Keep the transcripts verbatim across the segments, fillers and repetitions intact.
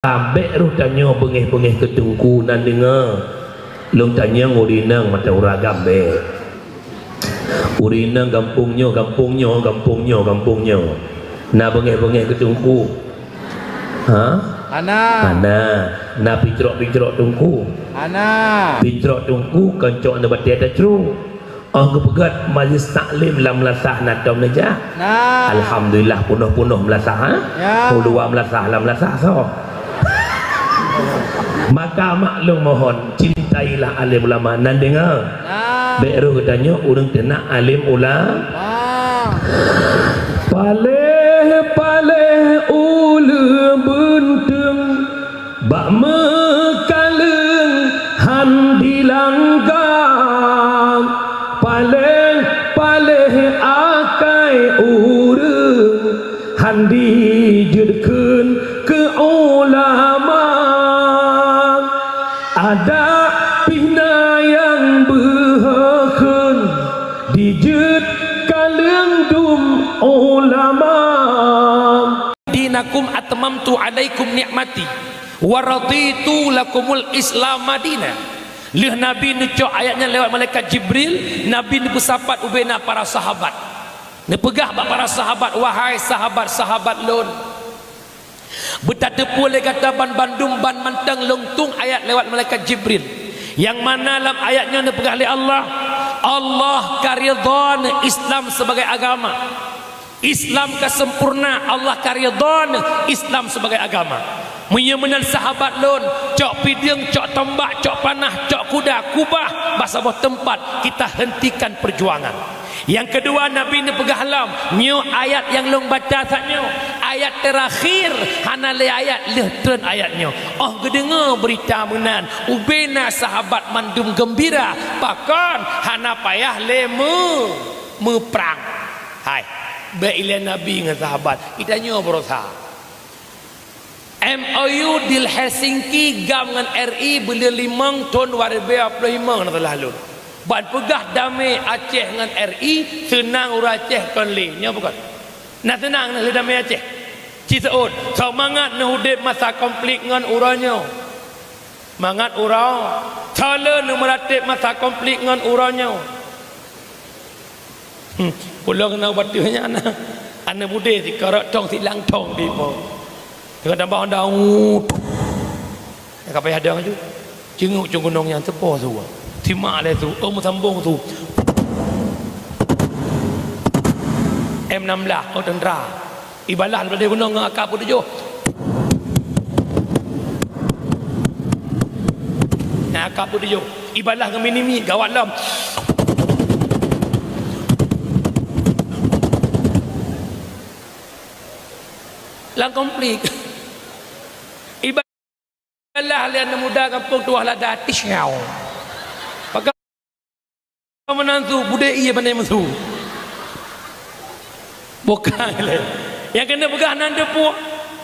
Bék roh tanyoe beungéh-beungéh keu teungku, nan deungoe. Lôn tanyong ureueng inong mata uroe agam bék. Ureueng inong gampông nyoe, gampông nyoe, gampông nyoe, gampông nyoe. Na beungéh-beungéh keu teungku? Ha? Hana. Hana. Na picrok-picrok teungku? Hana. Picrok teungku kon cok na batée tacrok. Óh geupeugét majlis taklim lam meulasah na tom neujak? Na. Alhamdulillah, punoh-punoh meulasah, ha? Ya. Uluwa meulasah, lam meulasah soe? Maka maklum mohon, cintailah alim ulama. Nan deungoe? Na. Bék roh geutanyoe ureueng teunak alim ulama. Na. Paléh-paléh uleueng beunteueng bak meukaleueng han dilangga, paléh-paléh akai ureueng han dijeuet kheun keu ulama. Adak pih na nyang beuhe kheun dijeuet kaleueng dum ulama. Dinakum atmamtu alaikum ni'mati wa raditu lakumul Islam madina. Lheueh Nabi neucok ayat nyan lewat malaikat Jibril, Nabi neupeusapat ubena para sahabat. Neupeugah bak para sahabat, "Wahai sahabat-sahabat lôn, beutateupeue lé gata banbandum ban mantong lôn tueng ayat lewat malaikat Jibril, nyang mana lam ayat nyoe neupeugah lé Allah, Allah ka ridha Islam sebagai agama." Islam ka sempurna, Allah ka ridha Islam sebagai agama. Meunyoe meunan sahabat lôn, cok pideueng, cok tombak, cok panah, cok kuda, kubah bak saboh teumpat, kita hentikan perjuangan. Nyang keudua, Nabi neupeugah lom, nyoe ayat nyang lôn baca saat nyoe, ayat terakhir, hana lé ayat lheueh treun ayat nyoe. Óh geudeungoe beurita meunan, ubena sahabat mandum geumbira, pakon hana payah lé meu-, meuprang. Hai, bék ilée Nabi ngon sahabat, geutanyoe beurosa. M O U Deal Helsinki GAM ngon R I buleuen limong thon dua ribu dua puluh lima na salah lôn. Ban peugah damé Aceh ngon R I, seunang ureueng Aceh kon lé. Nyoe bukon? Na seunang na lé damé Aceh? Ci seuôt, soe mangat neuh udeb masa konflik ngon uroe nyoe? Mangat uroe, soe le neumeuratéb masa konflik ngon uroe nyoe? Hmm, ulôn na ubat nyan na. Aneuk mudé sikarot thong silang thong di po. Teuka tambah honda, uh, ka payah dong aju. Ceungok cong gunong nyan teupo su. Simak lé su, oh, meusambong su. M enam belas, oh, tentara. Ibalah daripada gunong ngon A K empat puluh tujuh. Nah, A K empat puluh tujuh. Ibalah ngon minimi, gawat lom. Lam konflik. Ibalah lé aneuk muda gampông tuah lada tisyaw. Pakai meunan su, budé ié pandai meusu. Bukan lé. Nyang keuneuk peugah nan teupeue.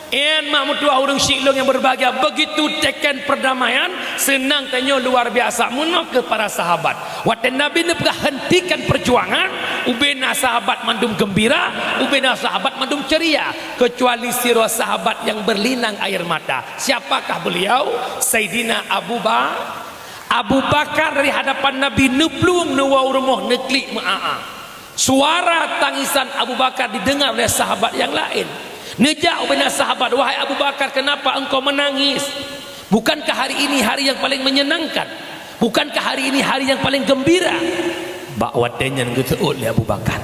Nyan mak meutuah ureueng syiek lôn nyang berbahagia. Begitu teken perdamaian, seunang tanyoe luar biasa. Meunoe keuh para sahabat. Watée Nabi neupeugah hentikan perjuangan, ubena sahabat mandum gembira, ubena sahabat mandum ceria. Kecuali sidroe sahabat nyang berlinang air mata. Siapakah beliau? Saidina Abu Ba-, Abu Bakar dari hadapan Nabi neuplueng neuwoe u rumoh neuklik meu-a-a. Suara tangisan Abu Bakar didengar oleh sahabat nyang laén. Neujak ubena sahabat, "Wahai Abu Bakar, kenapa engkau menangis? Bukankah hari ini hari yang paling menyenangkan? Bukankah hari ini hari yang paling gembira?" Bak watée nyan geuseuôt lé Abu Bakar.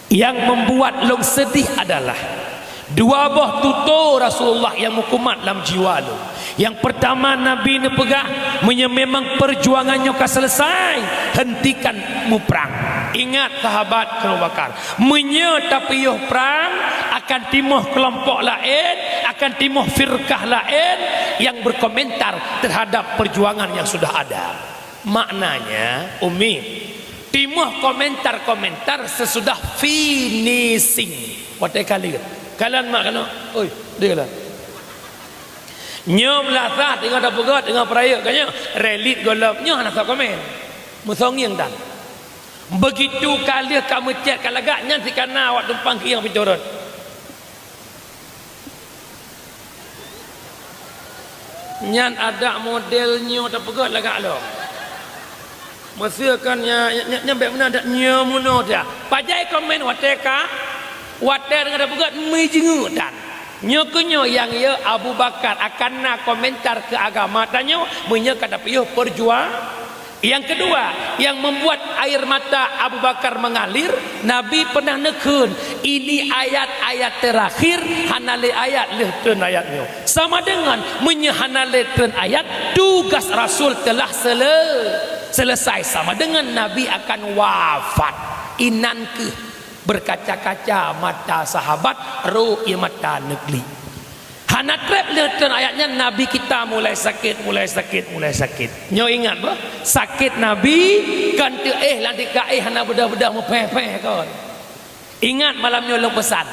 Yang membuat lôn sedih adalah dua boh tutoe Rasulullah nyang meukumat lam jiwa lôn. Nyang peurtama, Nabi neupeugah, "Meunyoe memang peujuangan nyoe ka seuleusoe, hentikan muprang." Ingat sahabat Abu Bakar, meunyoe tapiôh prang, akan timoh keulompok laén, akan timoh firkah laén nyang berkomentar terhadap perjuangan yang sudah ada. Maknanya, Umi, timoh komentar-komentar sesudah finishing. Watée ka lheueh. Kalon mak keunoe. Oi, dia lah. Nyoe meulasah teungoh tapeugét, teungoh peurayeuk ka nyoe. Relit gohlom, nyoe hana soe komen. Meusongieng tan. Begitu ka lheueh ka meucét ka lagak, nyan sikana awak tumpang kieng peucurot. Nyan adak model nyoe tapeugah lagak lom. Meuseu kan nya, nya, nya, nya bèk meunan adak nyoe meunoe dah. Pajan komen watèe ka, watèe deungon tapeugah meujeungeuk tan. Nyoe keuh nyoe nyang yö Abu Bakar akan na komentar keu agama tanyoe meunyoe ka tapiôh peurjuang-, Yang kedua, yang membuat air mata Abu Bakar mengalir, Nabi pernah neukheun, "Ini ayat-ayat terakhir, hana lé ayat lheueh treun ayat nyoe." Sama dengan, meunyoe hana lé treun ayat, tugas Rasul telah sele-, selesai. Sama dengan Nabi akan wafat. Inan keuh berkaca-kaca mata sahabat, rhot ie mata neuklik. Hana trép lheueh treun ayat nyan, Nabi kita mulai sakét, mulai sakét, mulai sakét. Nyoe ingat beuh, sakét Nabi kan teuéh lam tika éh hana beudôh-beudôh meuphèh-phèh kon. Ingat malam nyoe lôn peusan.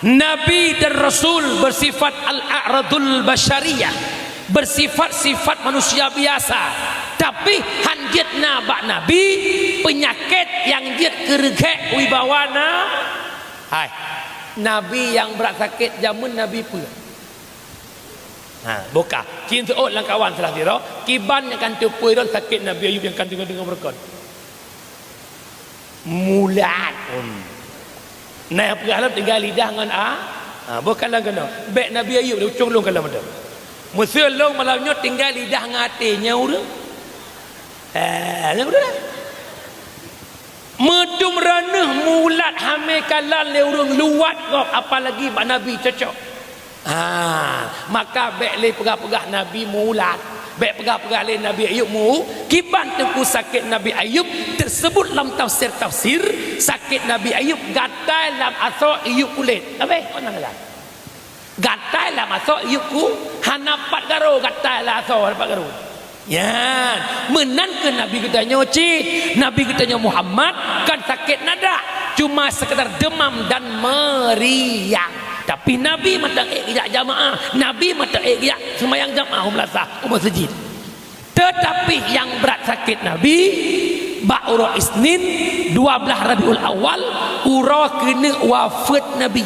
Nabi dan Rasul bersifat al-a'radul basyariyah, bersifat-sifat manusia biasa. Tapi han jeuet na bak Nabi peunyakét nyang jeuet keu reughek wibawa na-, hai. Nabi nyang brat sakét jameun Nabi peue? Ha, boh ka. Cit seuôt lam kawan salah sidroe, kiban nyang kan teupeue droe sakét Nabi Ayub nyang kan deungoe-deungoe beureukat. Mulat. Hmm. Nah, peugah lom tinggai lidah ngon a. Ha, boh kalon keunoe. Bèk Nabi Ayub, ucung lôn kalon mantong. Meuseu lôn malam nyoe tinggai lidah ngon até nyan ureueng. Eh, nyan ureueng. Meudum raneuh mulat hamé kalon lé ureueng luwat gob, apalagi bak Nabi cocok. Ha, maka bèk lé peugah-peugah Nabi mulat. Bèk peugah-peugah lé Nabi Ayub mu-, kiban teungku sakét Nabi Ayub teusebut lam tafsir-tafsir, sakét Nabi Ayub gatai lam asoe iyup kulét. Abéh, kon na gatai. Gatai lam asoe iyup ku-, hana pat garoe, gatai lam asoe hana pat garoe. Nyan, meunan keuh Nabi geutanyoe cit. Nabi geutanyoe Muhammad kan sakét nadak, cuma sekedar demam dan meriang. Tapi Nabi mantong ék geujak jamaah, Nabi mantong ék geujak seumayang jamaah u meulasah, u meuseujid. Tetapi nyang brat sakét Nabi, bak uroe Isnin, dua blaih Rabiul Awal, uroe keuneuk wafeuet Nabi.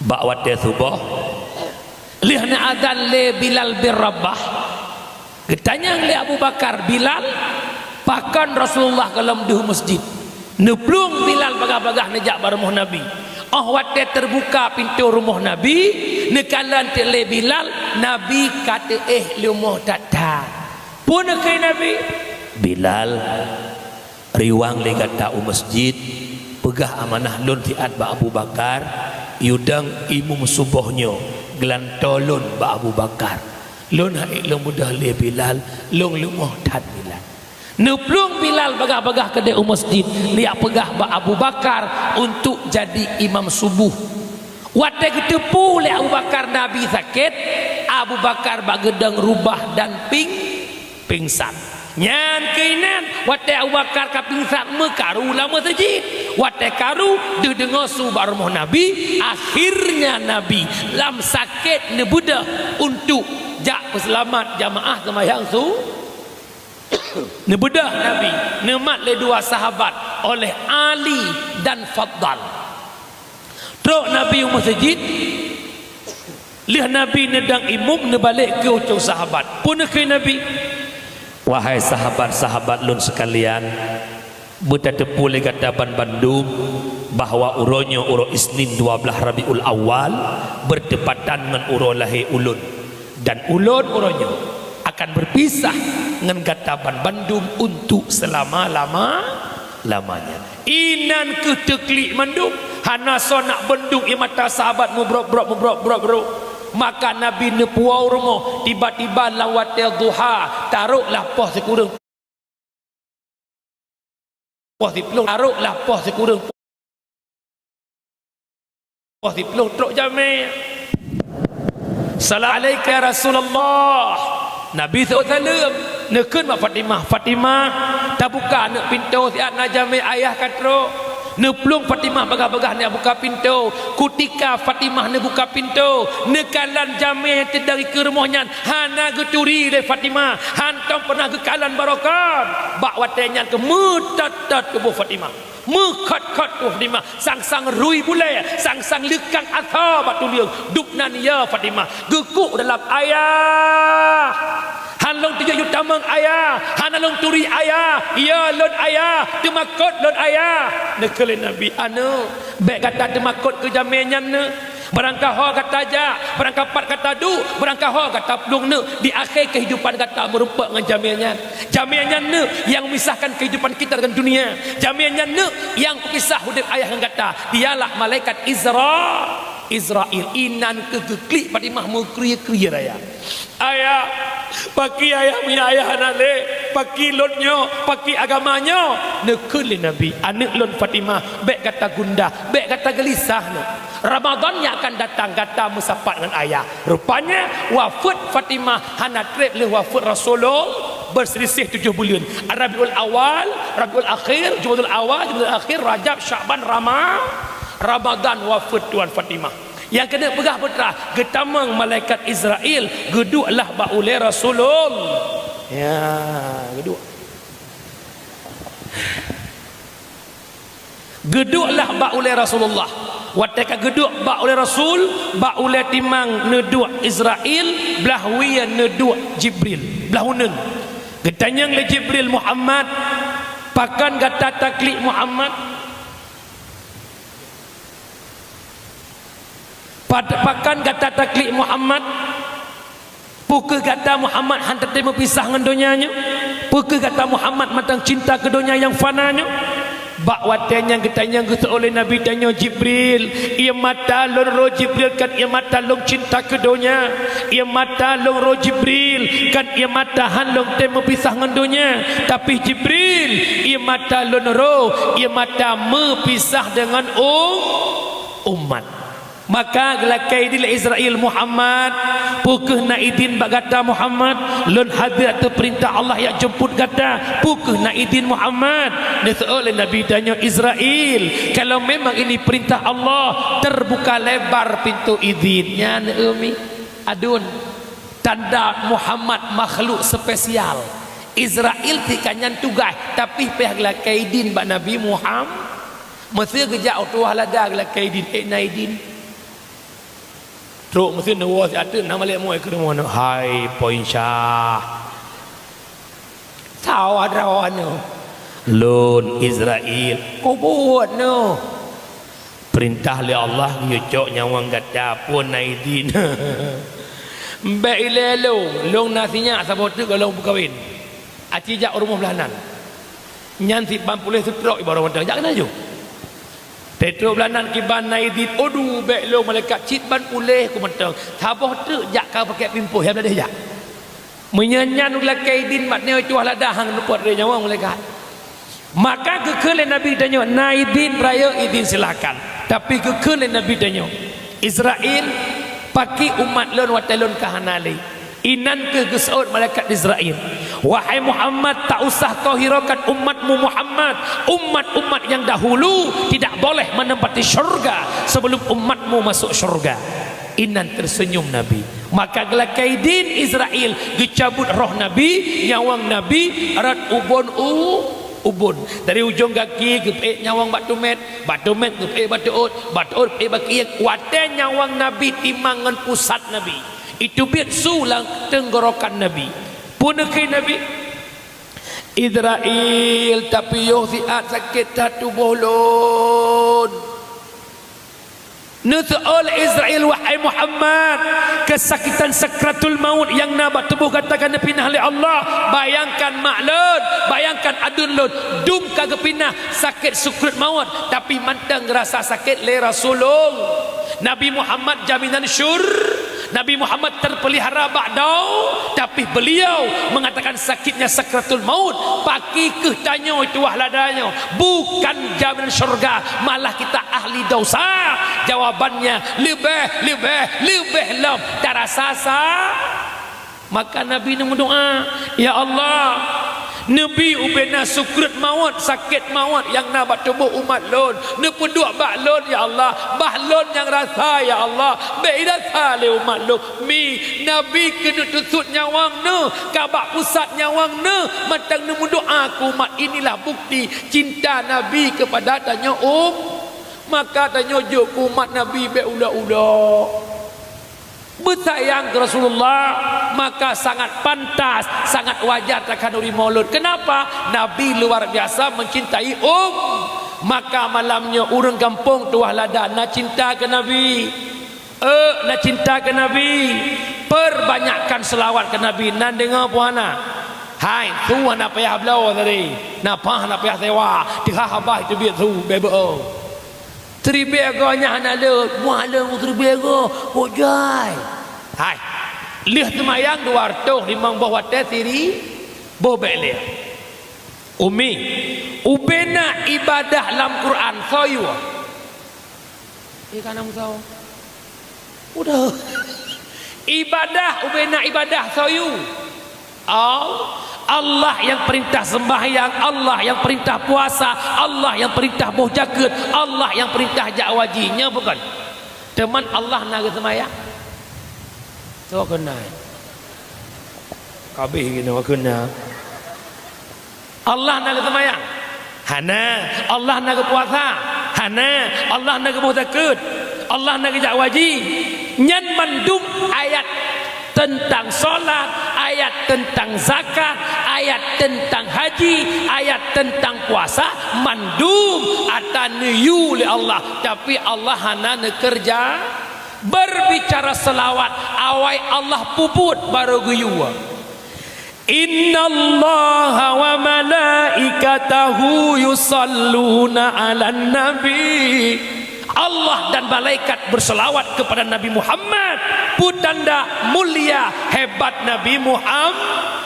Bak watèe suboh, lheueh neuazan lé Bilal bin Rabah, geutanyong lé Abu Bakar, "Bilal, pakon Rasulullah gohlom deuh u meuseujid?" Neuplueng Bilal bagah-bagah neujak bak rumoh Nabi. Óh watèe teubuka pintoe rumoh Nabi, neukalon teuk lé Bilal, Nabi ka teuéh leumoh that-that. Peue neukheun Nabi? "Bilal, riwang lé gata u meuseujid, peugah amanah lôn siat bak Abu Bakar, yue dong imum suboh nyoe geulantoe lôn bak Abu Bakar. Lôn han ék lôn beudôh lé Bilal, lôn leumoh that Bilal." Neuplueng Bilal bagah-bagah keudéh u meuseujid, neujak peugah bak Abu Bakar untuk jadi imam suboh. Watèe geuteupeue lé Abu Bakar Nabi sakét, Abu Bakar bak geudong rubah dan ping-, pingsan. Nyan keuh inan, watèe Abu Bakar ka pingsan meukaru lam meuseujid. Watèe karu, deuh deungoe su bak rumoh Nabi, akhirnya Nabi lam sakét neubeudôh untuk jak peuseulamat jamaah seumayang su-, neubeudôh Nabi, neumat lé dua sahabat oleh Ali dan Faddal. Trok Nabi u meuseujid, lheueh Nabi neudong imum, neubalek keu ucung sahabat. Peue neukheun Nabi? "Wahai sahabat-sahabat lôn seukalian, beutateupeue lé gata banmandum bahwa uroe nyoe uroe Isnin dua blaih Rabiul Awal, beurtepatan ngon uroe lahé ulôn. Dan ulôn uroe nyoe akan beurpisah ngon gata banmandum untuk seulama-lama-lamanya." Inan keuh teuklik mandum, hana soe nak beundong ie mata sahabat meubrok-brok, meubrok-brok, brok. Maka Nabi neupuwoe u rumoh, tiba-tiba lam watèe duha, taroklah poh sikureueng poh siplôh, taroklah poh sikureueng poh siplôh trok jamèe. "Salam alaika ya Rasulullah." Nabi seuôt saleuem, neukheun bak Fatimah, "Fatimah, tabuka aneuk pintoe siat na jamèe ayah ka trok." Neuplueng Fatimah bagah-bagah neujak buka pintoe. Kutika Fatimah neubuka pintoe, neukalon jamèe nyang teudong dikeue rumoh nyan hana geuturi lé Fatimah, hantom peunah geukalon barokon. Bak watèe nyan keuh meutot-tot tuboh Fatimah. Meukhot-khot, oh Fatimah, sang-sang rui bulée, sang-sang leukang asa bak tuleueng. Dubnan, ya Fatimah, geukuk dalam, "Ayah, han lôn tujoh yue tamong, Ayah, hana lôn turi, Ayah, ya lôn, Ayah, teumakot lôn, Ayah." Neukheun lé Nabi, "Aneuëk, bék gata teumakot keu jamé nyan, neuëk. Barangkaho gata jak, barangkapat gata duek, barangkaho gata plueng, neuëk, di akhé keuhidupan gata meurumpok ngon jamé nyan. Jamé nyan, neuëk, nyang memisahkan keuhidupan kita dengan dunia. Jamé nyan, neuëk, nyang peupisah udeb ayah ngon gata. Dialah malaikat Izra, Izrail." Inan keuh geuklik Fatimah meukrier-krier, "Ayah, paki ayah meunyo ayah hana lé? Paki lôn nyoe? Paki agama nyoe?" Neukheun lé Nabi, "Aneuëk lôn Fatimah, bék gata gundah, bék gata geulisah, neuëk. Ramadan nyang akan datang gata meusapat ngon ayah." Rupanya, wafeuet Fatimah hana treb lheueh wafeuet Rasulullah, beurselisih tujoh buleuen. Rabiul Awal, Rabiul Akhir, Jumadul Awal, Jumadul Akhir, Rajab, Syakban, Rama-, Ramadan wafeuet tuan Fatimah. Nyang keuneuk peugah putra, geutamong malaikat Izrail, geuduek lah bak ulée Rasulullah. Ya, geuduek. Geuduek lah bak ulée Rasulullah. Watée ka geuduek bak ulée Rasul, bak ulée timang neuduek Izrail, blah wie neuduek Jibril, blah uneuen. Geutanyong lé Jibril, "Muhammad, pakon gata taklik Muhammad? Pat-, pakon gata taklik Muhammad? Peu kheueh gata Muhammad han teutem meupisah ngon donya nyoe? Peu kheueh gata Muhammad mantong cinta keu donya nyang fana nyoe?" Bak watée nyan geutanyong geuseuôt lé Nabi tanyoe, "Jibril, ié mata lôn roh Jibril kon ié mata lôn cinta keu donya. Ié mata lôn roh Jibril kon ié mata han lôn tem meupisah ngon donya. Tapi Jibril, ié mata lôn roh, ié mata meupisah deungon um-, umat." Maka geulakée idin lé Izrail, "Muhammad, peu kheueh na idin bak gata Muhammad? Lôn hadir ateueh peurintah Allah jak jemput gata. Peu kheueh na idin Muhammad?" Neuseuôt lé Nabi tanyoe, "Izrail, kalau memang ini perintah Allah, terbuka lebar pintu idin." Nyan, eu mi, adun, tanda Muhammad makhluk spesial. Izrail tika nyan tugaih, tapi pih geulakée idin bak Nabi Muhammad. Meuseu geujak u tuah lada geulakée idin, ék na idin. Trok meuseu neuwoe siat teuk na malaikat meu'én keu rumoh nyoe, "Hai Poinsyah, sawa droeneuh, lôn Izrail, kubuet neuh. Peurintah lé Allah geuyue cok nyawöng gata, peue na idin?" "Bék ilée lôn, lôn na sinyak saboh teuk goh lôn peukawen. Aci jak u rumoh blah nan." Nyan siban puléh seutrok ibaroe mantong, jak keunan ju. Trok blah nan kiban na idin, "Aduh, bék lôn malaikat, cit ban puléh ku mantong. Saboh teuk jak ka pakèk pimpôh, ya blah deh jak." Meunyoe nyan geulakée idin mat nyoe tuah lada hang lupot lé nyawöng malaikat. Maka geukheun lé Nabi tanyoe, "Na idin rayeuk idin silakan." Tapi geukheun lé Nabi tanyoe, "Izrail, paki umat lôn watée lôn ka hana lé?" Inan kheueh geuseuôt malaikat Izrail, "Wahai Muhammad, tak usah tohirokan umatmu Muhammad. Umat-umat yang dahulu tidak boleh menempati syurga sebelum umatmu masuk syurga." Inan terseunyum Nabi. Maka geulakée idin Izrail geucabut roh Nabi, nyawöng Nabi rot ubon u-, ubon. Dari ujong gaki geupeuék nyawöng bak teumét, bak teumét geupeuék bak teuôt, bak teuôt geupeuék bak keuieng. Watée nyawöng Nabi timang ngon pusat Nabi, iteubiet su lam teunggorokan Nabi. Peue neukheun Nabi? "Izrail, tapi yoh siat sakét that tuboh lôn." Neuseuôt lé Izrail, "Wahai Muhammad, keusakitan sakratul maut nyang na bak tuboh gata ka neupinah lé Allah. Bayangkan mak lôn, bayangkan aduen lôn, dum ka geupinah sakét sukruet maut, tapi mantong geurasa sakét lé Rasulullah. Nabi Muhammad jaminan syur-, Nabi Muhammad terpelihara bak dau, tapi beliau mengatakan sakitnya sakratul maut. Paki kheueh tanyoe tuah lada nyoe, bukan jaminan syurga, malah kita ahli dosa." Jawabannya, "Leubeh, leubeh, leubeh lom tarasa sa-." Maka Nabi neumeudoá, "Ya Allah, Neubi ubena sukreut mawöt, sakét mawöt nyang na bak tuboh umat lôn. Neupeuduek bak lôn, ya Allah. Bah lôn nyang rasa, ya Allah. Bék irasa lé umat lôn. Mi, Nabi keuneuk teusut nyawöng neuh, ka bak pusat nyawöng neuh, mantong neumeudoa keu umat. Inilah bukti cinta Nabi keupada tanyoe um-, maka tanyoe jok keu umat Nabi bék ulok-ulok. Beusayang keu Rasulullah, maka sangat pantas, sangat wajar takhanuri maulud. Kenapa? Nabi luar biasa mencintai um-, maka malam nyoe ureuëng gampông Tuah Lada na cinta keu Nabi. Eh, na cinta keu Nabi. Perbanyakkan selawat keu Nabi. Nan deungoe puana. Hai, su hana payah bloe tadi. Na paih hana payah sewa. Teuhah abah itu biet su, bebe. Seribu go nyang hana le, muah le seribu go, kok jai. Hai. Lheueh seumayang dua ratus limong boh watée siri, boh bék lé. Umi, ubena ibadah lam Quran soe yue? Eh, kana musawa. Udah. Ibadah, ubena ibadah soe yue? Al-, Allah nyang perintah sembahyang, Allah nyang perintah puasa, Allah nyang perintah boh jakeuet, Allah nyang perintah jak haji. Nyoe bukan? Teuma Allah na geuseumbahyang? Soe keunan? Kabeh geunoe keunan. Allah na geuseumbahyang? Hana. Allah na geupuasa? Hana. Allah na geuboh zakeuet? Allah na geujak haji? Nyan mandum ayat teuntang salat, ayat teuntang zakat, ayat teuntang haji, ayat teuntang puasa, mandum ata neuyue lé Allah, tapi Allah hana neukeureuja. Berbicara selawat, awai Allah peubuet barô geuyue. Innallaha wa malaikatahu yusalluna 'alan nabi. Allah dan malaikat berselawat kepada Nabi Muhammad. Peutanda mulia hebat Nabi Muhammad.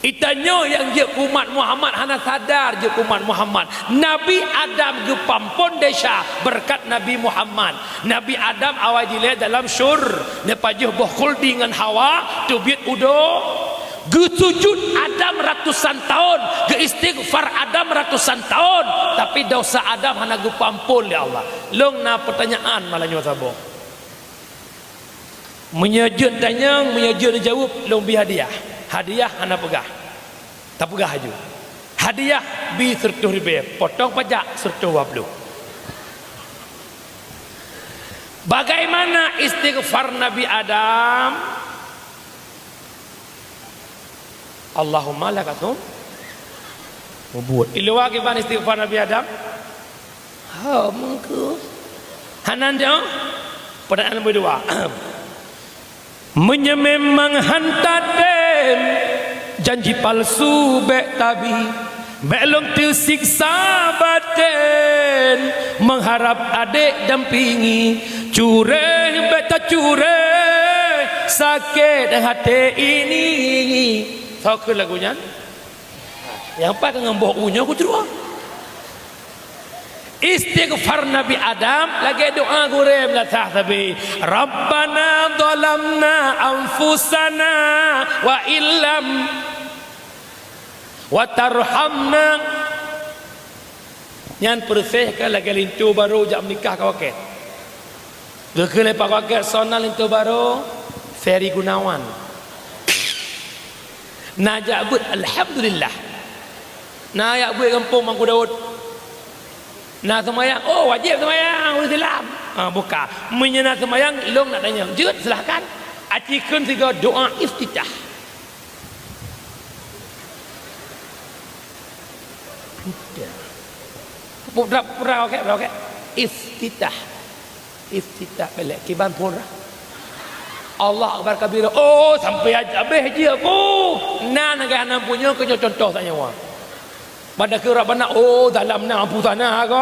Itanyoe nyang jeuet keu umat Muhammad hana sadar jeuet keu umat Muhammad. Nabi Adam geupampon desya beureukat Nabi Muhammad. Nabi Adam awai dilée dalam syur, neupajoh boh khuldi ngon Hawa, teubiet udo. Geusujut Adam ratusan taon, geuistighfar Adam ratusan taon, tapi dosa Adam hana geupampon lé Allah. Lôn na peutanyaan malam nyoe saboh. Meunyoe jeuet tanyong, meunyoe jeuet neujaweueb, lôn bi hadiah. Hadiah hana peugah. Tapeugah laju. Hadiah bi seureutôh ribée, potong pajak seureutôh dua ploh. Bagaimana istighfar Nabi Adam? Allahumma laka sum-, mubuet. Iluwa kiban istighfar Nabi Adam? Ha, mengke. Hanan dia? Pertanyaan nombor dua. Meunyoe memang hanta tem, janji palsu bék tabi, bék lôn teusiksa baten, mengharap adek dampingi, cureh bék tacureh, sakét hati ini. Soe kheun lagu nyan? Nyang pat ka ngon boh u nyoe kucrueng. Istighfar Nabi Adam lagée doa gurée meulasah sabe, "Rabbana zalamna anfusana wa illam wa tarhamna." Nyan peureuséh ka lagée linto barô jak meunikah ka wakée. Geukheun lé Pak Wakil, soe nan linto barô? Ferry Gunawan. Na jak beuet, alhamdulillah. Na jak beuet gampông Mangku Daud. Na seumayang, oh, wajéb seumayang, ureuëng Islam. Ha, buka. Meunyoe na seumayang, lôn nak tanyong. Jeuet, silahkan. Aci kheun sigoe doa iftitah. Putra, putra, okey, putra, okey. Iftitah. Iftitah belek kiban phon rah. Allah Akbar kabira. Oh, sampai habéh jih aku. Nan lagée hana punya keu nyoe contoh tanyoe. Pada keu Rabbana, oh, dalam na ampun sana ko.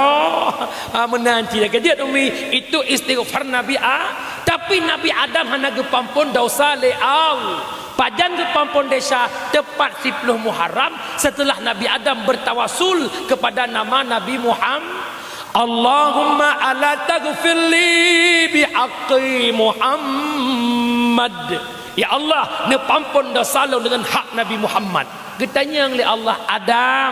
Ah, meunan cit lagée jeuet umi. Itu istighfar Nabi A. Tapi Nabi Adam hana geupampon dosa lé Allah. Pajan geupampon desya tepat siploh Muharram setelah Nabi Adam bertawasul kepada nama Nabi Muhammad. Allahumma ala taghfirli bihaqqi Muhammad. Ya Allah, neupampon dosa lôn deungon hak Nabi Muhammad. Geutanyong lé Allah, "Adam,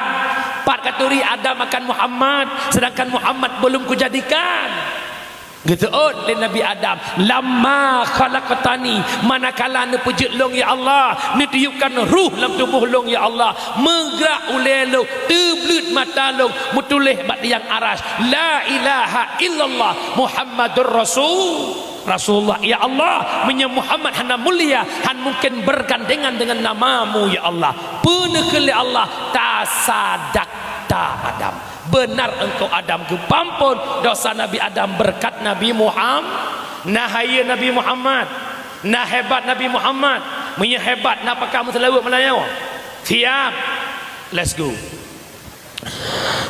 pat katuri Adam akan Muhammad, sedangkan Muhammad belum kujadikan?" Geuseuôt lé Nabi Adam, "Lamma khalaqtani, manakala neupeujeuet lôn, ya Allah, neutiupkan ruh lam tuboh lôn, ya Allah, meugrak ulée lôn, teubleuet mata lôn, meutuléh bak tiang aras, 'La ilaha illallah Muhammadur Rasul, Rasulullah.' Ya Allah, meunyoe Muhammad hana mulia, han mungken bergandengan dengan nama-Mu, ya Allah." Peue neukheun lé Allah, "Tasadakta Adam." Beunar engkau Adam geupeuampôn dosa Nabi Adam beureukat Nabi Muham-, na hayeue Nabi Muhammad, na hebat Nabi Muhammad. Meunyoe hebat, na pakon meuseulaweuet meulayeue? Siap. Let's go.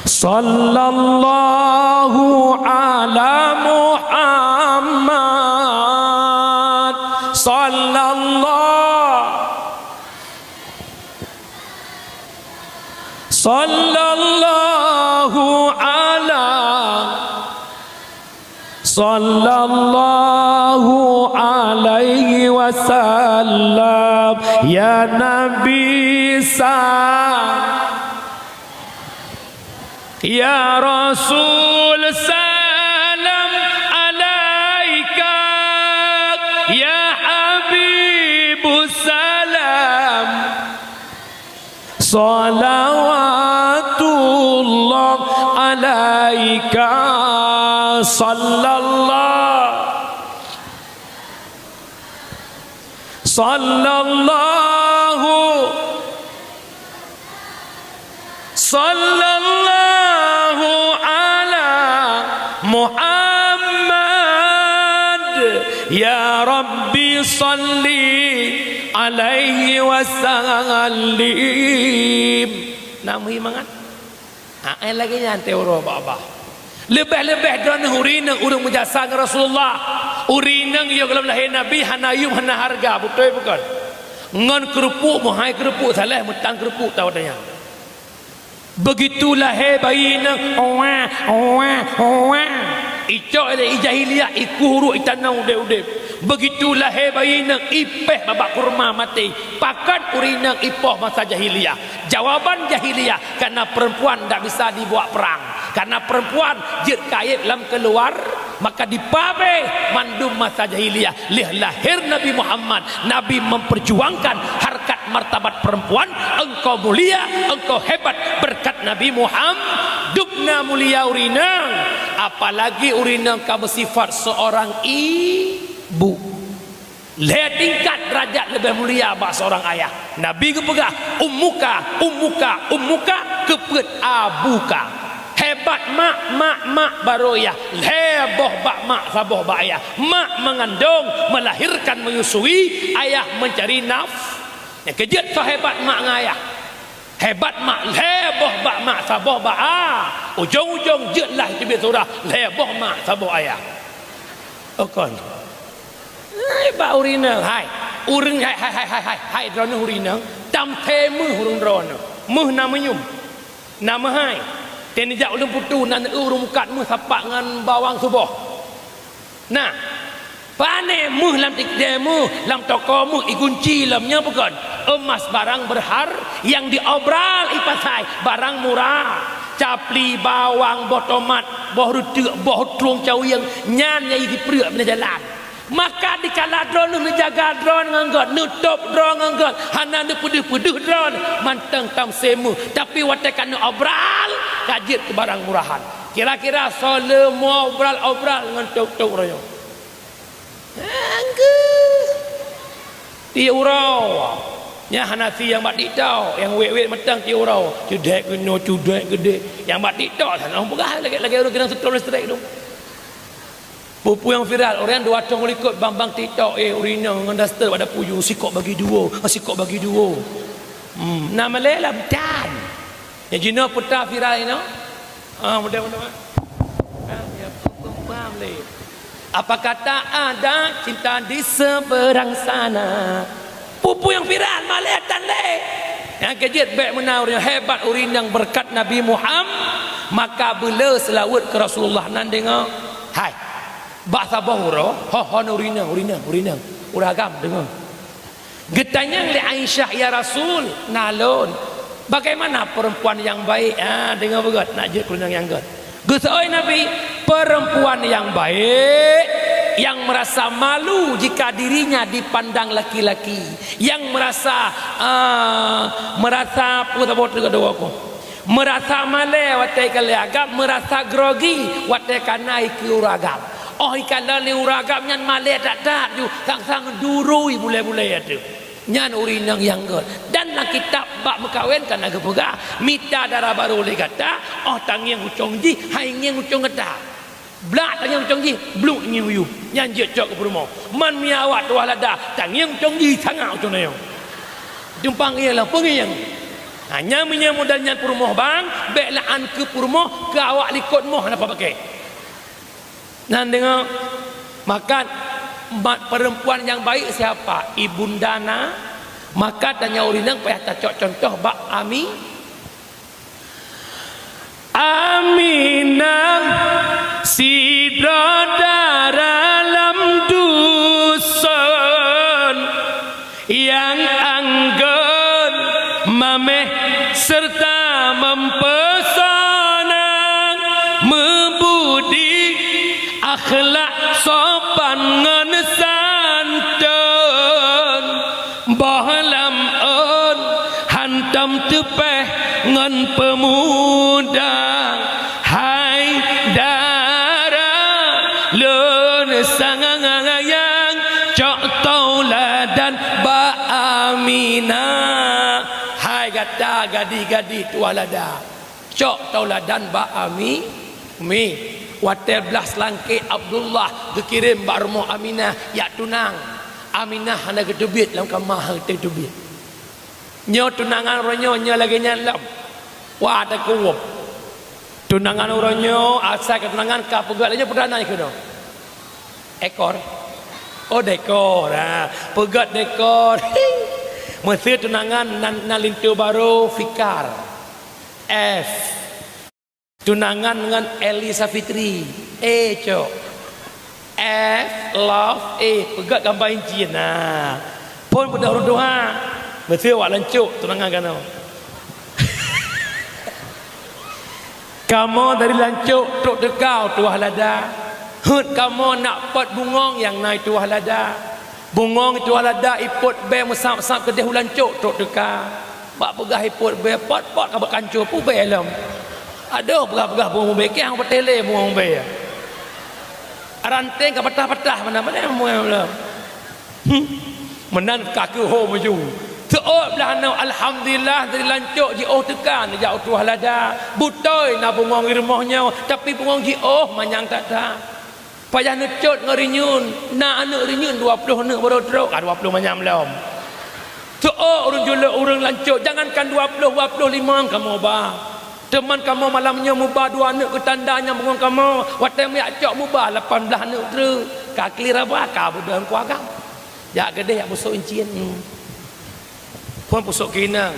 Sallallahu ala Muhammad. Sallallahu Sallallahu ala, sallallahu alaihi wasallam, ya Nabi sa-, ya Rasul salam alaika, ya Habibu salam. Salawatullah alaika, sallallahu, sallallahu, sallallahu ala Muhammad, ya Rabbi salli alaihi wasallim. Nak meuhi mangat? Hai lagée nyan teuroe bak babah. Leubeh-leubeh droeneuh ureuëng inong ureuëng meujasa ngon Rasulullah. Ureuëng inong yoh gohlom lahé Nabi hana yuem hana hareuga, beutôi bukon? Ngon keureupuk, meuhai keureupuk, saléh meutan keureupuk tawa tanya. Beugitu lahé bayi nyan, wah, wah, wah. Icok lé i jahiliyah, ikueh uruek itanong udeb-udeb. Beugitu lahé bayi nyan, ipéh babah kurma maté. Pakon ureuëng inong ipoh masa jahiliyah? Jawaban jahiliyah, karena perempuan ndak bisa dibawa perang. Karena perempuan jeuet kayép lam keuluar, maka dipabeh mandum masa jahiliyah. Lheueh lahé Nabi Muhammad, Nabi memperjuangkan harkat martabat perempuan. Engkau mulia, engkau hebat berkat Nabi Muhammad. Dubna mulia ureuëng inong, apalagi ureuëng inong ka beusifat seorang ibu. Lhée tingkat derajat leubeh mulia bak seurang ayah. Nabi geupeugah, "Ummuka, ummuka, ummuka," keupeuet abuka. Hebat mak, mak, mak, barô yah. Lhée boh bak mak, saboh bak ayah. Mak mengandung, melahirkan, menyusui, ayah mencari naf-, nyang keujeuet soe hebat mak ngon ayah. Hebat mak, lhée boh bak mak, saboh bak a. Ujong-ujong jeuet lah teubiet surah, lhée boh mak, saboh ayah. Okon. Hai bak ureuëng inong, hai. Ureuëng hai, hai, hai, hai, hai, hai droeneuh ureuëng inong, tam thée meuh ureuëng droeneuh. Meuh na meunyeum. Na meuhai. Teuh neujak ulôn putôh na neueu ureuëng mukat meuh sapak ngon bawang suboh. Nah, pane meuh lam tikde meuh, lam toko meuh igunci lom nyoe bukon? Emas barang berhar, nyang diobral ipasai barang murah. Capli, bawang, boh tomat, boh reuteuk, boh trueng cawieng, nyan nyang jipreuek bak jalan. Maka dikala droeneuh neujaga droe ngon gét, neutôb droe ngon gét, hana neupeudeuh-peudeuh droe, mantong tam semeuh. Tapi watée ka neuobral, ka jeuet keu barang murahan. Kira-kira soe le meuobral-obral ngon tôb-tôb royong? Anggur. Tiep uroe. Nyan hana si nyang bak TikTok, nyang wét-wét mantong tiep uroe. Cudek keunoe, cudek keudeh. Nyang bak TikTok sana peugah lagée-lagée ureuëng keunong seutrom listrik tu. Peue-peue nyang viral, ureuëng dua thôn likot bang-bang TikTok, eh, ureuëng inong ngon daster bak dapu ju, sikok bagi dua, sikok bagi dua. Hmm, na malée lam tan. Nyang jinoe peuta viral inoe. Ah, mudah-mudahan. Ah, ya, paham lé. Apa kata ada cinta di seberang sana? Peue-peue nyang viral, malée tan lé. Nyang keujeuet bék meunan ureuëng hebat, ureuëng nyang beureukat Nabi Muhammad, maka beule seulaweuet keu Rasulullah nan deungoe. Hai. Bak saboh uroe, ho, ho, ureuëng inong, ureuëng inong, ureuëng inong, ureuëng agam deungoe. Geutanyong lé Aisyah, "Ya Rasul, na lôn, bagaimana perempuan yang baik?" Ah, deungoe beugét, nak jeuet keu ureueng nyang gét. Geuseuôt Nabi, "Perempuan yang baik, yang merasa malu jika dirinya dipandang laki-laki, yang merasa, ah, merasa, peue saboh teuk dua ko, merasa malèe watèe ikalon agam, merasa grogi watèe kana ikeue ureueng agam." Oh, ikalon lé ureueng agam nyan malèe that-that ju, sang-sang durui bulèe-bulèe ateueh. Nyan ureueng inong nyang gét. Dan lam kitab bab meukawen ka na geupeugah, mita dara barô lé gata, oh tangieng ucong jih, hai ngieng ucong gata. Blak tangieng ucong jih, bluk ngieng uyuh. Nyan jeuet cok keu peurumoh. Man miet awak tuah lada, tangieng ucong jih, sangak ucong nyoe. Jumpang ié lam peungieng. Ha, nyan meunyoe model nyan peurumoh bang, bèk la'an keu peurumoh, keu awak likot moh hana pakai. Nyan deungoe, maka ma-, perempuan yang baik siapa? Ibunda na. Maka tanyoe ureueng inong payah tacok contoh bak Ami-, Aminah, sidroe dara lam duson. Nyang anggot, mamèh, serta meupeusona, meubudi, akhlak sopan ngon santôn. Boh lam ôn, hantom teupèh ngon peumuda. Hai dara lôn sayang, cok tauladan bak Aminah. Hai gata gadih-gadih tuah lada, cok tauladan bak Ami-, Mi. Watèe blah seulangké Abdullah geukirém bak rumoh Aminah jak tunang, Aminah hana geuteubiet lam kama, hana geuteubiet. Nyoe tunangan uroe nyoe, nyoe lagèe nyan lom. Wah, takuwöm. Tunangan uroe nyoe, asai ka tunangan ka peugöt lé nyoe peudanai keunoe. Ekor. Oh, dekor. Ha, peugöt dekor. Meuseu tunangan nan, nan linto barô Fikar. F. Tunangan ngon Elisa Fitri. Eh, cok. F, love, eh, peugöt gamba incien. Nah. Phôn beudôh ureueng tuha. Meuseu awak lancok tunangan keunoe. Kamoe dari lancok trok teuka u tuah lada. Heuet kamoe nak pot bungöng nyang na i tuah lada. Bungöng i tuah lada ipot bèe meusab-sab keudeh u lancok trok teuka. Bak peugah ipot bèe, pot-pot ka bak kancô peubèe lom. Adoh, peugah-peugah bungöng bèe, kiang patéh lé bungöng bèe. Ranteng ka patah-patah, mana-mana bungöng lom. Hmm. Meunan ka keuh ho meujeuet. Seuôt blaih nyoe, alhamdulillah, dari lancok jiôh teuka neujak u tuah lada. Beutôi na bungöng i rumoh nyoe, tapi bungöng jiôh manyang that-that. Payah neucot ngon rinyun, na aneuk rinyun dua ploh aneuk baru trok, ah, dua ploh manyam lom. Seuôt ureueng julok ureueng lancok, jangankan dua ploh, dua ploh limong kamoe ba. Teuma kamoe malam nyoe muba dua aneuk keu tanda nyang bungöng kamoe, watèe meujak cok muba lapan blaih aneuk treuk. Ka kli raba, ka beudôh ku agam. Jak keudeh jak busok incien. Hmm. Phôn busok keuinang.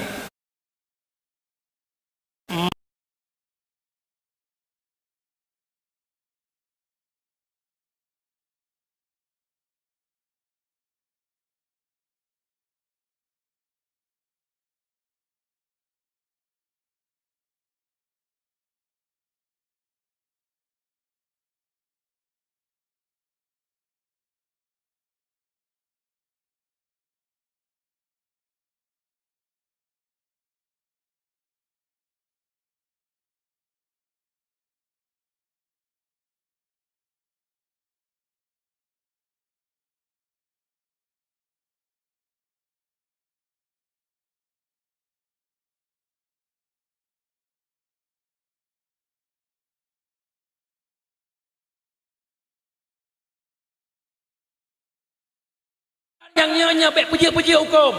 Nyang nyoe-nyoe bèk peujeuet-peujeuet hukôm.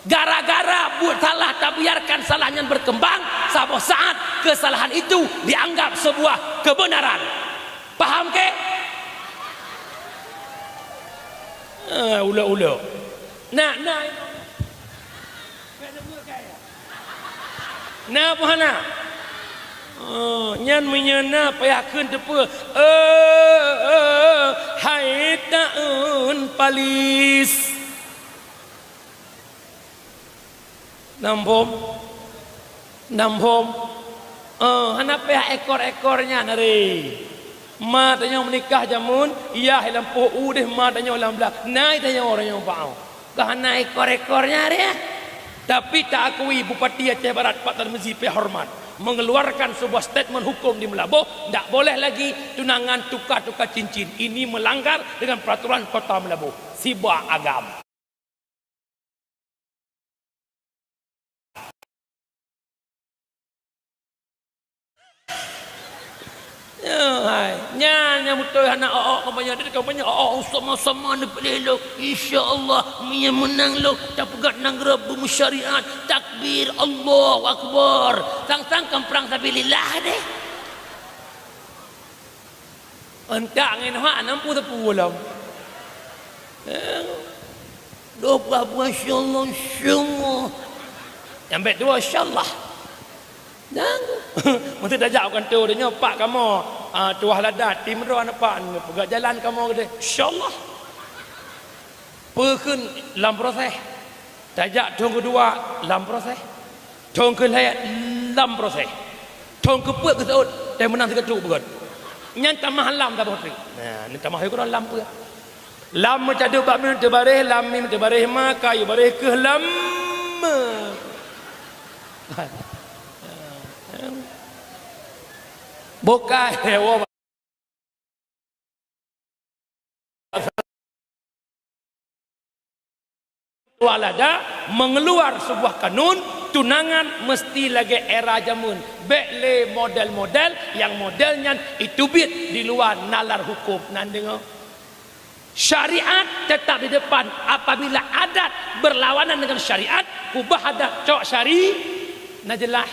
Gara-gara buet salah tabiarkan salah nyan berkembang, saboh saat kesalahan itu dianggap sebuah kebenaran. Paham keu? Ah, ulok-ulok. Nah, nah. Na peue hana? Oh, nyan meunyoe na payah kheun teupeue. Eh, eh, eh, hai taeun palis. Nam phom? Nam phom? Eh, hana payah ekor-ekor nyan, aré. Ma tanyoe meunikah jameun, yah lam poh u deh ma tanyoe lam blah. Nai tanyoe, tanyoe bak. Ka hana ekor-ekor nyan, aré, eh. Tapi taakui Bupati Aceh Barat Pak Tarmizi P. Hormat mengeluarkan sebuah statement hukum di Meulaboh, ndak boleh lagi tunangan tukar-tukar cincin. Ini melanggar dengan peraturan Kota Meulaboh. Sibak agam. Ya, hai. Nyan nyang beutôi hana ôk-ôk kampanye. Ada kampanye ôk-ôk sama-sama neupiléh lôn. Insya Allah, meunyo meunang lôn, tapeugöt nanggroe beumeusyariat. Takbir, Allahu Akbar. Sang-sang kan prang sabilillah deh. Entak ngon hak nam pun teupeu lom. Eh, dua buah, buah, insyaallah, insyaallah. Nyang bèk dua, insyaallah. Dan mesti tajak bukan tu, dia nyoe pak kamoe, ah, tuah lada, tim roh aneuk pak, peugah jalan kamoe gede, insyaallah. Peukheun lam proses. Tajak thôn keudua lam proses. Thôn keulhèe lam proses. Thôn keupeuet geuseuôt, teuh meunang sigoe trok beugöt. Nyan tamah lam saboh trok. Nah, ni tamah yue keudroe lam peue? Lam meucadeuek bak mim teubaréh, lam mim teubaréh ma, ka yue baréh keuh lam me. Bukai, woe. Walada mengeluar sebuah kanun, tunangan mesti lagèe era jameun. Bèk lé model-model nyang model nyan iteubiet di luwa nalar huköm. Nan deungö. Syariat tetap di depan. Apabila adat berlawanan dengan syariat, ubah adat, cok syari-, na jeulaih.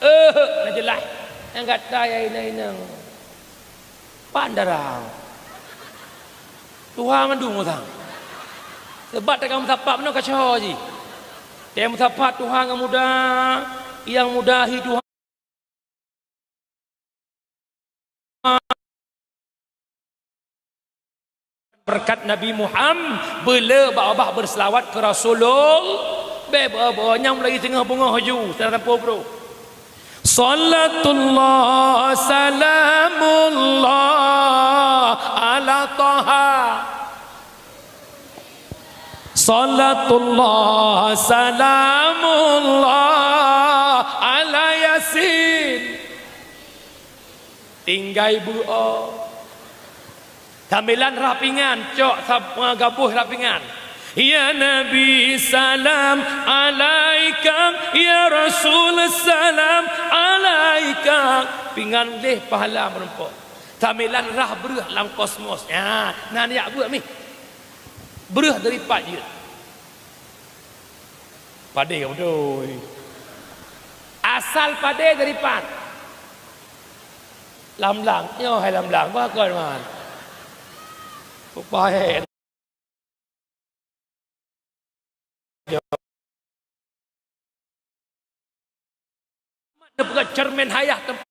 Eh, na jeulaih. Nyang gata ya inong-inong. Pan darah. Tuha ngon dum sang. Sebab teuka meusapat meunoe ka shoe jih. Teuka meusapat tuha ngon muda, nyang muda hi tuha. Berkat Nabi Muhammad, beuleu bak babah beuseulawat keu Rasulullah. Bèk boh-boh nyang meulayeue teungoh beungoh ju, salah sampôh bro. Salatullah salamullah ala Taha. Salatullah salamullah ala Yasin. Tinggai beuo. Sambilan rah pingan, cok sab-, gaboh rah pingan. Ya Nabi salam alaika, ya Rasul salam alaika. Pingan leh pahala meurumpok. Sambilan rah breuh lam kosmos. Ya, nan yak beuet mih. Breuh dari pat jeuet. Padé beutôi. Asal padé dari pat. Lam blang, nyoe hai lam blang, bah kon man. Upah he. Neupeugah ceureumen hayah teumpat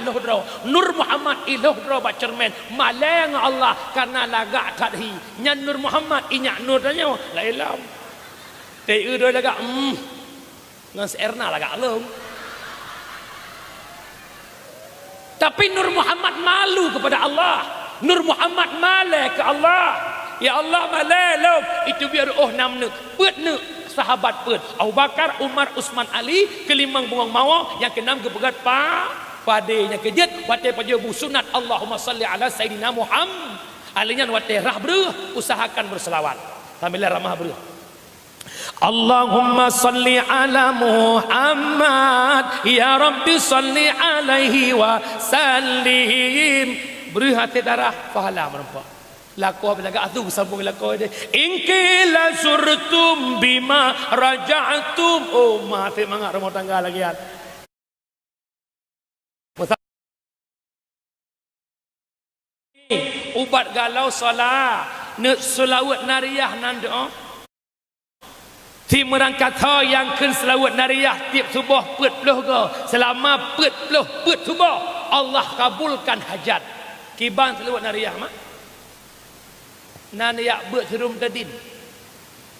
lhôh droe. Nur Muhammad i lhôh droe bak ceureumen. Malèe ngon Allah kareuna lagak that hi. Nyan Nur Muhammad, i nyak Nur tanyoe laén lom. Teu droe lagak, hmm. Ngon si Erna lagak lom. Tapi Nur Muhammad malu kepada Allah. Nur Muhammad malèe keu Allah. Ya Allah, malèe lom. Itu biar oh nam neuk. Peuet neuk sahabat peuet. Abu Bakar, Umar, Utsman, Ali, keulimong bungong mawö, nyang keunam geupeugöt pa-, padé, nyang keujeuet watèe pajoh bu sunat Allahumma shalli ala Sayyidina Muhammad. Ali nyan watèe rah breuh, usahakan beuseulawat. Sambilan ramah breuh. Allahumma shalli ala Muhammad, ya Rabbi shalli alaihi wa sallim. Breuh até darah, pahala meurumpok. Lakoe bila gak atu sambung lakoe deh. In qila zurtum bima raja'tum. Oh, maté mangat rumah tangga lagi ya. Ubat galau solat, neuk seulaweuet nariah nan doa. Si meurangkat ho nyang kheun seulaweuet nariah tiep suboh peuet ploh go, seulama peuet ploh peuet suboh, Allah kabulkan hajat. Kiban seulaweuet nariah mak. Nan yak beuet sirum tadin.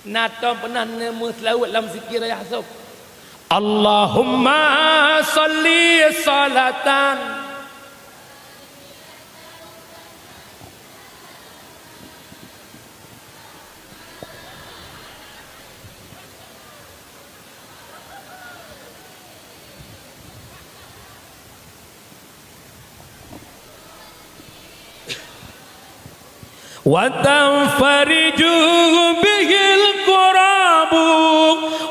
Na tom peunah neumeuseulaweuet lam zikir ayah sôk? Allahumma shalli shalatan. Wa tanfariju bihil kurabu,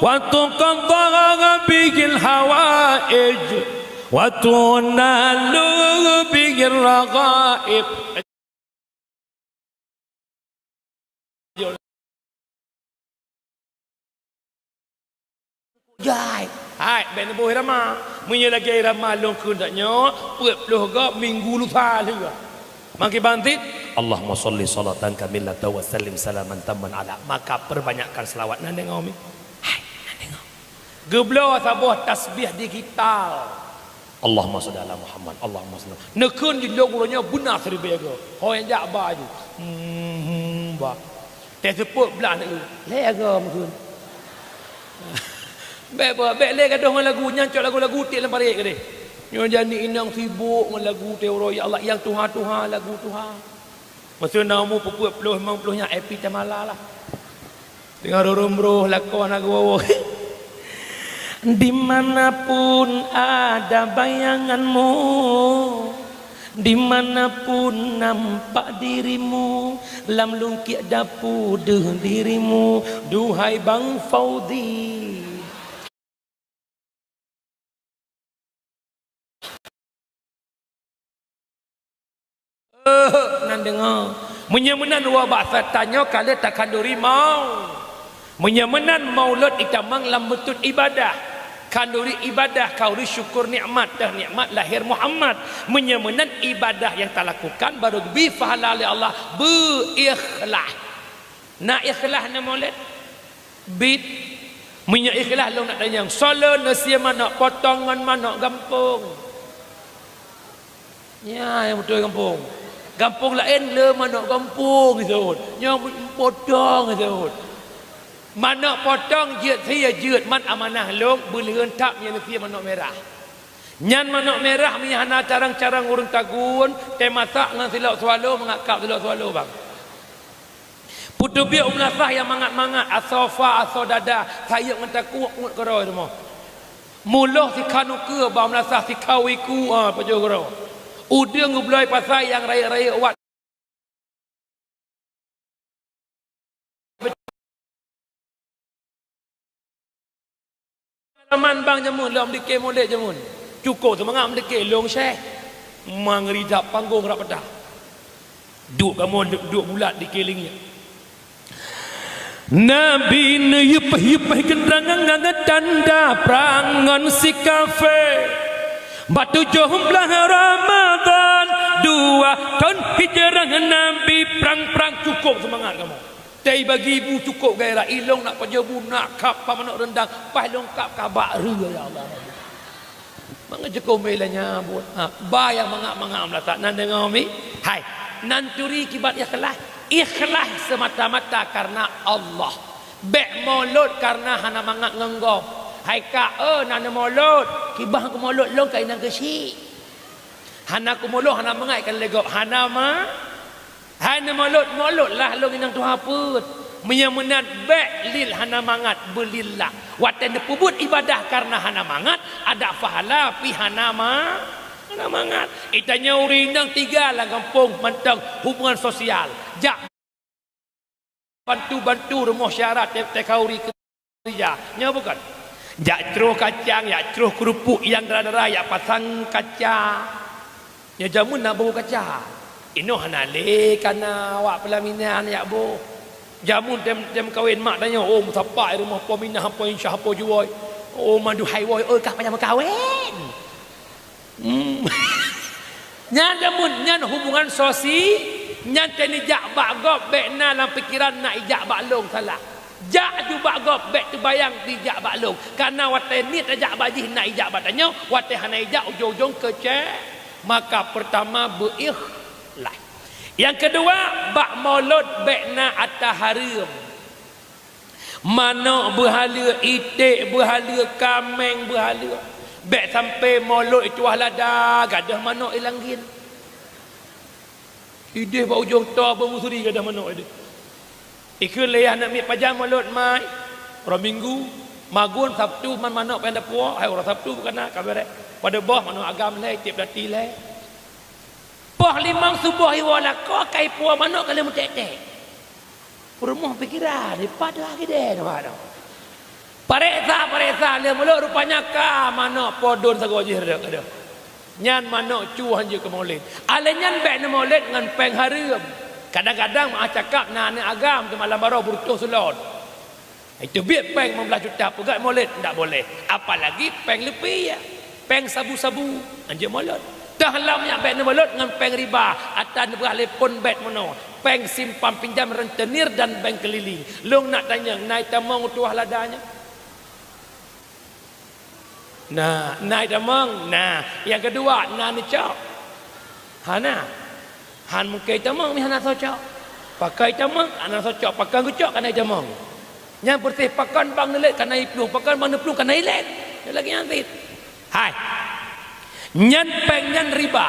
wa tuqadha bihil hawaij, wa tunalu bihir raghaib. Jai. Hai, bèk neuboh irama. Meunyoe lagèe irama lôn kheun tanyoe, peuet ploh gob minggu lusa lheueh. Mangke bantit, Allahumma shalli shalatan kamilatan wa sallim salaman tamman ala. Maka perbanyakkan selawat. Na deungö mi? Hai, na deungö. Geubloe saboh tasbih digital. Allahumma shalli ala Muhammad, Allahumma shalli. Neukheun di lôn uroe nyoe beuna siribèe goe. Ho nyang jak ba ju. Hmm, ba. Teuseupôt blah neuk. Lhèe goe meukheun. Bèk ba, bèk lé gadôh ngon lagu, nyan cok lagu-lagu tiek lam parit keudéh. Nyoe jadi inong sibok ngon lagu teuh uroe, ya Allah, nyang tuha-tuha lagu tuha. Masa na umu peuet ploh, limong ploh nyan, happy tamala lah. Teungoh rurung broh lakoe na geuwoe-woe. Di mana pun ada bayanganmu, di mana pun nampak dirimu, lam lungkiek dapu deuh dirimu, duhai Bang Fauzi. Eh, nan deungö. Meunyoe meunan, ubak setan nyoe ka lheueh takhanduri mau. Meunyoe meunan, maulud itamong lam beutôi ibadah. Khanduri ibadah, khanduri syukur nikmat, teuh nikmat lahir Muhammad. Meunyoe meunan, ibadah nyang talakukan barô geubri pahala lé Allah beu ikhlas. Na ikhlas na maulud? Bit. Meunyoe ikhlas lôn nak tanyong, soe lôn neusie manok potong ngon manok gampông? Nyan nyang beutôi gampông. Gampông laén le manok gampông disebut. Nyoe potong disebut. Manok potong jeuet sie jeuet, man amanah lôn, beuleuheun that meunyoe neusie manok mirah. Nyan manok mirah meunyoe hana carông-carông ureueng tagun, teumasak ngon silop swallow, mangat kab silop swallow, bang. Peuteubiet u meulasah nyang mangat-mangat, asoe fa, asoe dada, sayeuep ngon takue, uet keudroe rumoh. Muloh sikhan ukeue, bak meulasah sikhan wiku, ah, pajoh keudroe. Udeueng geubloe pasai nyang rayeuk-rayeuk wat. Pengalaman bang jameun lom dikeu mulod jameun. Cukôp seumangat meudikeu lôn syeh. Mangri that panggong rab patah. Duek kamoe duek bulat dikeu lingiek. Nabi neuyupaih-yupaih keundangan ngon tanda prang ngon si kafé. Bak tujoh blaih Ramadhan dua thon hijrah Nabi prang-prang cukôp seumangat kamoe. Tei bagi ibu cukôp gairah, ilong nak pajoh bu, nak kap pamanok rendang, paih longkap kabak reu, ya Allah. Mangat jeuet keu meuilanya buet. Ha, ba nyang mangat-mangat meulasah, nan deungoe mi? Hai, nan turi kiban ikhlas. Ikhlas semata-mata karena Allah. Bèk mulod karena hana mangat ngon gob. Hai ka, eh, na neumulod. Kiban keumulod lôn ka inong keuchik. Hana keumulod, hana mangat ka lé gob. Hana ma-, Hai neumulod, mulodlah lôn inong tuha peuet. Meunyoe meunan bèk lil hana mangat, beulillah. Watèe neupeubuet ibadah kareuna hana mangat, ada pahala pih hana ma-, hana mangat. Itanyoe ureueng inong tiga lam gampông mantong hubungan sosial. Jak bantu-bantu rumoh syedara teuka ureueng keu- Ija, nyoe bukon? Jak croh kacang, jak croh keurupuk nyang dara-dara, jak pasang kaca. Nyoe jameun na boh kaca. Inoe hana lé kana awak peulaminan jak boh. Jameun tem, tem kawen mak tanyoe, "Oh, meusapat rumoh Po Minah, Po Insyah, Po Juwoi. Oh, manduhai woe, oi, kah payah meukawen." Hmm. Nyan jameun, nyan hubungan sosi, nyan teuh neujak bak gob, bèk na lam pikeran na ijak bak lôn, salah. Jak aju bak gob, bèk teubayang dijak bak lôn. Kareuna watèe niet tajak bak jih na ijak bak tanyoe, watèe hana ijak ujong-ujong keucé. Maka peurtama beuikhlas. Nyang keudua, bak mulod bèk na ata hareuem. Manök beuhaleue, iték beuhaleue, kaméng beuhaleue. Bék sampoe mulod ituah lada, gadôh manök ilang gin. Idéh bak ujong toh beumeuseuri gadôh manök idéh. Ikheun lé yah aneuk miet, pajan mulod mai? Uroe Minggu, magun Sabtu man manök péng dapuo, hai uroe Sabtu bukana ka béré. Padub boh manök agam lhée, tieb dati lhée. Poh limong suboh iwoe lakoe ka ipuwoe manök ka lheueh meuték-ték. Peurumoh pikeran, ipadah gidée nyoe. Pareksa-pareksa lé mulod, rupanya ka manök po don sagoe jih reudoh-reudoh. Nyan manök cu han jeuet keu mulod. Alèh nyan bék neumulod ngon péng hareuem. Kadang-kadang meuah cakap na aneuk agam teuma lam baroe beurutoh seulon. Iteubiet péng limong blaih juta peugah mulod, ndak boleh. Apalagi péng leupie, péng sabu-sabu, han jeuet mulod. Toh lom nyak bék neumulod ngon péng riba, ata neupeugah lé phon bét meunoe, péng simpan pinjam rentenir dan bank keliling. Lôn nak tanyong, na itamong ituah lada nyoe? Na, na itamong? Na. Nyang keudua, na neucok? Hana. Han mungken itamong, mi hana soe cok. Pakon itamong, hana soe cok. Pakon geucok, kana itamong. Nyang peureuseh pakon bang neulét kana iplueng, pakon bang neuplueng kana ilét. Nyoe lagèe nyan cit. Hai. Nyan péng nyan riba.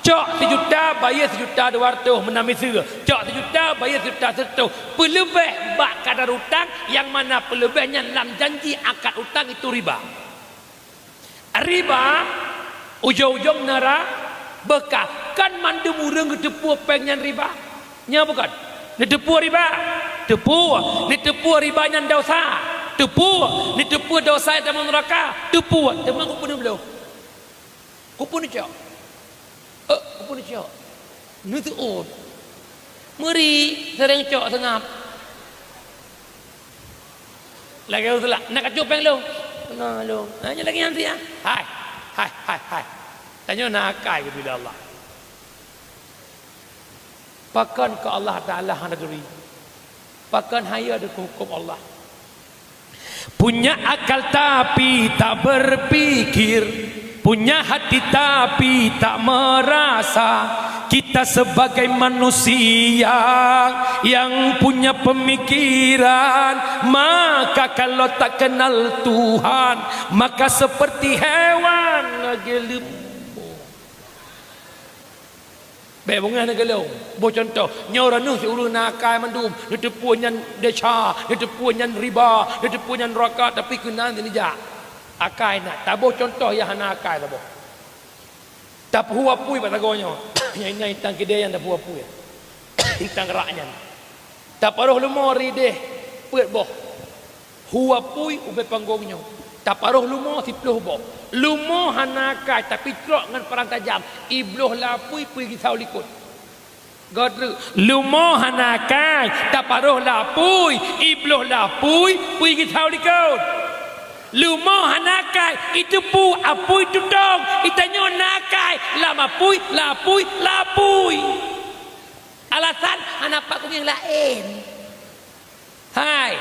Cok sijuta, bayeue sijuta dua ratus meunan miseue. Cok sijuta, bayeue sijuta sireutoh. Peuleubeh bak kadar utang nyang mana peuleubeh nyan lam janji akad utang itu riba. Riba, ujong-ujong neura beukah. Kan mandum ureueng geuteupeue péng nyan riba? Nyo bukon? Neuteupeue riba? Teupeue. Neuteupeue riba nyan dosa? Teupeue. Neuteupeue dosa nyang tamong neuraka? Teupeue. Teuma keupeue neubloe? Keupeue neucok? Eh, keupeue neucok? Neuseuôt. Meuri, seuréng cok seungab. Lagèe ureueng seulak, "Na kacok péng lôn?" "Na lôn." "Ha, nyoe lagèe nyan siat." Hai, hai, hai, hai. Tanyoe na akai geubri lé Allah. Pakon keu Allah Taala hana geubri? Pakon hayeue deuh keu huköm Allah? Punya akal tapi tak berpikir, punya hati tapi tak merasa. Kita sebagai manusia yang punya pemikiran, maka kalau tak kenal Tuhan, maka seperti hewan lagèe leumo. Bék beungéh neugeulong. Boh cuntoh, nyoe ureueng si ureueng na akai mandum, neuteupeue nyan desya, neuteupeue nyan riba, neuteupeue nyan neuraka, tapi keunan sinijak. Akai na, taboh cuntoh nyang hana akai taboh. Tapeuhu apui bak sagoe nyoe. Nyang inan intan keudè nyan tapeuhu apui. Intan rak nyan. Taparoh leumo rideh peuet boh. Hu apui ubé panggong nyoe. Taparoh leumo siplôh boh. Leumo hana akai, tapi trok ngon parang tajam. Ibloh lam apui peue geusau likot. Göt treuk. Leumo hana akai, taparoh lam apui, ibloh lam apui, peue geusau likot. Leumo hana akai, iteupeue apui tutong, itanyoe na akai, lam apui, lam apui, lam apui. Alasan hana pat kumieng laén. Hai,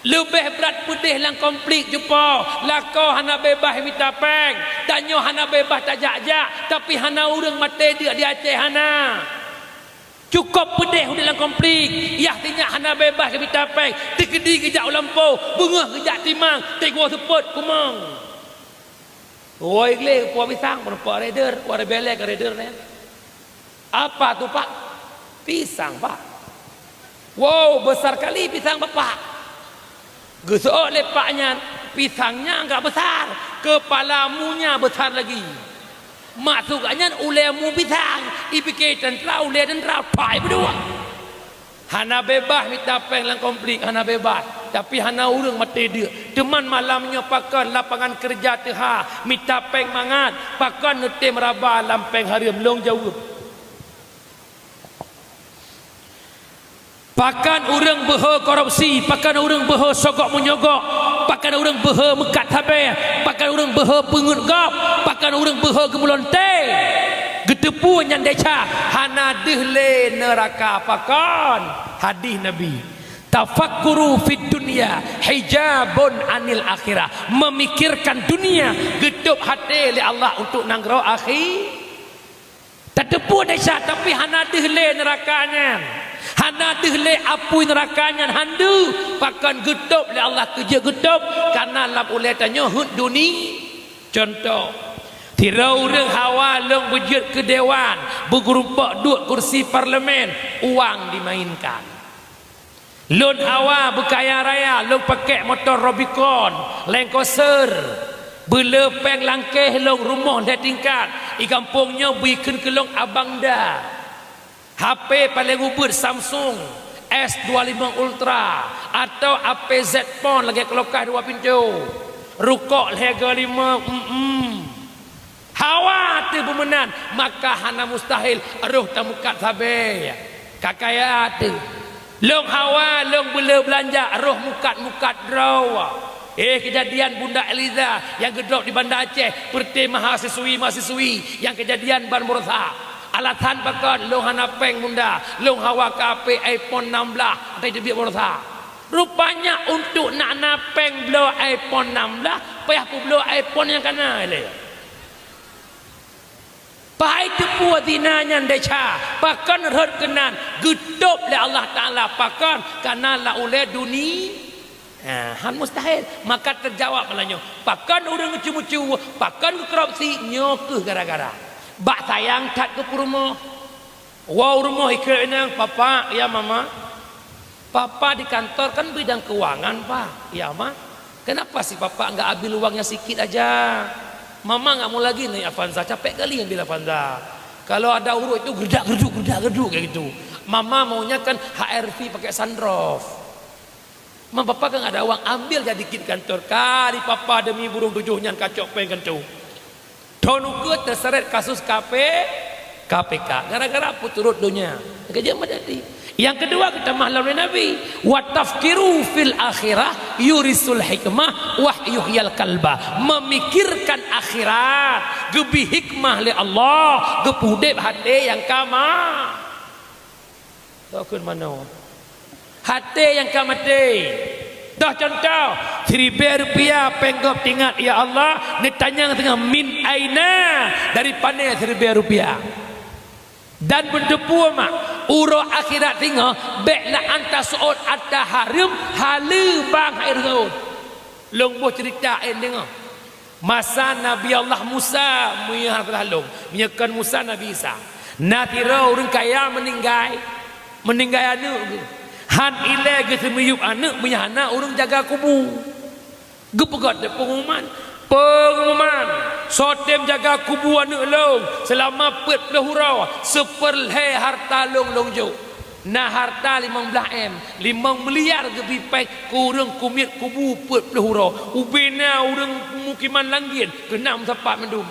leubeh brat peudeh lam konflik cupo, lakoe hana beubaih mita péng, tanyoe hana beubaih tajak-jak, tapi hana ureueng maté deuk di Aceh hana. Cukôp peudeh udép lam konflik, yah sinyak hana beubaih geumita péng, teukeudi geujak u lampôh, beungéh geujak timang, teungoh seupôt kumong. Woe gleh, po pisang, meureumpok reder, woe rebele ka reder nyan. Apa tu, Pak? Pisang, Pak. Wow, besar kali pisang Bapak. Geuseuôt lé pak nyan, pisang nyan agak besar, kepala munya besar lagi. Maksud nyan ulée mu pisang, ipike teuntara, ulée teuntara, pai beudua. Hana beubaih mita péng lam konflik, hana beubaih. Tapi hana ureueng maté deuk. Teuma malam nyoe pakon lapangan keureuja teuhah, mita péng mangat, pakon neutem raba lam péng hareuem, lôn jaweueb. Pakon ureueng beuhe korupsi, pakon ureueng beuhe sogok meunyoe gok, pakon ureueng beuhe meukat sabé, pakon ureueng beuhe peungeut gob, pakon ureueng beuhe geumulonte. Geuteupeue nyan desya, hana deuh lé neuraka. Pakon? Hadih Nabi, "Tafakkuru fid dunya hijabun anil akhirah." Memikirkan dunia geutôb até lé Allah untuk nanggroe akhi. Tateupeue desya, tapi hana deuh lé neuraka nyan. Na deuh lé apui neuraka nyan han deuh, pakon geutôb lé Allah keu jeuet geutôb, kareuna lam ulée tanyoe heuet duni. Cuntoh, sidroe ureuëng hawa lôn beujeuet keu dewan, beugeurumpok duek kursi parlemen, uang dimainkan. Lôn hawa beukaya raya, lôn pakèk motor Rubicon, Land Cruiser, beulé péng langkéh lôn rumoh lhée tingkat, di gampông nyoe bri kheun keu lôn abang da. H P paleng ubit Samsung S dua lima Ultra atau H P Z Fold lagée kulkas dua pintoe. Rukok lhée go lima, mm. Hawa teuh beumeunan, maka hana mustahil roh tameukat sabe. Ka kaya teuh. Lôn hawa, lôn beulé beulanja, roh mukat-mukat droe. Eh, keujadian Bunda Eliza nyang geudrop di Banda Aceh, peureté mahasiswi-mahasiswi nyang keujadian ban meurusak. Alasan pakon, lôn hana péng Bunda, lôn hawa ka H P iPhone enam belas, ata teubiet meurusak. Rupanya untuk nak na péng bloe iPhone enam belas, payah peubloe iPhone nyang kana lé. Pahai teupeu zina nyan desya, pakon rhot keunan geutôb lé Allah Taala, pakon kana lam ulée duni. Ha, han mustahil. Maka teujawab malam nyoe, pakon ureuëng geuceumeucue, pakon geukorupsi, nyoe kheueh gara-gara. Bak sayang that keu peurumoh. Woe u rumoh ikheun inong, "Papa, ya Mama, Papa di kantor kan bidang keuangan, Pa." "Ya, Ma." "Kenapa sih Papa nggak ambil uangnya sikit aja? Mama nggak mau lagi naik Avanza, capek kali ngambil Avanza. Kalau ada urut itu gerdak-gerduk, gerdak-gerduk kayak gitu. Mama maunya kan H R V pakai sunroof." "Ma, Papa kan ada uang, ambil jadi dikit kantor." Kali Papa demi burung tujuh nyan kacok péng kantor. Thon ukeue teuseret kasus K P, K P K. Gara-gara peuturot donya. Keujeuet meujadi. Nyang keudua geutamah lom lé Nabi, "Wa tafkiru fil akhirah yurisul hikmah wa yuhyil qalba." Memikirkan akhirat, geubri hikmah lé Allah, geupeu udeb até nyang ka ma-, Tokon manoe. Até nyang ka maté. Toh contoh, siribée rupiah péng gob teuingat, "Ya Allah, neutanyong teungoh min aina, dari pané siribée rupiah?" Dan beuteupeue mak, uroe akhirat teungoh, bék na anta seuôt ata hareuem, haleue bang hai reuôt. Lôn boh ceurita ék deungoe. Masa Nabi Allah Musa, meunyoe hana lôn, meunyoe kon Musa, Nabi Isa. Na sidroe ureuëng kaya meuninggai, meuninggai aneuëk geuh. Han ilée geuseumiyueb aneuëk meunyoe hana ureuëng jaga kubu. Geupeugah teuk peungumuman, "Peungumuman, soe tem jaga kubu aneuëk lôn seulama peuet ploh uroe, seupeurlhée harta lôn lôn jok." Na harta limong blaih M, limong miliar geubri péng keu ureuëng kumiet kubu peuet ploh uroe. Ubena ureuëng pemukiman Langgien keunan meusapat mandum.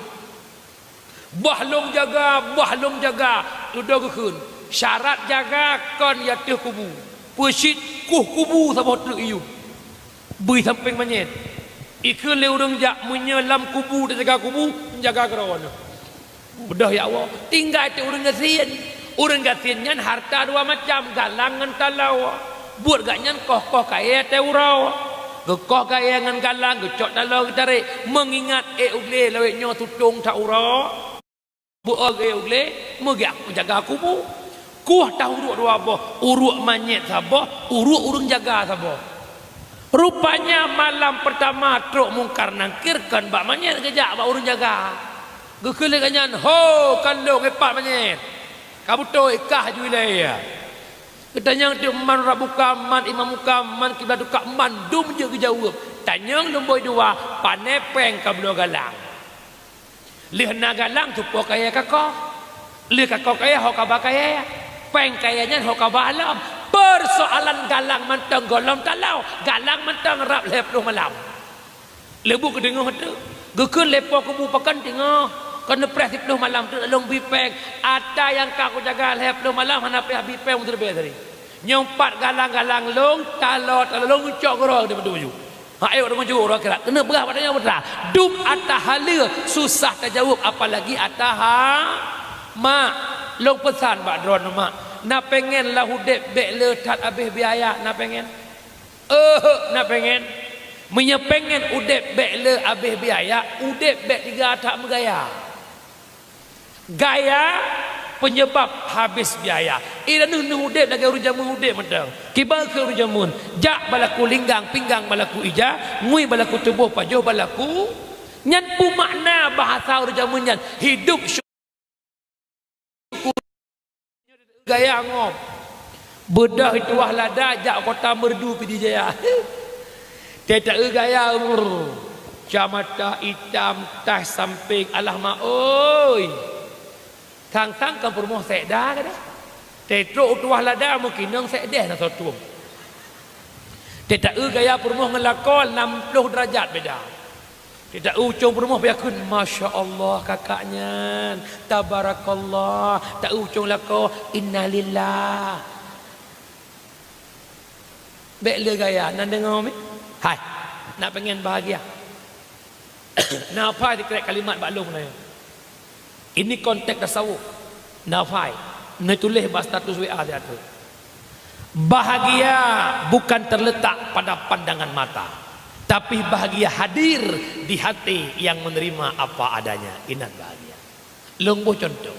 "Bah lôn jaga, bah lôn jaga," tudoe geukheun. Syarat jaga kon i ateueh kubu. Peucit kueh kubu saboh treuk iyub. Bri sampéng manyét. Ikheun lé ureuëng jak, "Meunyoe lam kubu teujaga kubu, jaga keudroe." Beudôh ya Allah, tinggai teuk ureuëng gasien. Ureuëng gasien nyan harta dua macam, galang ngon taloe. Buet gobnyan koh-koh kayée teuh uroe. Geukoh kayée ngon galang, geucok taloe geutarek. Meungingat ék u glé lawét nyoe tutong that uroe. Beu-o ék u glé, meugah jaga kubu. Kueh teuh uruek dua boh, uruek manyét saboh, uruek ureuëng jaga saboh. Rupanya malam peurtama trok Mungkar Nangkir kon bak manyét geujak bak ureuëng jaga. Geukheun lé gobnyan, "Ho, kandong ipat manyét. Ka beutôi kah ju ilée." Geutanyong teuk man rabbuka, man imamuka, man kiblatuka, mandum jeuet geujaweueb. Tanyong lumbôi dua, pané péng ka bloe galang. Lheueh na galang tupo kayée kakoh. Lheueh kakoh kayée ho kaba kayée. Péng kayée nyan ho kaba lom. Peusoalan galang mantong gohlom taloe, galang mantong rab lhée ploh malam. Leubu keudeungoh teuk. Geukheun lé po kubu, "Pakon teungoh? Kon neupreh siploh malam teuk lôn bri péng. Ata nyang ka kujaga lhée ploh malam hana payah bri péng meuteureubée tadi. Nyoe pat galang-galang lôn, taloe-taloe lôn cok keudroe di pintoe baju." Ha, ayo, ureuëng jeuet uroe akhirat. Keuneuk peugah bak tanyoe putra. Dum ata haleue susah tajaweueb, apalagi ata ha-, mak. Lôn peusan bak droeneuh mak. Na péngen lam udeb bék le that abéh biaya, na péngen? Euheuh, na péngen. Meunyoe péngen udeb bék le abéh biaya, udeb bék tiga that meugaya. Gaya, Penyebab habis biaya. Inan neuh udeb lagée ureuëng jameun udeb mantong. Kiban keu ureuëng jameun, jak balaku linggang, pinggang balaku ija, ngui balaku tuboh, pajoh balaku. Nyan peue makna bahasa ureuëng jameun nyan, hidup syukur gaya ngom. Beudôh tuah lada jak kota Merdu Pidie Jaya. Teuta gaya, brr. Camata itam, taih sampéng, alah ma oi. Sang-sang kan peurumoh sekda ka deh. Teutrok u tuah lada meukinong sekdeh na soe tueng. Teuta gaya peurumoh ngon lakoe nam ploh derajat beda. Teuta ucong peurumoh piakheun, "Masya Allah kakak nyan, tabarakallah." Ta ucong lakoe, "Innalillah." Bék le gaya, na deungoe mi? Hai, na pengen bahagia. Na phai sikrek kalimat bak lôn nyoe. Ini konteks tasawuf. Na phai, neutuléh bak status W A siat tu. Bahagia bukan terletak pada pandangan mata, tapi bahagia hadir di hati yang menerima apa adanya. Inan bahagia. Lôn boh contoh.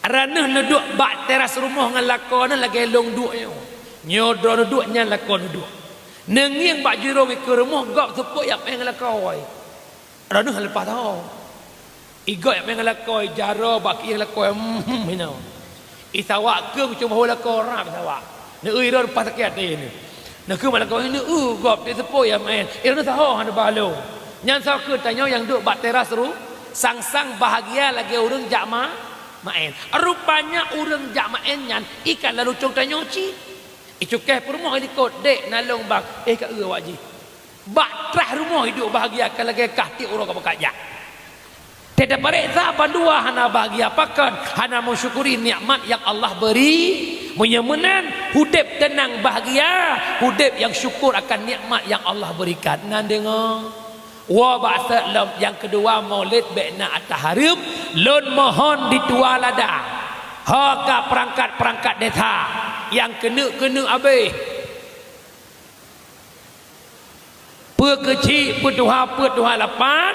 Droeneuh neuduek bak teras rumoh ngon lakoe neuh lagée lôn duek nyoe. Nyoe droeneuh duek, nyan lakoe neuduek. Neungieng bak jurông ikeue rumoh gob seupôt jak meu'én ngon lakoe. Droeneuh leupah tho. Igob jak meu'én ngon lakoe, jaroe bak kiéh lakoe, hmm, hmm, hinoe. Isawak keueng cuma ho lakoe rab isawak. Neueu droe leupah sakét até neuh. Neukheun bak lakoe, "Neueu gob, teuk seupôt jak meu'én." Droeneuh saho hana ba lôn. Nyan soe kheun tanyoe nyang duek bak teras ru, sang-sang bahagia lagée ureuëng jak ma, meu'én. Rupanya ureuëng jak meu'én nyan i ka lam lucong tanyoe cit. Icukéh peurumoh ilikot, "Dek, na lôn bang." "Eh, ka eu awak jih." Bak trah rumoh iduek bahagia ka lagée kah tieb uroe ka beukat jak. Teuta pareksa bandua hana bahagia pakon, hana meusyukuri nikmat nyang Allah beri. Meunyoe meunan, udeb teunang bahagia, udeb nyang syukur akan nikmat nyang Allah berikan. Na deungoe? Woe bak sot lom, nyang keudua, Maulid bék na ata hareuem, lôn mohon di tuah lada. Ho ka peurangkat-peurangkat desa nyang keuneuk-keuneuk abéh. Peue keuchik, peue tuha, peue tuha lapan,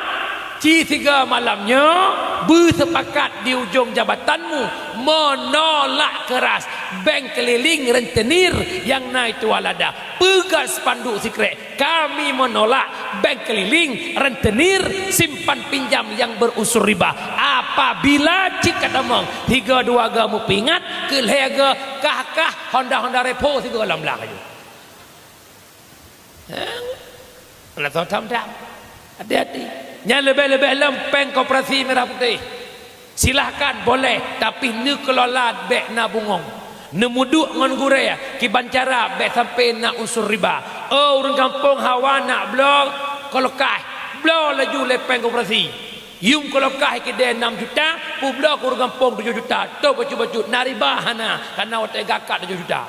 ci sigoe malam nyoe beuseupakat di ujong jabatanmu menolak keras bank keliling rentenir nyang na i tuah lada. Peugah spanduk sikrek, "Kami menolak bank keliling rentenir simpan pinjam yang berunsur riba." Apabila cit ka tamong, sigoe dua goe meupeuingat, keu lhée goe kah-kah Honda-Honda Revo sigoe lam blah laju. Hah? Alah, soe tham-tham. Hati-hati. Nyan leubeh-leubeh lom péng koperasi merah putih. Silahkan, boleh, tapi neukelola bék na bungong. Neumeuduek ngon gurée, kiban cara bék sampai na unsur riba. Oh, ureuëng gampông hawa nak bloe kulkas, bloe laju lé péng koperasi. Yum kulkas keudée enam juta, peubloe keu ureuëng gampông tujoh juta. Toh bacut-bacut, na riba hana, karena watée gakat tujoh juta.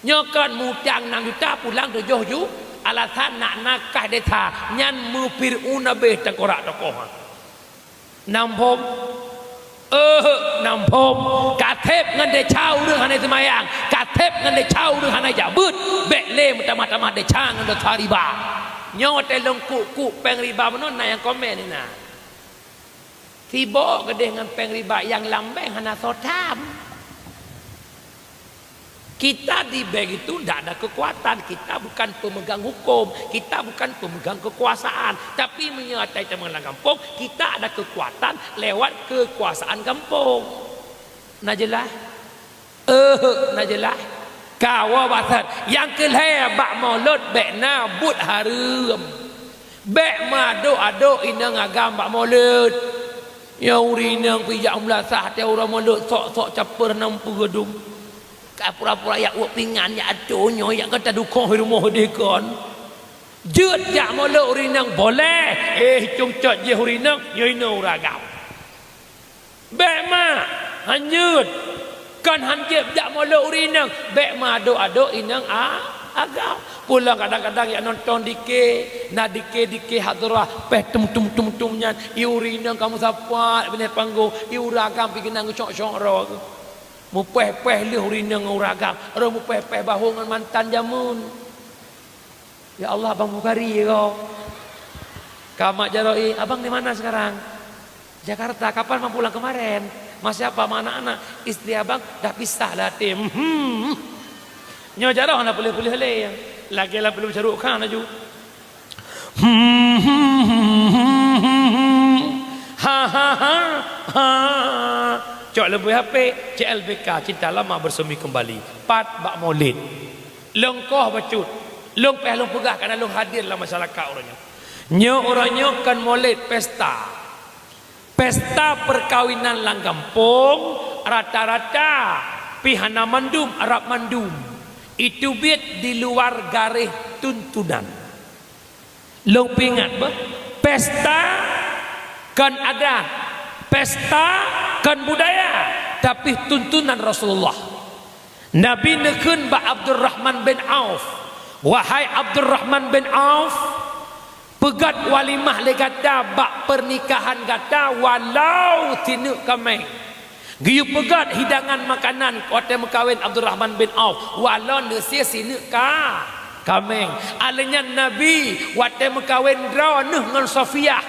Nyoe kon mutang nam juta pulang tujoh ju, alasan nak nakah desa nyan meufir'aun abéh teukorak tokoh. Nam phom, eh, nam phom, ka theb ngon desya ureuëng hana seumayang, ka theb ngon desya ureuëng hana jak beuet, bék lé meutamah-tamah desya ngon desya riba. Nyoe teuh lôn kuk-kuk péng riba meunan na nyang komen na. Sibok keudeh ngon péng riba nyang lam bank hana soe tham. Kita di bank itu ndak ada kekuatan, kita bukan pemegang hukum, kita bukan pemegang kekuasaan. Tapi meunyoe atai teuma lam gampông, kita ada kekuatan lewat kekuasaan gampông. Na jeulaih? Eh, na jeulaih. Kawoe bak that, nyang keu lhée bak mulod bék na buet hareuem. Bék meuadok-adok inong agam bak mulod. Nyoe ureuëng inong pih jak meulasah até uroe mulod, sok-sok caper nam peue dum. Ka pura-pura jak wok pingan jak atô nyoe jak gata dukoh rumoh deh kon. Jeuet jak mulod ureuëng inong boleh, eh, cungcot jih ureuëng inong, nyoe inoe ureuëng agam. Bék mak, hanjeuet. Kon hanjeuet jak mulod ureuëng inong, bék meuadok-adok inong a-, agam. Pulang kadang-kadang jak nonton dike, na dike-dike hadrah, péh tum, tum, tum, tum nyan, i ureuëng inong ka meusapat binéh panggong, i ureuëng agam pih keunan geucok-cok roh. Mupéh-péh lheueh ureuëng inong ngon ureuëng agam, roh mupéh-péh bahô ngon mantan jameun. Ya Allah, Abang Bukhari ya kau. Ka mak jaroe, "Abang di mana sekarang?" "Jakarta." "Kapan Abang pulang?" "Kemarin." Masih apa sama anak-anak? Istri abang dah pisah lah, Tim. Hmm. Nyoe jaroe hana peuleueh-peuleueh lé. Lagèe lam filem Shah Rukh Khan laju. Hmm. Ha, ha, ha, ha. Cok leubeh H P, C L B K, Cinta Lama Bersemi Kembali. Pat bak Maulid. Lôn koh bacut. Lôn payah lôn peugah karena lôn hadir lam masyarakat uroe nyoe. Nyoe uroe nyoe kon Maulid, pesta. Pesta perkawinan lam gampông, rata-rata pih hana mandum, rab mandum. Itu biet di luar garéh tuntunan. Lôn peuingat beuh, pesta kon adat, pesta kon budaya, tapi tuntunan Rasulullah. Nabi neukheun bak Abdurrahman bin Auf, "Wahai Abdurrahman bin Auf, peugöt walimah lé gata bak pernikahan gata walau sineuk kaméng." Geuyue peugöt hidangan makanan watèe meukawen Abdurrahman bin Auf, walau neusie sineuk ka-, kaméng. Alèh nyan Nabi watèe meukawen droeneuh ngon Safiyah.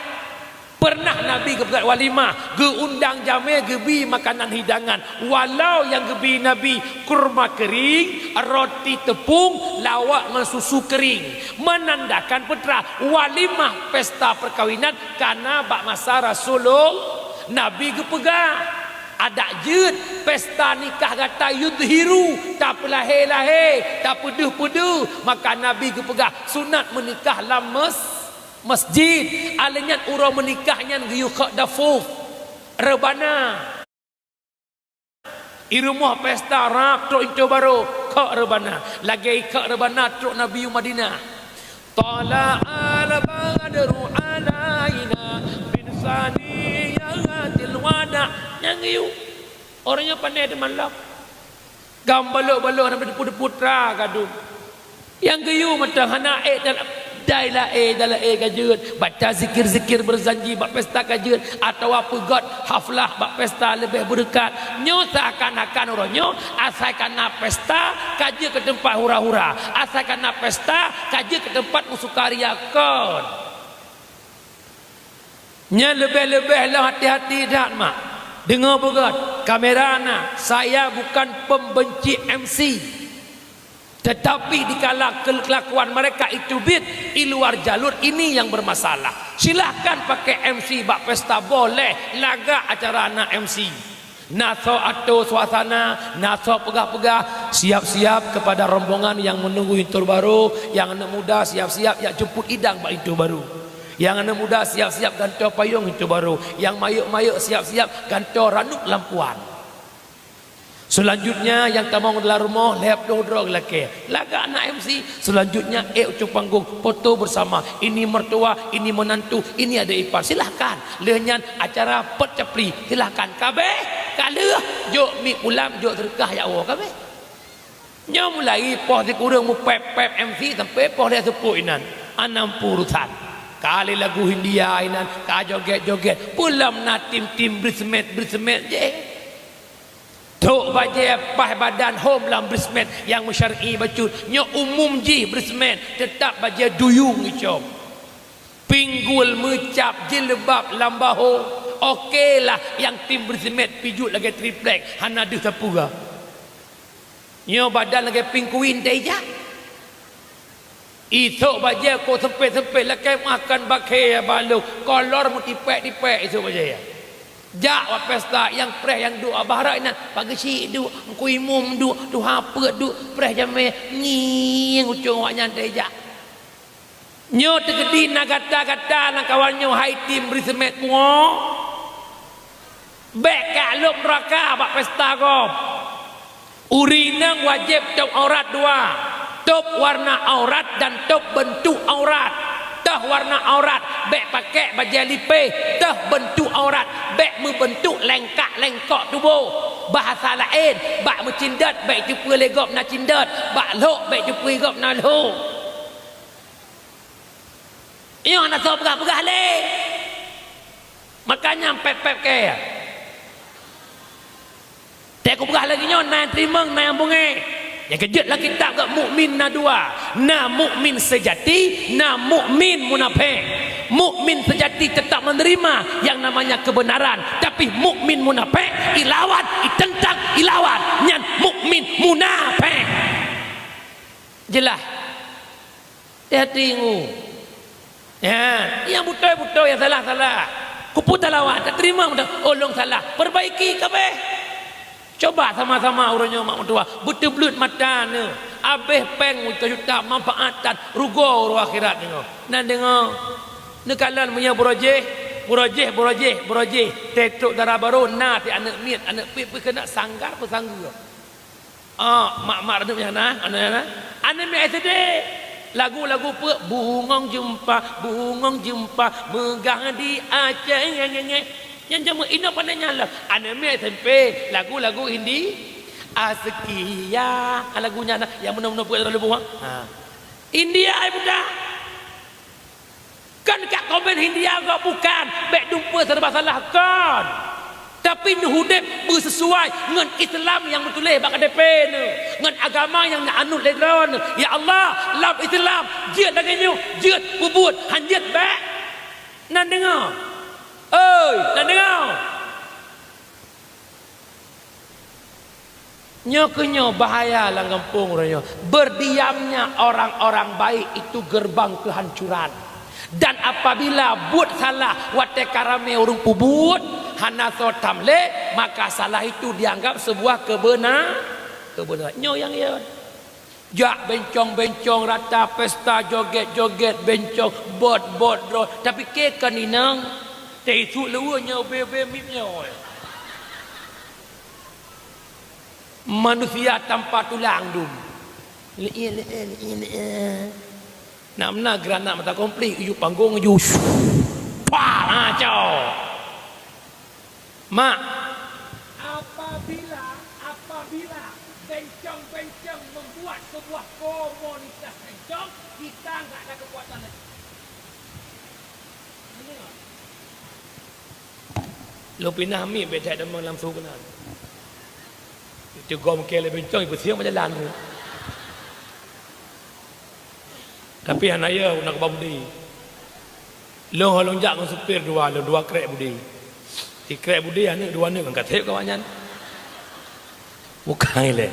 Peureunah Nabi geupeugöt walimah, geuundang jamé, geubi makanan hidangan. Walau nyang geubi Nabi kurma keuring, roti teupông, lawak ngon susu keuring. Meunandakan peue teuma walimah pesta peukawinan kana bak masa Rasulul-, Nabi geupeugah. Adak jeuet pesta nikah gata yudhiru, tapeulahé-lahé, tapeudeuh-peudeuh. Maka Nabi geupeugah sunat meunikah lam mes-, masjid. Alèh nyan uroe meunikah nyan geuyue khok dafuf, reubana. I rumoh pesta rab trok linto barô, khok reubana. Lagèe khok reubana trok Nabi u Madinah. Tala'al badru alaina min saniyatil wada. Nyang geuyue. Uroe nyoe pandai teumalak. Gam balok-balok hana deupot-deupot tra gadôh. Nyang geuyue mantong hana ék dal-, dai laén, dai laén ka jeuet. Baca zikir-zikir berjanji bak pesta ka jeuet. Atawa peugöt haflah bak pesta leubeh beureukat. Nyoe seakan-akan uroe nyoe asai kana pesta ka jeuet keu teumpat hura-hura. Asai kana pesta ka jeuet keu teumpat meusukaria kon. Nyan leubeh-leubeh lôn hati-hati that mak. Deungoe beugöt, kamera na, saya bukan pembenci M C. Tetapi dikala kelakuan mereka itu biet di luar jalur, ini yang bermasalah. Silahkan pakai M C bak pesta, boleh lagak acara na M C. Na soe atô suasana, na soe peugah-peugah, siap-siap kepada rombongan yang menunggu linto barô, nyang aneuk muda siap-siap jak jemput idang bak linto barô. Nyang aneuk muda siap-siap gantoe payong linto barô, nyang mayeuek-mayeuek siap-siap gantoe ranub lam puan. Selanjutnya nyang tamong dalam rumoh lhèe ploh droe lakèe. Lagak na M C. Selanjutnya ék ucok panggong, foto bersama. Ini mertua, ini menantu, ini adik ipar. Silahkan. Lheueh nyan acara pot capli. Silahkan. Ka abéh, ka lheueh, jok mi pulang, jok seudeukah jak woe, ka abéh. Nyoe mulai poh sikureueng meupép-pép M C sampai poh lhèe seupôt inan. Hana muphom urusan. Ka lé lagu Hindia inan, ka joget-joget. Peue lom na tim-tim bridesmaid, bridesmaid jih. Trok bajèe paih badan hom lam bridesmaid nyang meusyar'i bacut. Nyoe umum jih bridesmaid, teutap bajèe duyung icom. Pinggul meucab, jilbab lam bahô. Oke lah, nyang tim bridesmaid pijuet lagèe triplek, hana deuh sapeue. Nyoe badan lagèe pinguin teuh ijak. Isôk bajèe kok seumpét-seumpét lakèe makan bakée balôh, kolor meutipék-tipék isôk bajèe. Jak bak pesta nyang preh nyang duek bak barat inan, Pak Geuchik duek, Teungku Imum duek, tuha peuet duek, preh jamé, ngieng ucong awaknyan teuh ijak. Nyoe teukeudi na gata-gata lam kawan nyoe hai tim bridesmaid pungo. Bèk ka lhôk neuraka bak pesta gob. Ureueng inong wajéb tôb aurat dua, tôb warna aurat dan tôb beuntuk aurat. Tôh warna aurat bèk pakèk bajèe lipéh, tôh beuntuk aurat bèk meubeuntuk lengkak-lengkok tuboh. Bahasa laén, bak meucindot bèk teupeue lé gob na cindot, bak lhôk bèk teupeue gob na lhôk. Nyoe hana soe peugah-peugah lé. Makanya pép-pép kèe. Teuka kupeugah lagèe nyoe, na nyang teurimong, na nyang beungéh. Nyang keujeuet lam kitab geuh, mukmin na dua, na mukmin seujati, na mukmin munafék. Mukmin seujati teutap meuneurimong nyang namanya keubeunaran, tapi mukmin munafék ilawan, iteuntang, ilawan, nyan mukmin munafék. Jeulaih? Hati-hati ngu. Ya, nyang beutôi-beutôi, nyang salah-salah. Kupu talawan, tateurimong beutôi. Oh, lôn salah. Perbaiki kabéh. Coba sama-sama uroe nyoe mak meutuwah, beuteubleuet mata neuh. Abéh péng juta-juta, manfaat that, rugoe uroe akhirat nyoe. Nan deungoe. Neukalon meunyoe beurojéh, beurojéh, beurojéh, beurojéh. Teutôk dara barô na si aneuk miet, aneuk piep, piep keuneuk sanggar peusanggur. Ah, mak-mak radup nyan na, aneuk nyan na. Aneuk miet S D. Lagu-lagu peue? Bungong jeumpa, bungong jeumpa, meugah di Aceh, nge, nge, nge. Nyan jameun inoe pandai nyan lom. Aneuk miet S M P, lagu-lagu Hindi. Azkia, lagu nyan na, nyang meunoe-meunoe peue lalu buang. Ha. India ai budak. Kon ka komen Hindia gob bukan, bék dumpeue serba salah kon. Tapi neuh udeb beuseusuai ngon Islam nyang meutuléh bak K T P neuh, ngon agama nyang neuanut lé droeneuh. Ya Allah, lam Islam, jeuet lagée nyoe, jeuet peubuet, hanjeuet bék. Nan deungoe. Oi, nan deungoe. Nyoe keuh nyoe bahaya lam gampông uroe nyoe. Berdiamnya orang-orang baik itu gerbang kehancuran. Dan apabila buet salah watée ka ramé ureuëng peubuet, hana soe tham lé, maka salah itu dianggap sebuah kebeuna-, kebenaran. Nyoe nyang ya. Jak bencong-bencong rata pesta, joget-joget, bencong, bot-bot droe, tapi ke kon inong, teuisuk luweue nyoe be-be mip nyoe. Manusia tanpa tulang dum. Le'e, le'e, le'e, le'e. Nak meunan granat mata konflik, yue panggong ju. Pah, ha, cok. Mak. Apabila, apabila bencong-bencong membuat sebuah komunitas bencong, kita nggak ada kekuatan lagi. Lôn pinah miet bék that damang lam su keunan. Teugom kée lé bencong, ipeusieng beujalan. Tapi hana yö, na keubah budi. Lôn ho lôn jak ngon supir dua, lôn dua krek budi. Sikrek budi aneuk, dua aneuk ngon ka sép keu awaknyan. Bukan ilée.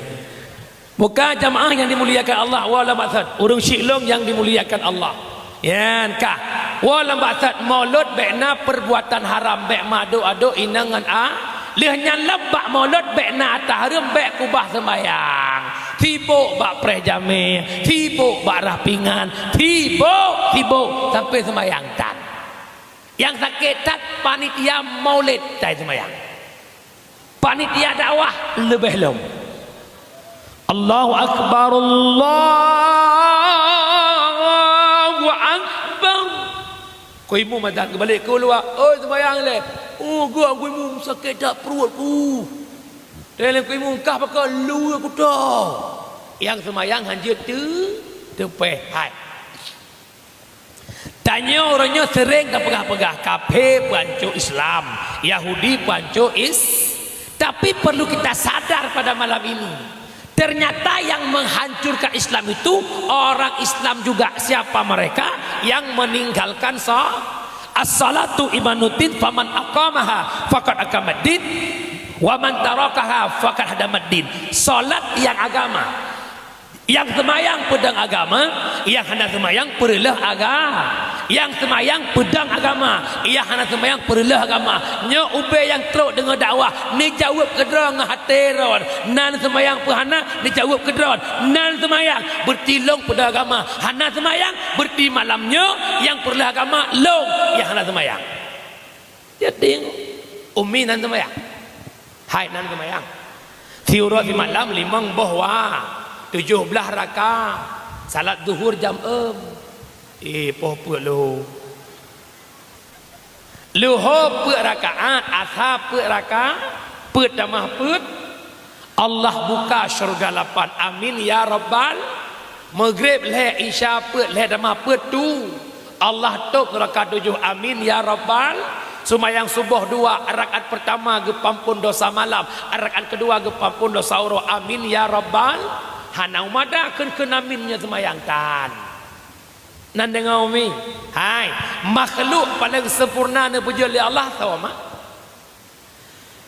Bukan jamaah yang dimuliakan Allah, wa la maksud. Ureuëng syiek lôn yang dimuliakan Allah. Nyan ka. Wa la maksud, mulod bék na perbuatan haram, bék meuadok-adok inong ngon a. Lheueh nyan lom bak mulod bék na ata hareuem, bék keubah seumayang. Sibok bak preh jamé, sibok bak rah pingan, sibok, sibok sampai seumayang that. Nyang sakét that panitia maulid tai seumayang. Panitia dakwah leubeh lom. Allahu Akbar, Allahu Akbar. Ku imum adan geubalek keu luwa, "Oi, seumayang lé." "Oh, geuh, ku imum, sakét that pruet ku." Teuh lé ku imum, "Kah pakon?" "Luweue ku toh." Nyang seumayang hanjeuet teu-, teupéh. Hai. Tanyoe uroe nyoe seuréng tapeugah-peugah, kafé peuancô Islam, Yahudi peuancô Is-, tapi perlu kita sadar pada malam ini, ternyata yang menghancurkan Islam itu orang Islam juga. Siapa mereka? Yang meninggalkan sa-, as-salatu imaduddin, faman aqamaha faqad aqamaddin, wa man tarakaha faqad hadamaddin. Salat nyang agama. Nyang seumayang peudong agama, nyang hana seumayang peureuloh aga-, nyang seumayang peudong agama, nyang hana seumayang peureuloh agama. Nyoe ubé nyang trok deungoe dakwah, neujaweueb keudroe ngon até droe. Nan seumayang peu hana, neujaweueb keudroe. Nan seumayang, beureuti lôn peudong agama. Hana seumayang, beureuti malam nyoe nyang peureuloh agama lôn nyang hana seumayang. Jadi, umi nan seumayang. Hai nan seumayang. Siuroe simalam limong boh wa, tujoh blaih raka. Salat zuhur jam eum. Eh, poh peuet lô. Luho peuet rakaat, asa peuet raka, peuet tamah peuet. Allah buka syurga lapan. Amin ya rabbal. Maghrib lhèe, Isya peuet, lhèe tamah peuet tu. Allah tôp neuraka tujoh. Amin ya rabbal. Seumayang suboh dua, rakaat peurtama geupeuampôn dosa malam, rakaat keudua geupeuampôn dosa uroe. Amin ya rabbal. Hana umada kheun-kheun amin nyoe seumayang tan. Nan deungoe umi, hai, makhluk paleng sempurna neupeujeuet lé Allah, soe mak?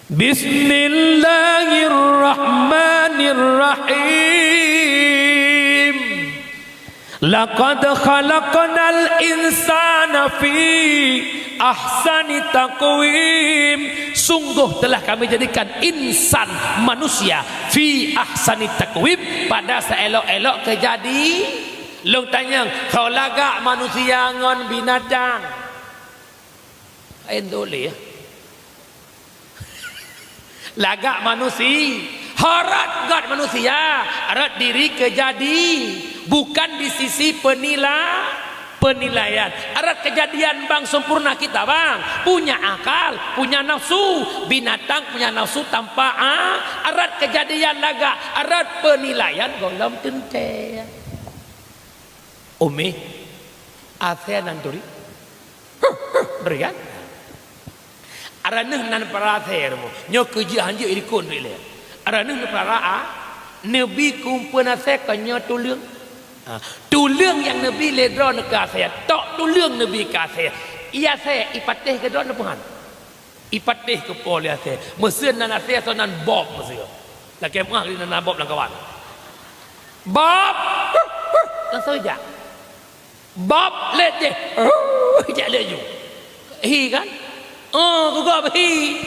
Bismillahirrahmanirrahim. Laqad khalaqnal insana fi ahsani taqwim. Sungguh telah Kami jadikan insan, manusia, fi ahsani taqwim, pada seelok-elok keujadi. Lôn tanyong, soe lagak manusia ngon binatang? Laén teuh lé, ya. Lagak manusia, hareuet gét manusia, hareuet diri keujadi, bukan di sisi penila-, penilaian. Hareuet keujadian bang sempurna kita, bang. Punya akal, punya nafsu. Binatang punya nafsu tanpa a-, hareuet keujadian lagak, hareuet penilaian gohlom teuntée. Umi, asée nan turi. Berikan. Araneuh nan peurasée rumoh. Nyoe keujeuet hanjeuet irikon tu ilée. Araneuh neupeurara, neubi kumpeuen asée kon nyoe tuleueng. Ha, tuleueng nyang neubi lé droeneuh keu asée. Tok tuleueng neubi keu asée. Iya asée ipatéh keu droeneuh peuhan. Ipatéh keu po lé asée. Meuseuen nan asée soe nan bob meuseuen. Lakée meuah kali nan bob lam kawan. Bob! Langsung ijak. Bob lét jih. Jak laju. Hi kan? Oh, gugop hi.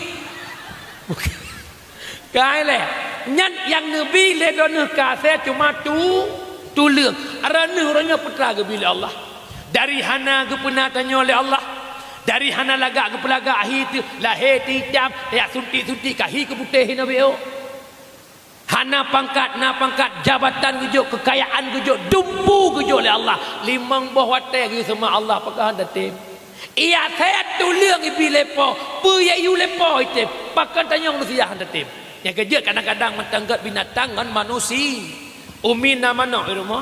Kai lé. Nyan nyang neubi lé droeneuh keu asée cuma tu, tuleueng. Araneuh uroe nyoe peue teuma geubi lé Allah. Dari hana geupeuna tanyoe lé Allah. Dari hana lagak geupeulagak hi teuh, lahé teuh itam, tajak suntik-suntik ka hi keu putéh hinoe beu. Hana pangkat, na pangkat, jabatan geujok, keukayaan geujok, dumpu geujok lé Allah. Limong boh watée geuyue seumah Allah, pakon hana tem. Iya asée tuleueng ibi lé po, peue yue lé po item, pakon tanyoe manusia hana tem. Nyang keujeuet kadang-kadang mantong gét binatang ngon manusia. Umi na manok di rumoh.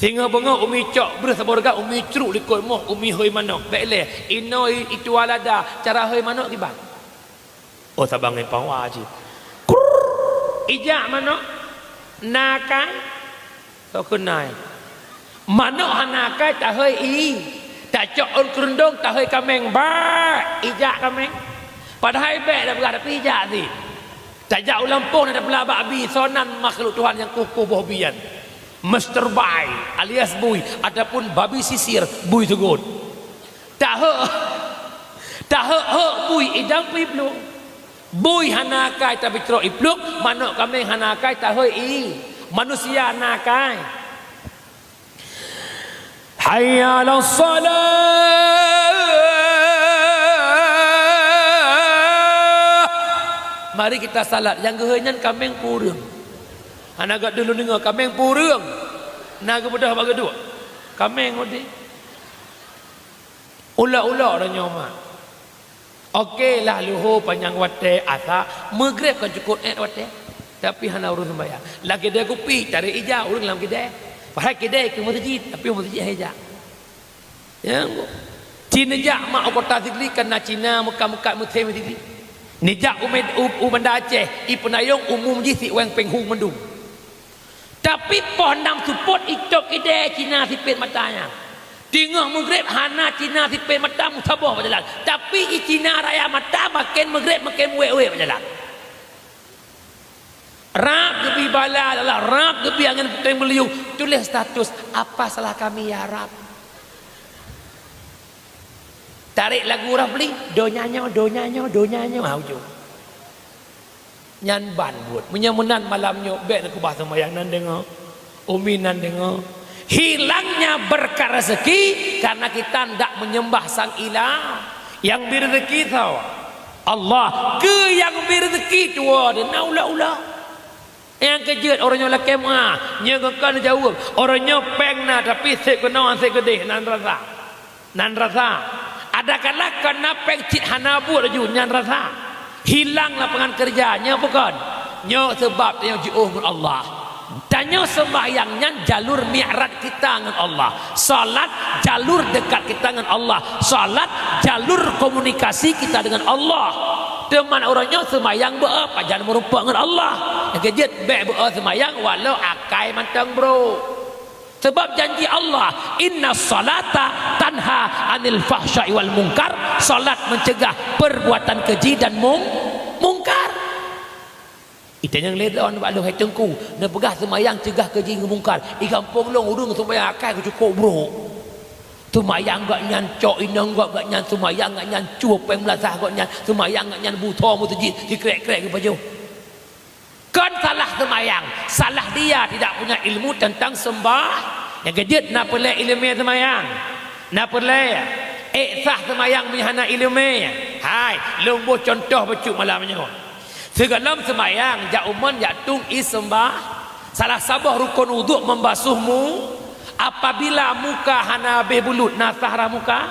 Singoh beungoh umi cok breuh saboh reugat, umi crok likot moh, umi hôi manok. Bék lé, inoe i-, ituwa lada, cara hôi manok kiban. Oh, saban ngon pawa cit. Krrrr. Ijak manok. Na akai? Soe kheun na? Manok hana akai tahôi ie. Tacok ôn keurundong tahôi kaméng. Bak! Ijak kaméng. Padahai bék tapeugah, tapi ijak cit. Tajak u lampôh na tapeulabak bi, soe nan makhluk Tuhan nyang kueh-kueh boh bi nyan. Mister Bai alias bui ataupun babi sisir, bui seugot. Taheuek, taheuek-heuek bui idang pih pluek. Bui hana akai tapi trok ipluek, manok kaméng hana akai tahôi ie. Manusia na akai. Hayya 'alas shalah. Mari kita salat. Nyang geuhôi nyan kaméng peue ureuëng. Hana gét deuh lôn deungoe kaméng peue ureuëng. Na geubeudôh bak geuduek. Kaméng udeb. Ulok-ulok uroe nyoe mak. Oke lah luho panyang watée asa, meugreb kan cukop ék watée. Tapi hana ureuëng seumbahyang. Lagée deh kupi, cari ija ureuëng lam kidée. Padahai kidée keu meuseujid, tapi meuseujid hai ija. Ya, ci neujak mak u kota Sigli kan na Cina meukat-meukat meuthé Sigli. Neujak u, u, u Banda Aceh, i peunayong umum jih si weng péng hu mandum. Tapi poh nam seupôt itôb idée Cina sipét mata nyan. Teungoh meugreb hana Cina sipét mata meusaboh bak jalan. Tapi i Cina raya mata maken meugreb maken wék-wék bak jalan. Rab geubi bala, rab geubi angén puténg meuliyueng, tuléh status, "Apa salah kami ya Rab?" Tarek lagu Rafli, "Donya nyoe, donya nyoe, donya nyoe," ha ujong. Nyan ban buet. Meunyoe meunan malam nyoe bék na keubah seumayang nan deungoe. Umi nan deungoe. Hilangnya berkah rezeki karena kita ndak menyembah sang ilah. Nyang bri rezeki soe? Allah. Keu nyang bri rezeki tuwoe deuh na ulok-ulok. Nyang keujeuet uroe nyoe lakée meuah, nyoe kon jaweueb. Uroe nyoe péng na tapi seb keunoe seb keudeh nan rasa. Nan rasa. Adakala kon na péng cit hana buet laju nyan rasa. Hilang lapangan kerja nyoe bukon. Nyoe seubab tanyoe jiôh ngon Allah. Tanyoe seumbahyang nyan jalur mi'raj kita ngon Allah. Salat jalur dekat kita ngon Allah. Salat jalur komunikasi kita dengan Allah. Teuma uroe nyoe seumbahyang beu pajan meurumpok ngon Allah. Keujeuet bèk beu-o seumayang walau akai mantong brok. Sabab janji Allah, "Inna salata tanha 'anil fahsya'i wal munkar." Salat mencegah perbuatan keji dan mung-, mungkar. Itanyong lé droe bak lôn, "Hai Teungku, neupeugah seumayang cegah keji ngon mungkar. I gampông lôn ureueng seumayang akai geuh cukôp brok. Seumayang gobnyan cok inong gob gobnyan, seumayang gobnyan cue péng meulasah gobnyan, seumayang gobnyan butho meuseujid sikrek-krek geupajoh." Kon salah seumayang, salah dia tidak punya ilmu tentang sembah. Nyang keujeuet na peureulèe ileumèe seumayang. Na peureulèe ék sah seumayang meunyo hana ileumèe. Hai, lôn boh cuntoh bacut malam nyoe. Sigohlom seumayang jak u mon jak tueng ie seumbah, salah saboh rukon uduk membasuh mu. Apabila muka hana habéh bulut, na sah rah muka?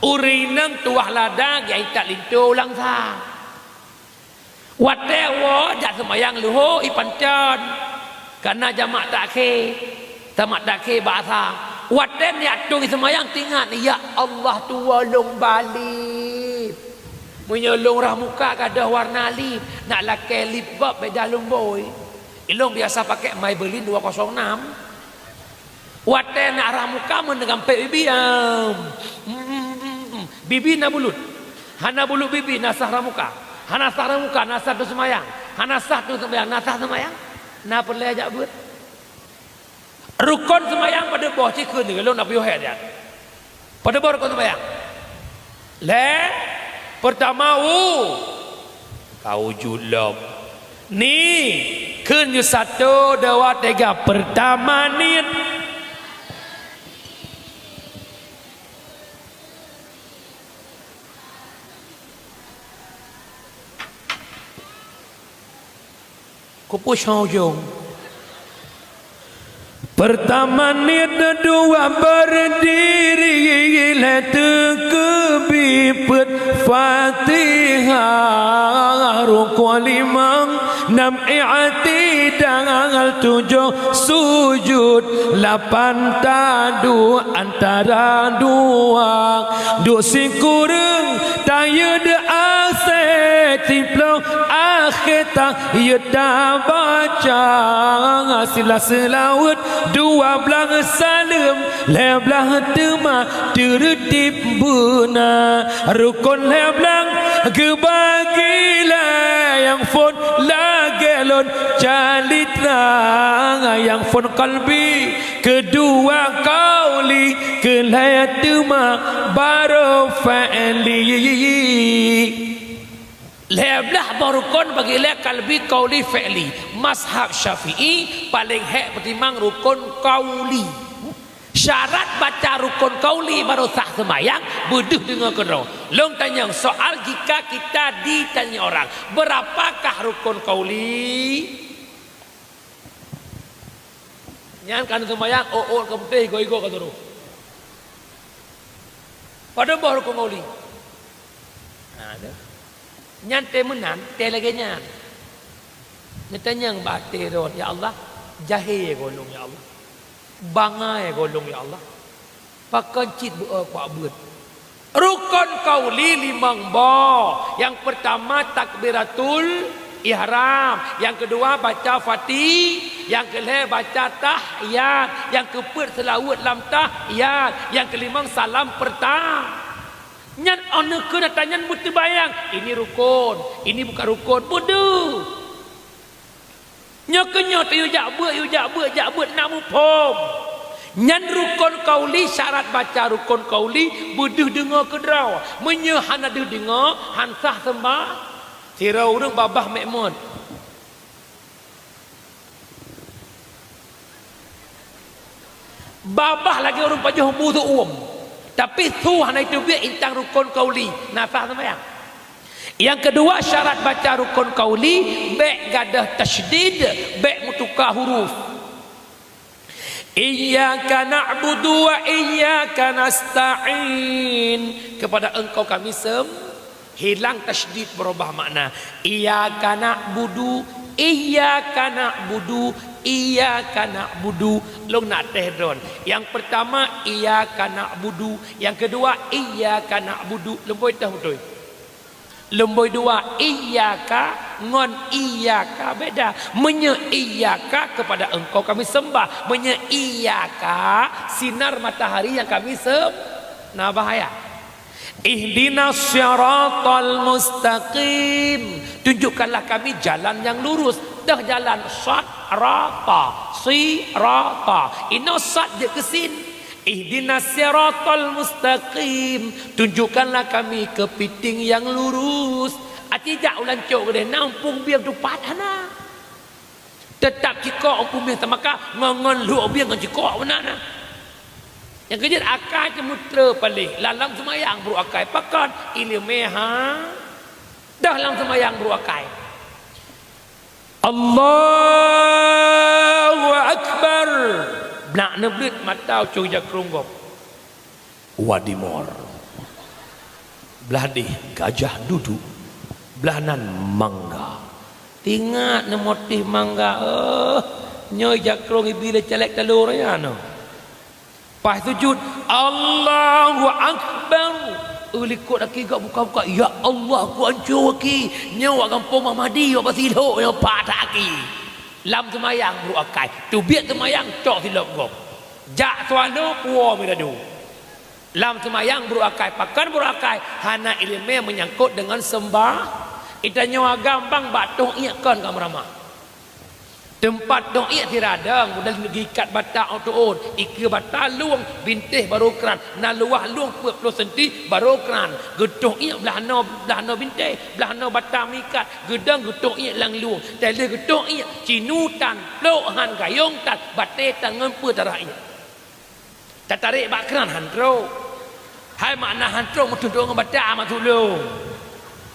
Ureueng inong tuwah lada geujak intat linto ulang sah. Watèe woe jak seumayang leuhô ie panton, ka na jamak takhé, jamak takhé bak asa. Watèe neujak tueng ie seumayang teuingat, "Ya Allah, tuwoe lôn balip. Meunyoe lôn rah muka gadôh warna lip, nak lakèe lip gob beda lôn bôi. Ilôn biasa pakai Maybelline dua kosong enam." Watèe nak rah muka meuneuk gampék bibi, am. Mm, mm, mm, mm. Bibi na bulut. Hana bulut bibi, na sah rah muka. Hana sah rah muka, na sah tueng seumayang. Hana sah tueng seumayang, na sah seumayang. Na peureulèe jak beuet. Rukon seumayang padub boh, ci kheun lôn na piôh hèk nyan. Padub boh rukon seumayang? Lhèe, peurtama u, ka wujud lom. Ni, kheun keu sato, dua, tiga, peurtama niet. Kupeue soe ujong? Peurtama niet, dua berdiri, lhèe teukeubi peuet Fatihah, rukon limong, nam i'tidal, tujoh sujud, lapan taduek antara dua, duek sikureueng tayeue deuh asèe, siplôh akhé ta- yue tabaca, siblaih seulaweuet, dua blaih saleuem, lhèe blaih teuma teureutib beuna. Rukon lhèe blaih geubagi lé, nyang phôn lagèe lôn calitra, nyang phôn qalbi, keudua qauli, keulhèe teuma baru fi'li. Lhèe blaih boh rukon bagi lé, qalbi, qauli, fi'li. Mazhab Syafi'i paleng hèk peutimang rukon qauli. Syarat baca rukon qauli baru sah seumayang, beudeuh deungoe keudroe. Lôn tanyong soal, jika kita ditanya orang, "Berapakah rukon qauli?" Nyan ka seumayang, ôk-ôk ka putéh, igoe-igoe ka turoh. Padub boh rukon qauli? Nah, tu. Nyan teuh meunan, teuh lagèe nyan. Neutanyong bak até droe, "Ya Allah, jahé goe lôn, ya Allah. Bangai goe lôn, ya Allah. Pakon cit beu-o kuak beuet?" Rukon qauli limong boh. Nyang peurtama takbiratul ihram, nyang keudua baca Fati-, nyang keulhèe baca tahiyat, nyang keupeuet seulaweuet lam tahiyat, nyang keulimong salam peurta-, nyan 'oh neukheun atra nyan beuteubayang, ini rukon, ini bukan rukon, beudeuh. Nyoe keuh nyoe teuh yue jak beuet, yue jak beuet, jak beuet, na muphom. Nyan rukon qauli, syarat baca rukon qauli, beudeuh deungoe keudroe. Meunyoe hana deuh deungoe, han sah seumbah. Sidroe ureueng babah meu'èn. Babah lagèe ureueng pajoh bu seuuem, tapi su hana jiteubiet, intang rukon qauli, na sah seumayang. Nyang keudua, syarat baca rukon qauli, bèk gadôh tasydid, bèk meutuka huruf. Iyyaka na'budu wa iyyaka nasta'in. Kepada Engkau kami sem-, Hilang tasydid, beurubah makna. Iyyaka na'budu, iyyaka na'budu, iyyaka na'budu. Lôn nak teuh droen. Nyang peurtama, iyyaka na'budu. Nyang keudua, iyyaka na'budu. Lôn bôi teuh beutôi. Lôn bôi dua, iyyaka Ngon iyyaka beda. Meunyoe iyyaka, kepada Engkau kami sembah. Meunyoe iyyaka, sinar matahari yang kami sem-, nah, bahaya. Ihdinas siratal mustaqim. Tunjukkanlah kami jalan yang lurus. Dah jalan sat, rata, si, rata. Inoe sat jeuet keu sin. Ihdinas siratal mustaqim. Tunjukkanlah kami kepiting yang lurus. Aci jak u lancok keudeh, na umpung bieng tupat hana. Teutap cikok umpung bieng, teumakah ngon, ngon luek bieng ngon cikok meunan na. Nyang keujeuet akai teumeutre paléh lam seumayang brôk akai. Pakon? Ileumèe ha. Dah lam seumayang brôk akai. Allahu Akbar. Blah neubleuet mata ucok jakrong gob. Wadi Mor. Blah deh gajah duduk, blah nan mangga. Tingat neumotif mangga, eh, nyoe jakrong ibi lé calék talô raya nyoe. Paih sujud, Allahu Akbar. Eh, likot aki gak buka-buka, ya Allah, ku anco aki. Nyoe wak gampông Muhamadi, wak Basilhok, nyoe pat aki. Lam seumayang brôk akai, teubiet seumayang cok silop gob. Jak suanoe puwoe miradu. Lam seumayang brôk akai, pakon brôk akai, hana ileumèe meunyangkot deungon seumbah. Geutanyoe agam bang bak toh iek kon ka meuramah. Teumpat toh iek siradong, mudah geuikat bata ôk tuôn, ikeue bata lueng, bintéh barô kran, na luwah lueng peuet ploh senti barô kran, geutoh iek blah noe, blah noe bintéh, blah noe bata meuikat, geudong geutoh iek lam lueng, teuh lheueh geutoh iek, cinu tan, plôk han, gayong tan, batée tan ngon peue tarah iek. Tatarek bak kran han trok. Hai makna han trok meututoe ngon batée amat tulông.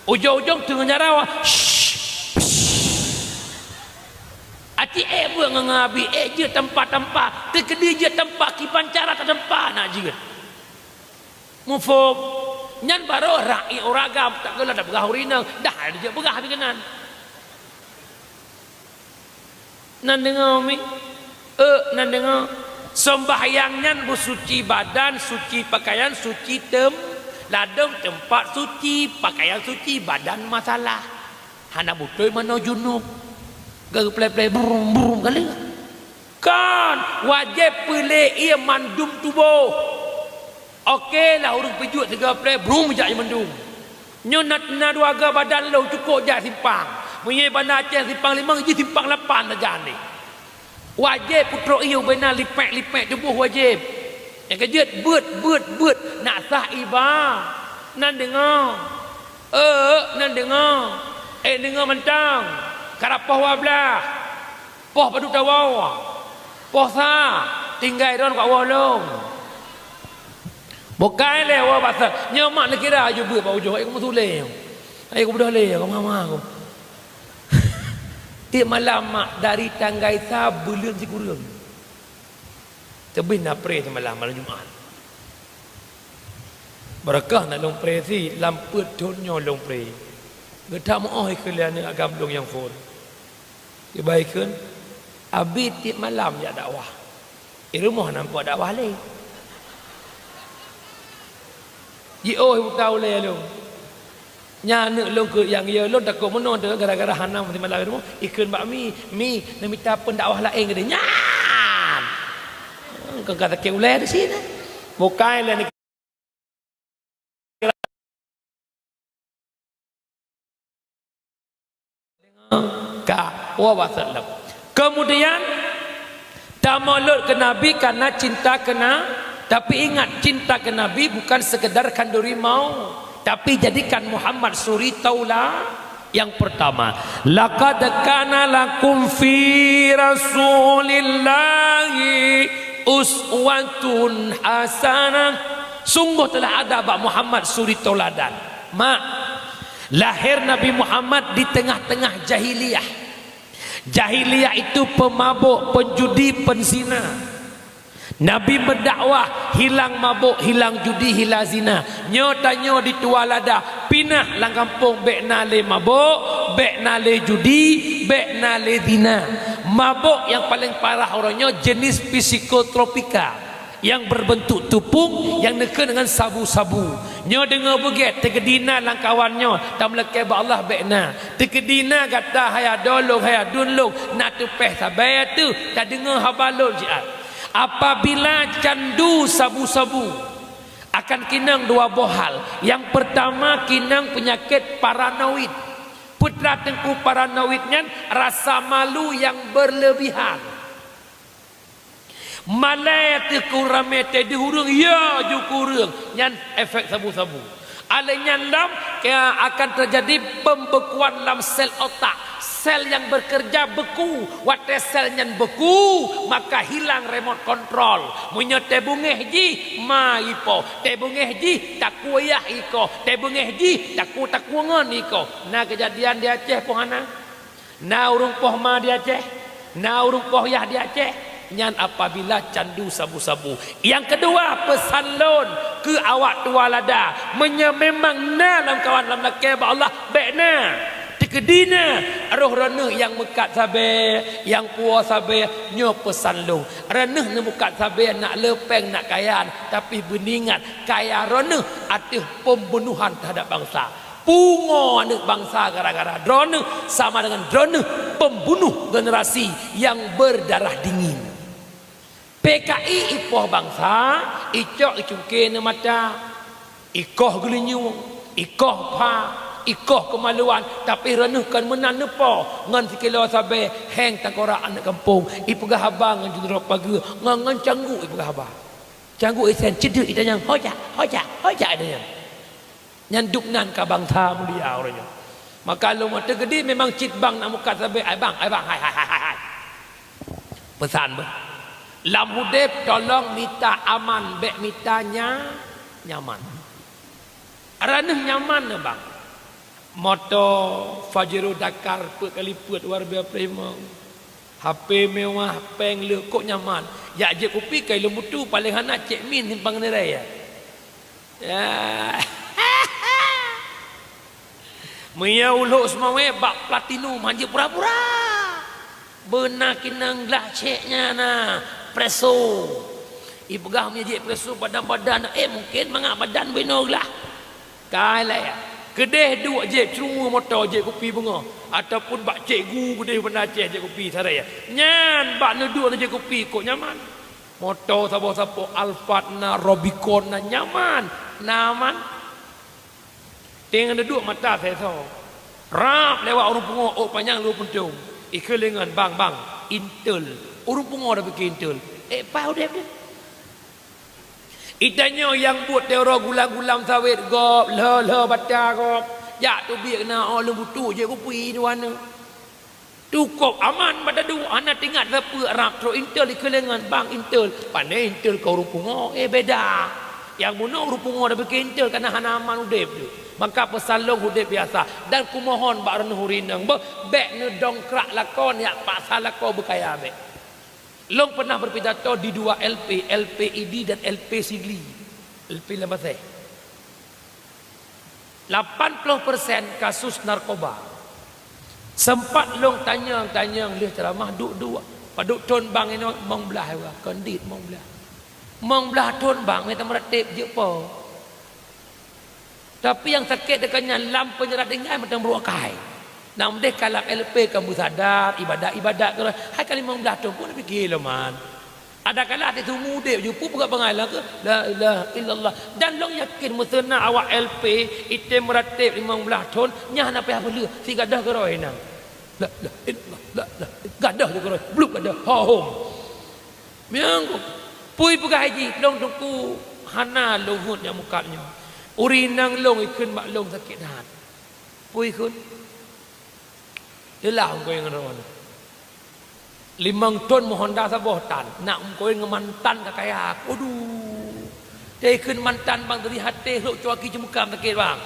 Ujong-ujong teungoh nyarawa. Aci ék beuet ngon ngabi, ék jeuet tampa-tampa, teukeudi jeuet tampa kiban cara tatampa nak jeuet. Muphom? Nyan barô rakyat ureueng agam, tak keulah tapeugah ureueng inong, dah jeuet peugah lagée nan. Nan deungoe mi? Eh, nan deungoe. Sembahyang nyan beusuci badan, suci pakaian, suci tem-, ladôm teumpat suci, pakaian suci, badan masalah. Hana beutôi manoe junub. Geuplé-plé brum-brum kali. Kan, wajéb peulé ié mandum tuboh. Oke lah ureuëng peujuek sigoe plé brung jak mandum. Nyoe na, na dua ga badan lôn cukôp jak simpang. Meunyoe Banda Aceh simpang limong, jih simpang lapan sajan deh. Wajéb putroe ié ubena lipék-lipék tuboh wajéb. Nyang keujeuet beuet, beuet, beuet nak sah iba. Nan deungoe. Eh, nan deungoe. Eh, deungoe mantong. Karapoh wablah. Poh padub tawoe. Poh sa, tinggai droen keu woe lom. Bukai lé woe basa, nyoe mak neukira aju beuet bak ujoe, ai ku meusulé. Ai ku beudôh lé, ku mama ku. Tiep malam mak dari tanggai sa buleuen sikureueng. Teubiet na pré seumalam malam Jumat. Beureukah na lôn pré si lam peuet thon nyoe lôn pré. Geutak meuoh ikheun lé aneuk agam lôn nyang phon. Ibai kheun, abi tiep malam jak dakwah. Di rumoh nampak dakwah lé. Jiôh buta ulée lôn. Nyan aneuk lôn keu nyang yue lôn takot meunoe teuh gara-gara hana meusimalam di rumoh. Ikheun bak mi, "Mi, neumita peundakwah laén keudeh." Nyan! Keu ka sakét ulée di sinoe. Bukai lé Ka, wa wasallam. Kemudian, tamolot ke Nabi karena cinta kena, tapi ingat, cinta ke Nabi bukan sekedar khanduri mau, tapi jadikan Muhammad suri taula yang pertama. Laqad kana lakum fi Rasulillahi uswatun hasanah. Sungguh telah ada bak Muhammad suri tauladan. Mak, lahir Nabi Muhammad di tengah-tengah jahiliyah. Jahiliyah itu pemabuk, penjudi, penzina. Nabi mendakwah, hilang mabuk, hilang judi, hilang zina. Nyoe tanyoe di tuha lada, pinah lam gampông bék na lé mabuk, bék na lé judi, bék na lé zina. Mabuk yang paling parah uroe nyoe jenis psikotropika yang berbentuk tupung yang neukheun dengan sabu-sabu. Nyoe deungoe beugét, teukeudi na lam kawan nyoe, tameulakée bak Allah bék na. Teukeudi na gata hai adoe lôn, hai aduen lôn, na teupéh sabe teuh, tadeungoe haba lôn siat. Apabila candu sabu-sabu, akan kinong dua boh hal. Nyang peurtama, kinong peunyakét paranoid. Peue teungku paranoid nyan? Rasa malu nyang beureulebihan. Malée teuh keu ramé teuh deuh ureuëng, ya ju keu ureuëng, nyan efek sabu-sabu. Alèh nyan lom, ya, akan teujadi pembekuan lam sel otak. Sel nyang bekerja beku. Watée sel nyan beku, maka hilang remote control. Meunyoe teubeungéh jih, ma ipo. Teubeungéh jih, takue yah iko. Teubeungéh jih, takue-takue ngon iko. Na keujadian di Aceh peue hana? Na ureuëng poh ma di Aceh, na ureuëng poh yah di Aceh, nyan apabila candu sabu-sabu. Nyang keudua, peusan lôn keu awak tuha lada, meunyoe memang na lam kawan lam lakée bak Allah, bék na. Teukeudi na, roh droeneueh nyang meukat sabe, nyang puwoe sabe, nyoe peusan lôn. Droeneueh neumeukat sabe, nak le péng, nak kaya, tapi beuingat, kaya droeneueh ateueh pembunuhan terhadap bangsa. Pungoe aneuëk bansa gara-gara droeneueh, sama dengan droeneueh pembunuh generasi nyang berdarah dingin. P K I ipoh bansa, icok icungke neumata, ikoh geulinyueng, ikoh pha, ikoh keumaluan, tapi droeneueh kon meunan neupoh ngon sikilo sabe, heng tangkorak aneuëk gampông, ipeugah haba ngon jeuet rot pageue, ngon, ngon cangguek ipeugah haba. Cangguek isen, ceudeuk itanyong, "Ho jak, ho jak, ho jak," itanyong. Nyan dubnan ka bansa mulia uroe nyoe. Maka lôn meuteugedi memang cit bang nak mukat sabe, "Ai bang, ai bang, hai, hai, hai, hai, hai." Peusan beuh. Lam udeb tolong mita aman, bék mita nya-, nyaman. Droeneueh nyaman na bang. Moto Pajero Dakar peuet kali peuet luar biasa prima. H P mewah, péng le kok nyaman. Jak jép kupi kai lôn butu paléng hana cek min simpang niraya. Ya. Meunyoe ulok seumawé bak platinum hana pura-pura. Beuna kinong glah cek nyan na, preso. Ipeugah meunyoe jép preso badan-badan, eh mungkin mangat badan beunoe glah. Kai lé, keudeh duek jép ceureumoe moto jép kupi beungoh, ataupun bak cikgu keudeh banda Aceh jép kupi sarai. Nyan bak neuduek neujép kupi kok nyaman. Moto saboh-saboh Alphard na, Rubicon na, nyaman, na aman. Teuh neuduek mata sesoe. Rab lewat ureuëng pungo ôk panyang lue puntông. Ikheun lé ngon, "Bang, bang, Intel." Ureuëng pungo dak pike Intel. Eh, paih udeb deh. Itanyoe nyang buet teuro gulam-gulam sawét gob, lho-lho bata gob, jak teubiet na ôk leuem butu jép kupi dua nyoe. Tukop aman bak taduek, hana teuingat sapeue rab trok Intel ikheun lé ngon, "Bang, Intel." Pane Intel keu ureuëng pungo, eh beda. Nyang bunoe ureuëng pungo dak pike Intel kana hana aman udeb tu. Maka peusan lôn udeb biasa dan kumohon bak droeneueh ureuëng inong beuh, bék neudongkrak lakoe, neujak paksa lakoe beukaya bék. Lôn pernah berpidato di dua L P, L P Idi dan L P Sigli, L P Lambaséh. Lapan ploh persen kasus narkoba. Sempat lôn tanyong-tanyong lheueh ceramah duek-duek. Padub thon bang inoe limong blaih uroe, kon dit limong blaih. Limong blaih thon bang, mita meuratéb jeuet po. Tapi nyang sakét teuka nyan lam peunyeurah tinggai mantong brôk akai. Nyang meudeh ka lam L P ka meusadar, ibadat-ibadat keudroe. Hai ka limong blaih thon pun pike lom man. Adakala até teuma udeb ju peue peugah bangai lagée, "La ilaha illallah." Dan lôn yakin meuseuna awak L P item meuratéb limong blaih thon, nyan hana payah peuleueh, sigadoh keudroe inan. La ilaha illallah, la ilaha. Gadoh ju keudroe, blub gadoh, ho hom. Meunyoe peue peugah jih, lôn teungku hana lôn heuet nyang mukat nyoe. Ureuëng inong lôn ikheun bak lôn sakét that. Peue ikheun? Leulah meukawen ngon droeneuh. Limong thon meu Honda saboh tan, nak meukawen ngon mantan ka kaya. Aduh. Teuh ikheun mantan bang dari haté lhok cuaki ceumukam sakét bang.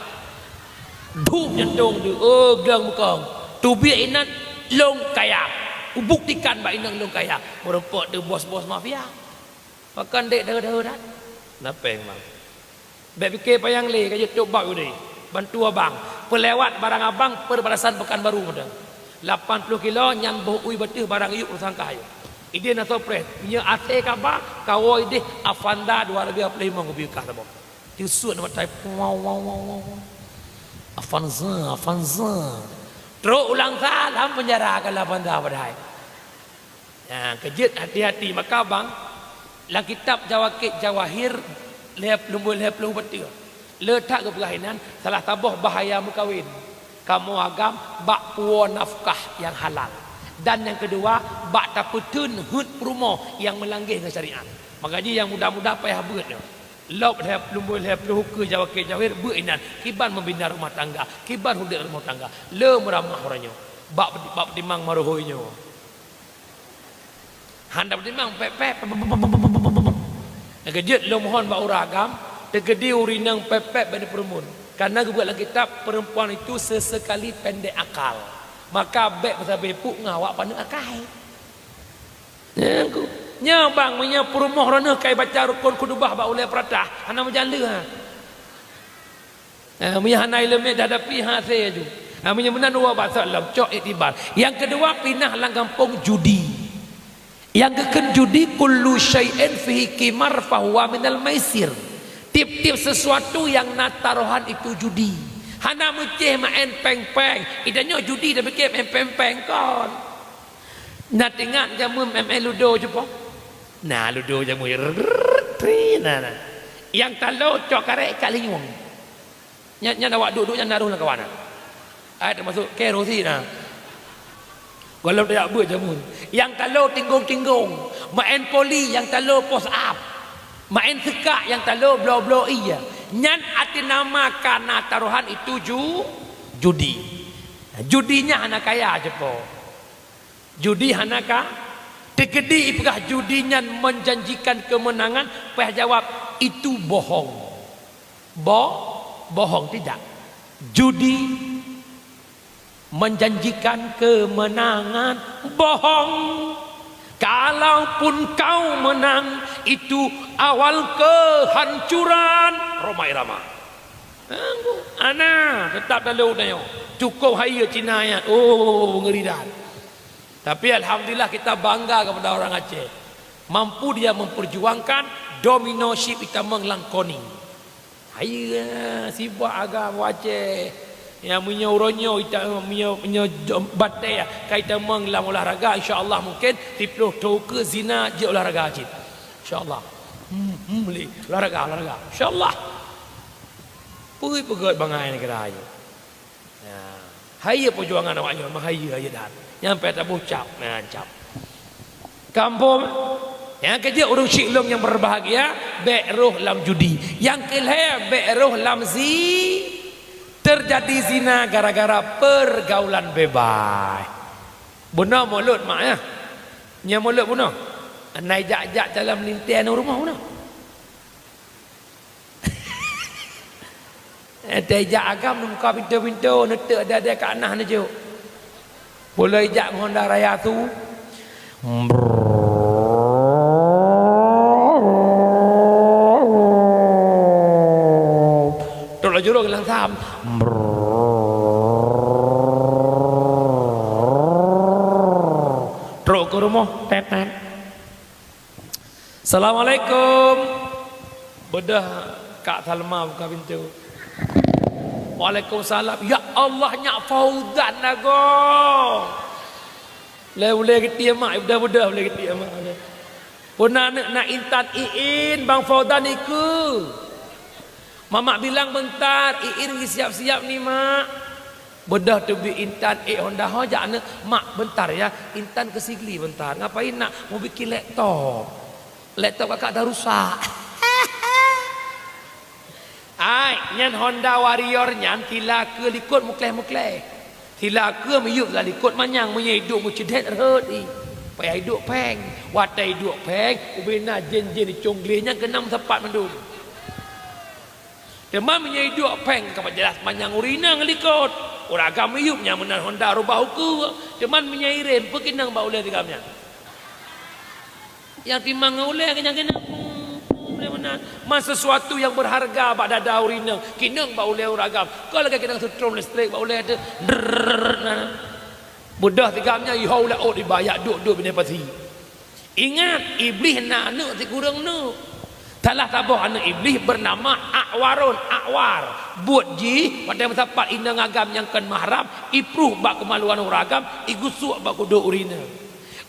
Dup jantong tu, oh glang mukong. Teubiet inan lôn kaya. Kubuktikan bak inong lôn kaya. Meurumpok tu bos-bos mafia. Pakon dek deuh-deuh dat? Na péng bang. Bék pike panyang lé ka jeuet tôb bab udeh. Bantu abang. Peulewat barang abang perbatasan Pekanbaru mantong. Lapan ploh kilo nyan boh ui bateuh barang yuk teusangkah yuk. Ideh na surprise. Nyoe asai kaba kawoe ideh Avanza dua ribu dua puluh lima geubi kah saboh. Teusut na matai, wow, wow, wow, wow. Avanza, Avanza. Trok ulang sa lam penjara ka Avanza padahai. Nah, keujeuet hati-hati maka bang, lam kitab Jawakit Jawahir lhèe, lumbôi lhèe ploh beutôi. Le that geupeugah inan salah saboh bahaya meukawen. Kamoe agam bak puwoe nafkah nyang halal. Dan nyang keudua, bak tapeutheun heuet peurumoh nyang meulangge ngon syariat. Maka jih nyang muda-muda payah beuet nyoe. Lhèe, lumbôi lhèe ploh ukeue Jawakit Jawahir beuet inan, kiban meubina rumoh tangga, kiban udép rumoh tangga. Le meuramah uroe nyoe. Bak, bak timang marohoi nyoe. Hana tapeutimang pép-pép. Nyang keujeuet lôn mohon bak ureueng agam, teukeudi ureueng inong pép-pép bak di peureumeun. Karena geubuet lam kitab, perempuan itu sesekali pendek akal. Maka bèk meusabe puk ngon awak paneuk akai. Nyan ku. Nyoe bang, meunyoe peurumoh droeneuh kai baca rukon khutubah bak ulèe peuratah, hana meujan lé ha. Eh, meunyoe hana ileumèe dihadapi, ha, asèe aju. Ha, meunyoe meunan, uroe bak salam, cok iktibar. Nyang keudua, pinah lam gampông judi. Nyang geukheun judi, kullu syai'in fihi qimar fahuwa minal maisir. Tiep-tiep sesuatu nyang na tarohan itu judi. Hana meucéh maén péng-péng. Ida nyoe judi dah pikir maén péng-péng kon. Na teuingat jameun maén ludo cupo? Na ludo jameun. Rrrr, tri, na, na. Nyang talo cok karet ikat linyueng. Nyan, nyan awak duek-duek nyan na roh lam kawan na. Ai teumasuk kerosin na. Gohlom tajak beuet jameun. Nyang talo tinggong-tinggong, maén poli nyang talo pos ap. Maén seukak nyang talo bloe-bloe ie. Nyan até nama ka na tarohan itu ju-, judi. Judi nyan hana kaya cupo. Judi hana ka. Teukeudi ipeugah judi nyan menjanjikan kemenangan, payah jawab, "Itu bohong." Bo-, bohong tidak. Judi menjanjikan kemenangan, bohong. Kalaupun kau menang, itu awal kehancuran. Rhoma Irama. Ana, tetap dalam udah nyoe. Cukup hai Cina ya. Oh, ngeri dah. Tapi alhamdulillah kita bangga kepada orang Aceh. Mampu dia memperjuangkan domino ship itamong lam koning. Hai, sibak agam Aceh. Ya, meunyoe uroe nyoe ita-, meunyoe, meunyoe jom batèe ya, ka itamong lam olahraga, insya Allah mungkin siplôh thôn ke zina jeuet olahraga cit. Insya Allah. Hmm, hmm, boleh. Olahraga, olahraga. Insya Allah. Pui peugöt bangai negara nyoe. Ya. Hai peujuangan awak nyoe, meuhai, hai dan. Nyang payah taboh cap, nah, cap. Kampung, nyang keujeuet ureueng syik lôn nyang berbahagia, bèk roh lam judi. Nyang keulhèe, bèk roh lam zi-, terjadi zina gara-gara pergaulan bebas. Bunoe mulod mak ya. Nyang mulod bunoe. Nai jak-jak dalam lintèe nang rumoh bunoe. Eh, teuh jak agam, neubuka pintoe-pintoe, neuteuk dada kat nah neujok. Pulai jak ngon Honda Raya tu. Trok laju rong langsam. Trok ke rumoh, tet, tet. Assalamualaikum. Beudôh Kak Salma buka pintoe. Waalaikumsalam. Ya Allah, nyak Fauzan na goe. Lé ulèe geutie mak, beudôh-beudôh ulèe geutie mak. Puna aneuk na Intan, Iin, Bang Fauzan ikeu. Mamak bilang beuntar, Iin geusiap-siap ni, Mak. Beudôh teubiet Intan ék Honda ho jak aneuk, "Mak, beuntar ya, Intan keu Sigli beuntar." "Ngapain, Nak?" "Meubikin laptop. Laptop kakak dah rusak." Ai, nyan Honda Warrior nyan sila keue likot mukleh-mukleh. Sila keue miyueb lam likot manyang, meunyoe iduek meuceudet rhot i. Payah iduek pheng. Watèe iduek pheng, ubena jén-jén icong glé nyan keunan meusapat mandum. Teuma meunyoe iduek pheng ka jeulaih manyang ureueng inong likot. Ureueng agam miyueb nyan meunan Honda rubah ukeue. Teuma meunyoe irem, peue keunong bak ulèe tigam nyan? Nyang timang ngon ulèe keunong-keunong. Ulèe meunan. Man sesuatu nyang berharga bak dada ureueng inong, keunong bak ulèe ureueng agam. Kon lagèe keunong seutrom listrik bak ulèe teuh. Drrrr, nah. Beudôh tigam nyan, iho u laôt iba, jak duek-duek binéh pasi. Ingat, Iblih na aneuk sikureueng neuk. Salah saboh aneuk Iblih beunama Akwarun, Akwar. Buet jih, watée meusapat inong agam nyang kon mahram, ipruh bak keumaluan ureuëng agam, igusok bak kudok ureuëng inong.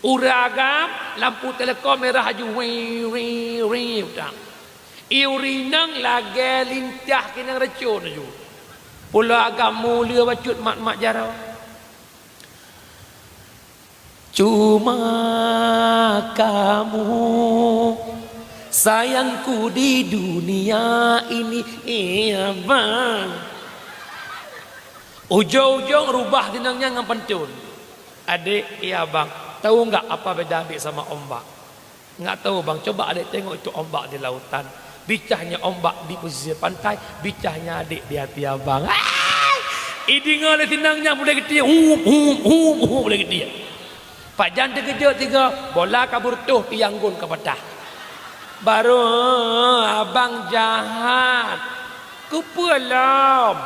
Ureuëng agam, lampu telekom merah laju, wi, wi, wi, udah. I ureuëng inong lagée lintah keuneuk racun laju. Pulo agam mulia bacut mat-mat jaroe. Cuma kamu sayangku di dunia ini, iya bang. Ujong-ujong rubah tinong nyan ngon pantun. Adek, iya bang, tahu nggak apa beda adek sama ombak? Nggak tahu bang, coba adek tengok itu ombak di lautan. Bicahnya ombak di pesisir pantai, bicahnya adek di hati abang. Hai! Idingoe lé tinong nyan mulai geuti, hum, hum, hum, hum, mulai geuti. Pajan teukeujot tiga, bola kabur toh, tiang gol ka patah. Baru, abang jahat. Kupeue lom?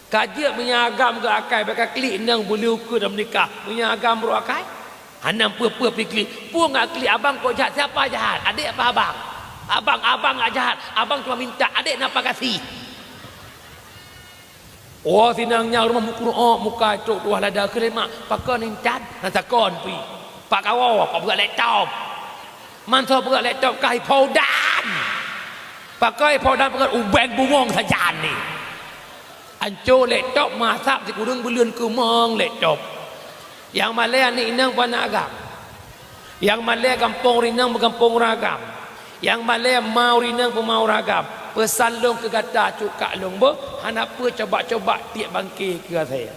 Ka jeuet meunyoe agam geuakai, bèk ka klik inong beuli ukeue dan meunikah. Meunyoe agam brôk akai, hana peue-peue pih klik. Peue nggak klik, abang kok jahat, siapa jahat? Adek apa abang? Abang, abang nggak jahat. Abang cuma minta, adek na apa kasih? Oh, sinang nyang rumoh meukureueng muka trok tuah lada keu lé mak, pakon intat, na sakon pi. Pak kawoe, pak beureukat laptop. Mantong beureukat laptop kah ipaudan. Pakon ipaudan pakon ubeng bungong sajan ni. Anco laptop masab sikureueng buleuen keumong laptop. Nyang malèe aneuk inong pih aneuk agam. Nyang malèe gampông ureueng inong pih gampông ureueng agam. Nyang malèe ma ureueng inong pih ma ureueng agam. Peusan lôn keu gata cut kak lôn beuh, hana peue coba-coba tiek bangke keu asèe.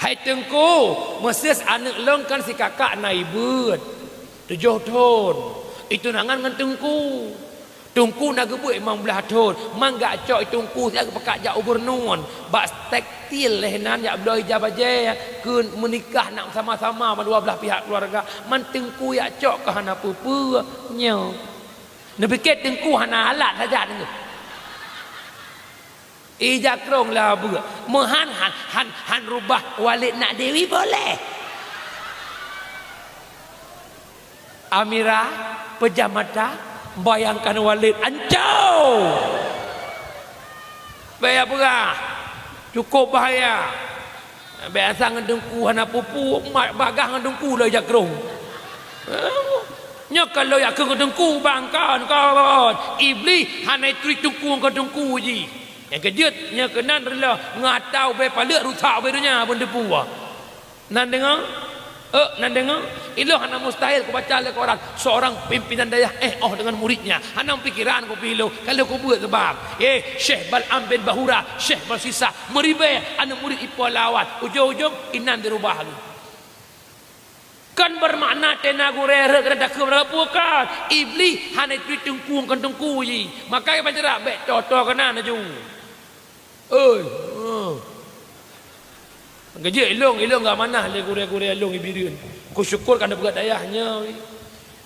Hai Teungku, meuseus aneuk lôn kan si kakak na ié beuet, tujoh thon. Itunangan ngon Teungku. Teungku na geubeuet limong blaih thon, man geujak cok Teungku siat geupeugah jak u Beureunuen, bak tekstil lheuh nyan jak bloe ija bajèe keu meunikah nak sama-sama mandua blaih pihak keuluwarga. Man Teungku jak cok ka hana peue-peue nyoe. Neupike Teungku hana alat saja Teungku. Ija krông lah beuk. Meuhan han, han, han rubah Walid nak Dewi boleh. Amira peujam mata, bayangkan Walid ancô. Bèk peugah. Cukup bahaya. Bèk asai ngon Teungku hana peue-peue, mat bagah ngon Teungku lôn ija krông. Nyoe ka lôn ija krông ngon Teungku bang kon, kon. Iblih hana ituri Teungku ngon Teungku jih. Nyang keujeuet, nyoe keunan reuloh ngon ata ubé paleuet rusak ubé donya beunteupu. Nan deungoe? Eh, nan deungoe? Ilôn hana mustahil kubaca lé koran seorang pimpinan dayah eh oh dengan muridnya. Hana pikiran kupi ilôn, ka lheueh kubeuet seubab. Eh, Syekh Bal'am bin Bahura, Syekh Balsisa, meuribèe aneuk murid ipo lawan. Ujong-ujong inan dirubah lé. Kan beumakna tena gurèe rhot keu takheun meurapue kan. Iblih hana ituri Teungku ngon Teungku jih. Maka ban ceurak bèk toe-toe keunan laju. Oi, oh. Geujeuet ilôn, ilôn geuamanah lé gurèe-gurèe ilôn i Bireuen. Kusyukur ka neupeugah dayah nyoe.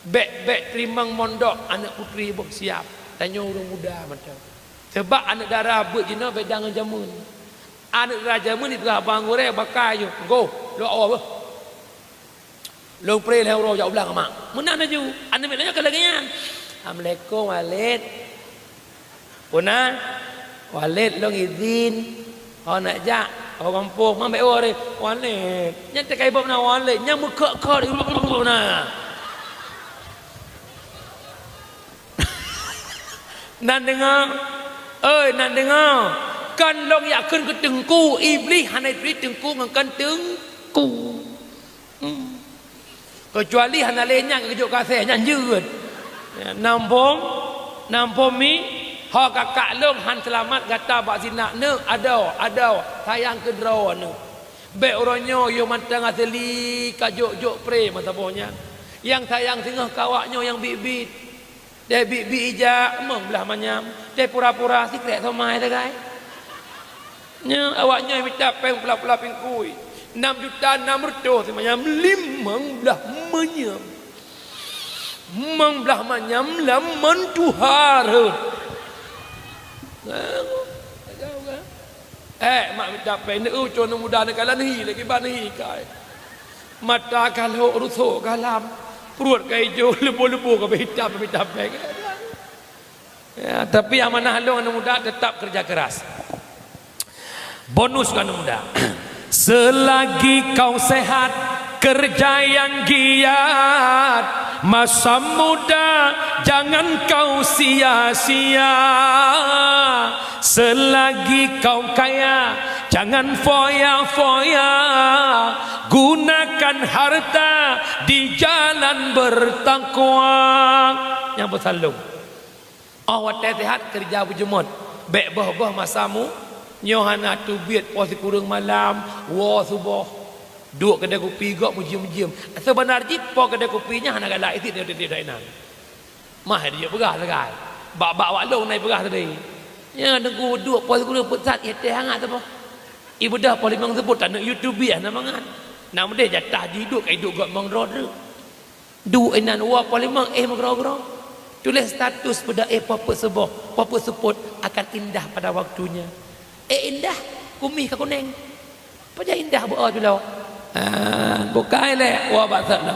Bèk, bèk teurimong mondok aneuk putri boh siab. Tanyoe ureueng muda mantong. Seubab aneuk dara beuet jinoe beda ngon jameun. Aneuk dara jameun jipeugah bang gurèe bakai nyoe. Goh, lôn awai beuh. Lôn preh lhèe uroe jak u blang mak. Meunan laju. Aneuk miet lôn nyoe ka lagèe nyan. Assalamualaikum, Walid. Peue na? Walid, lôn izin. Ho nak jak? Ho gampông. Man bèk woe. Walid. Nyan teuka iboh na Walid. Nyan meukheuk-kheuk na. Nan deungoe? Oi, nan deungoe? Kan lôn ija kheun keu Teungku, Iblih hana ituri Teungku ngon kon Teungku. Hmm. Keucuali hana lé nyan geujok keu asèe, nyan jeuet. Ya, nam phom, nam phom mi, ho kakak lôn han seulamat gata bak zina neuk, adoe, adoe, sayang keu droeneuh. Bèk uroe nyoe yôh mantong asèe li ka jok-jok preh meusaboh nyan. Nyang sayang singoh keu awak nyoe nyang biet-biet. Deh biet-biet ija, limong blaih manyam. Deh pura-pura, sikrek somai sagai. Nyoe awak nyoe mita péng pula-pula pingkui. Nam juta nam reutôh simanyam, limong blaih manyam. Limong blaih manyam lam mantuha rhot. Eh, mak mita péng, neueu côn muda neukalon hi lagi ban hi kai. Mata ka lhok, rusok ka lam, pruet ka ijo, leubo-leubo ka hitam, hitam peng. Ya, tapi amanah lôn aneuk muda tetap kerja keras. Bonus keu aneuk muda. Selagi kau sehat, kerja yang giat. Masa muda jangan kau sia-sia. Selagi kau kaya, jangan foya-foya. Gunakan harta di jalan bertakwa. Nyang peusalom. Oh, watèe sehat, keureuja beujeuet. Bèk boh-boh masa mu-, nyoe hana teubiet, poh sikureueng malam, woe suboh. Duek keudè kupi gob meujiem-jiem. Seubeuna jih po keudè kupi nyan hana galak, isi tiep-tiep inan. Mah dijak peugah sagai. Bak-bak wak lôn na ipeugah tadi. Nyan teungku duek poh sikureueng peuet sat, ié teh hangat saboh. Ibeudôh poh limong seupôt, taneuk YouTube hana mangat. Na meudeh jatah jih duek, kai duek gob mong droe treuk. Duek inan woe poh limong éh meugroe-groe. Tuléh status peuda éh poh peuet suboh, poh peuet seupôt akan indah pada waktunya. Éh indah, kumih ka kunéng. Pajan indah beu-o culo. Ha, bukai lé woe bak sat lom.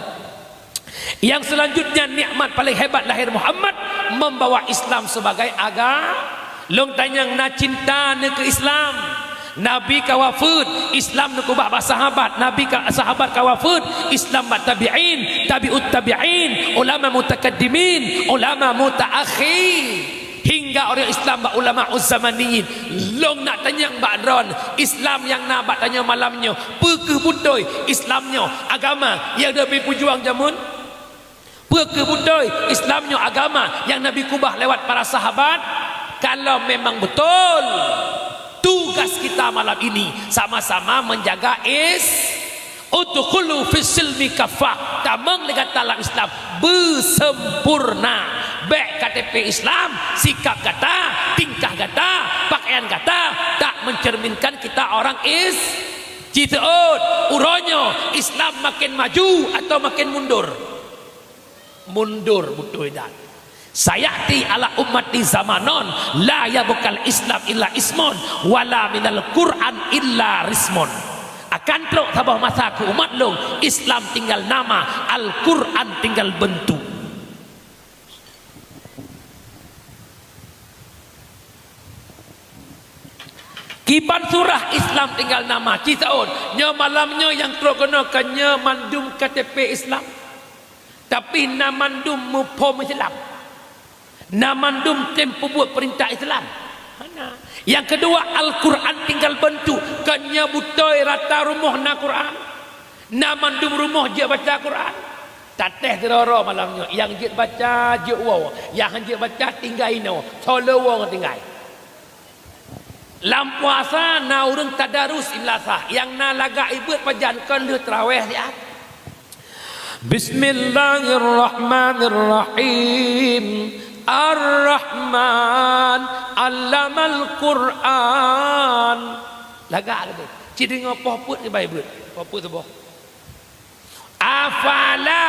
Yang selanjutnya nikmat paling hebat lahir Muhammad membawa Islam sebagai aga-, Lôn tanyong na cinta neukeu Islam. Nabi ka wafeuet, Islam neukeubah bak sahabat. Nabi ka, sahabat ka wafeuet, Islam bak tabi'in, tabi'ut tabi'in, ulama mutakaddimin, ulama mutaakhir. Hingga ureueng Islam bak ulama uzzamaniyin. Lôn nak tanyong bak droen, Islam nyang na bak tanyoe malam nyoe, peu kheueh beutôi Islam nyoe agama nyang leubeh peujuang jameun? Peu kheueh beutôi Islam nyoe agama nyang Nabi keubah lewat para sahabat? Kalau memang betul, tugas kita malam ini sama-sama menjaga is-, udkhulu fis silmi kaffah, tamong lé gata lam Islam beusempurna. Bèk K T P Islam, sikap gata, tingkah gata, pakaian gata tak mencerminkan kita orang is-, Ci seuôt, uroe nyoe Islam makin maju atau makin mundur? Mundur beutôi that. Sayati ala ummati zamanun la yabqal Islam illa ismun, wala minal Qur'an illa rismun. Akan trok saboh masa keu umat lôn, Islam tinggal nama, Al-Qur'an tinggal bentuk. Kiban surah Islam tinggal nama, ci seuôt. Nyoe malam nyoe nyang trok keunoe ka nyoe mandum K T P Islam. Tapi na mandum muphom Islam. Na mandum tem peubuet peurintah Islam. Hana. Nyang keudua, Al-Qur'an tinggal beuntuk. Ka nyoe beutôi rata rumoh na Qur'an. Na mandum rumoh jeuet baca Qur'an. Tatéh sidroe-droe malam nyoe, nyang jeuet baca, jeuet woe, nyang han jeuet baca, tinggai inoe, soloe woe ngon tinggai. Lam puasa na ureueng tadarus i meulasah, nyang na lagak ibeuet pajan kon lheueh traweh siat. Bismillahirrahmanirrahim. Ar-Rahman, 'allamal Qur'an. Lagak lagèe. Ci deungoe poh peuet kiban ibeuet. Poh peuet suboh. Afala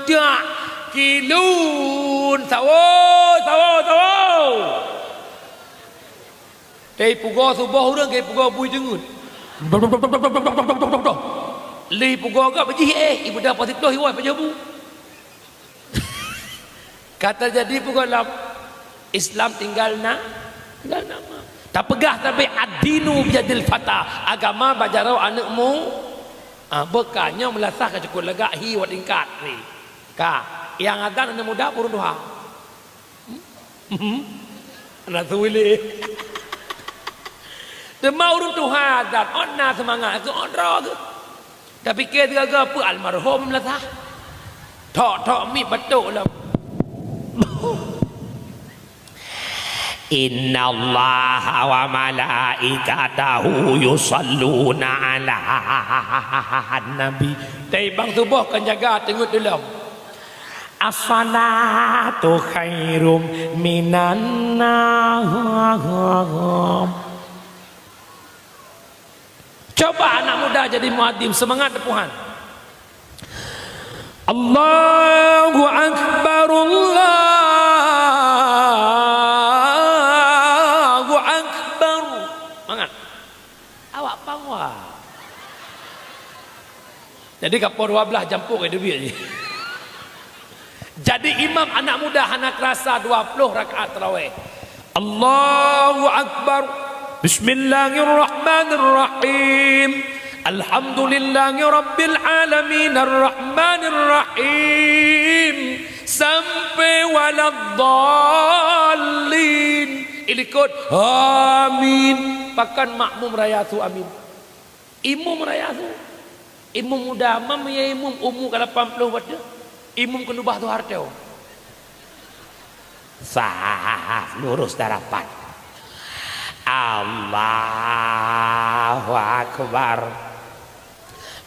ta'qilun. Sawo, sawo, sawo. Teupeugah suboh ureueng, teupeugah bui teungeut. Lé peugah gop jih, eh, ibuda paséh toh iwoe pajoh bu. Ka teujadi peugah lam Islam tinggal na, tinggal nama. Tapeugah sabe ad-dinu biyadil fata, agama bak jaroe aneuk mu-, ah, beuka nyoe meulasah ka cukop lagak hi wat tingkat ni. Ka, nyang adan aneuk muda purun tuha. Hmm? Aneuk suwili. Teuma ureueng tuha adan, ôn na seumangat, keu ôn droe geuh. Tapike sigaga peue almarhum meulasah. Thok-thok miet batok lom. Innallaha wa malaikatahu yusalluna 'alan nabi. Tapi bang suboh kan jaga teungeut lom. As-salatu khairum minan naum. Coba anak muda jadi muadzin, semangat tepuhan. Allahu Akbar, Allahu Akbar. Semangat. Awak pang wa. Jadi ka poh dua belas jampok ka teubiet jih. Jadi imam anak muda hana keurasa dua ploh rakaat tarawih. Allahu Akbar. Bismillahirrahmanirrahim. Alhamdulillahi rabbil alamin, arrahmanirrahim. Sampai waladdallin. Ilikot amin. Pakon makmum raya su amin. Imum raya su. Imum muda, mam ya imum umu ka lapan ploh watèe. Imum keunubah Soeharto. Sah, lurus dan rapat. Allahu Akbar.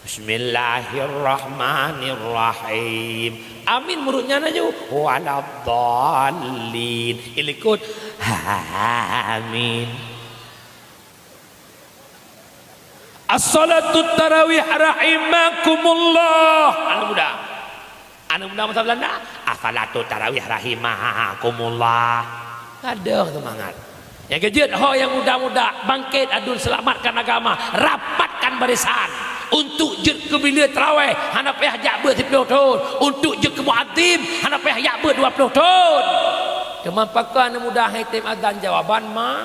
Bismillahirrahmanirrahim. Amin meurut nyan aju. Waladdallin. Ilikot. Amin. As-salatu tarawih rahimakumullah. Aneuk muda. Aneuk muda masa Belanda. As-salatu tarawih rahimakumullah. Gadoh seumangat. Nyang keujeuet ho nyang muda-muda bangkét aduen seulamatkan agama, rapatkan barisan. Untuk jeuet keu bilé tarawih hana payah jak beuet siploh thon. Untuk jeuet keu muadzin hana payah jak beuet dua ploh thon. Teuma pakon aneuk muda hai tem azan jawaban ma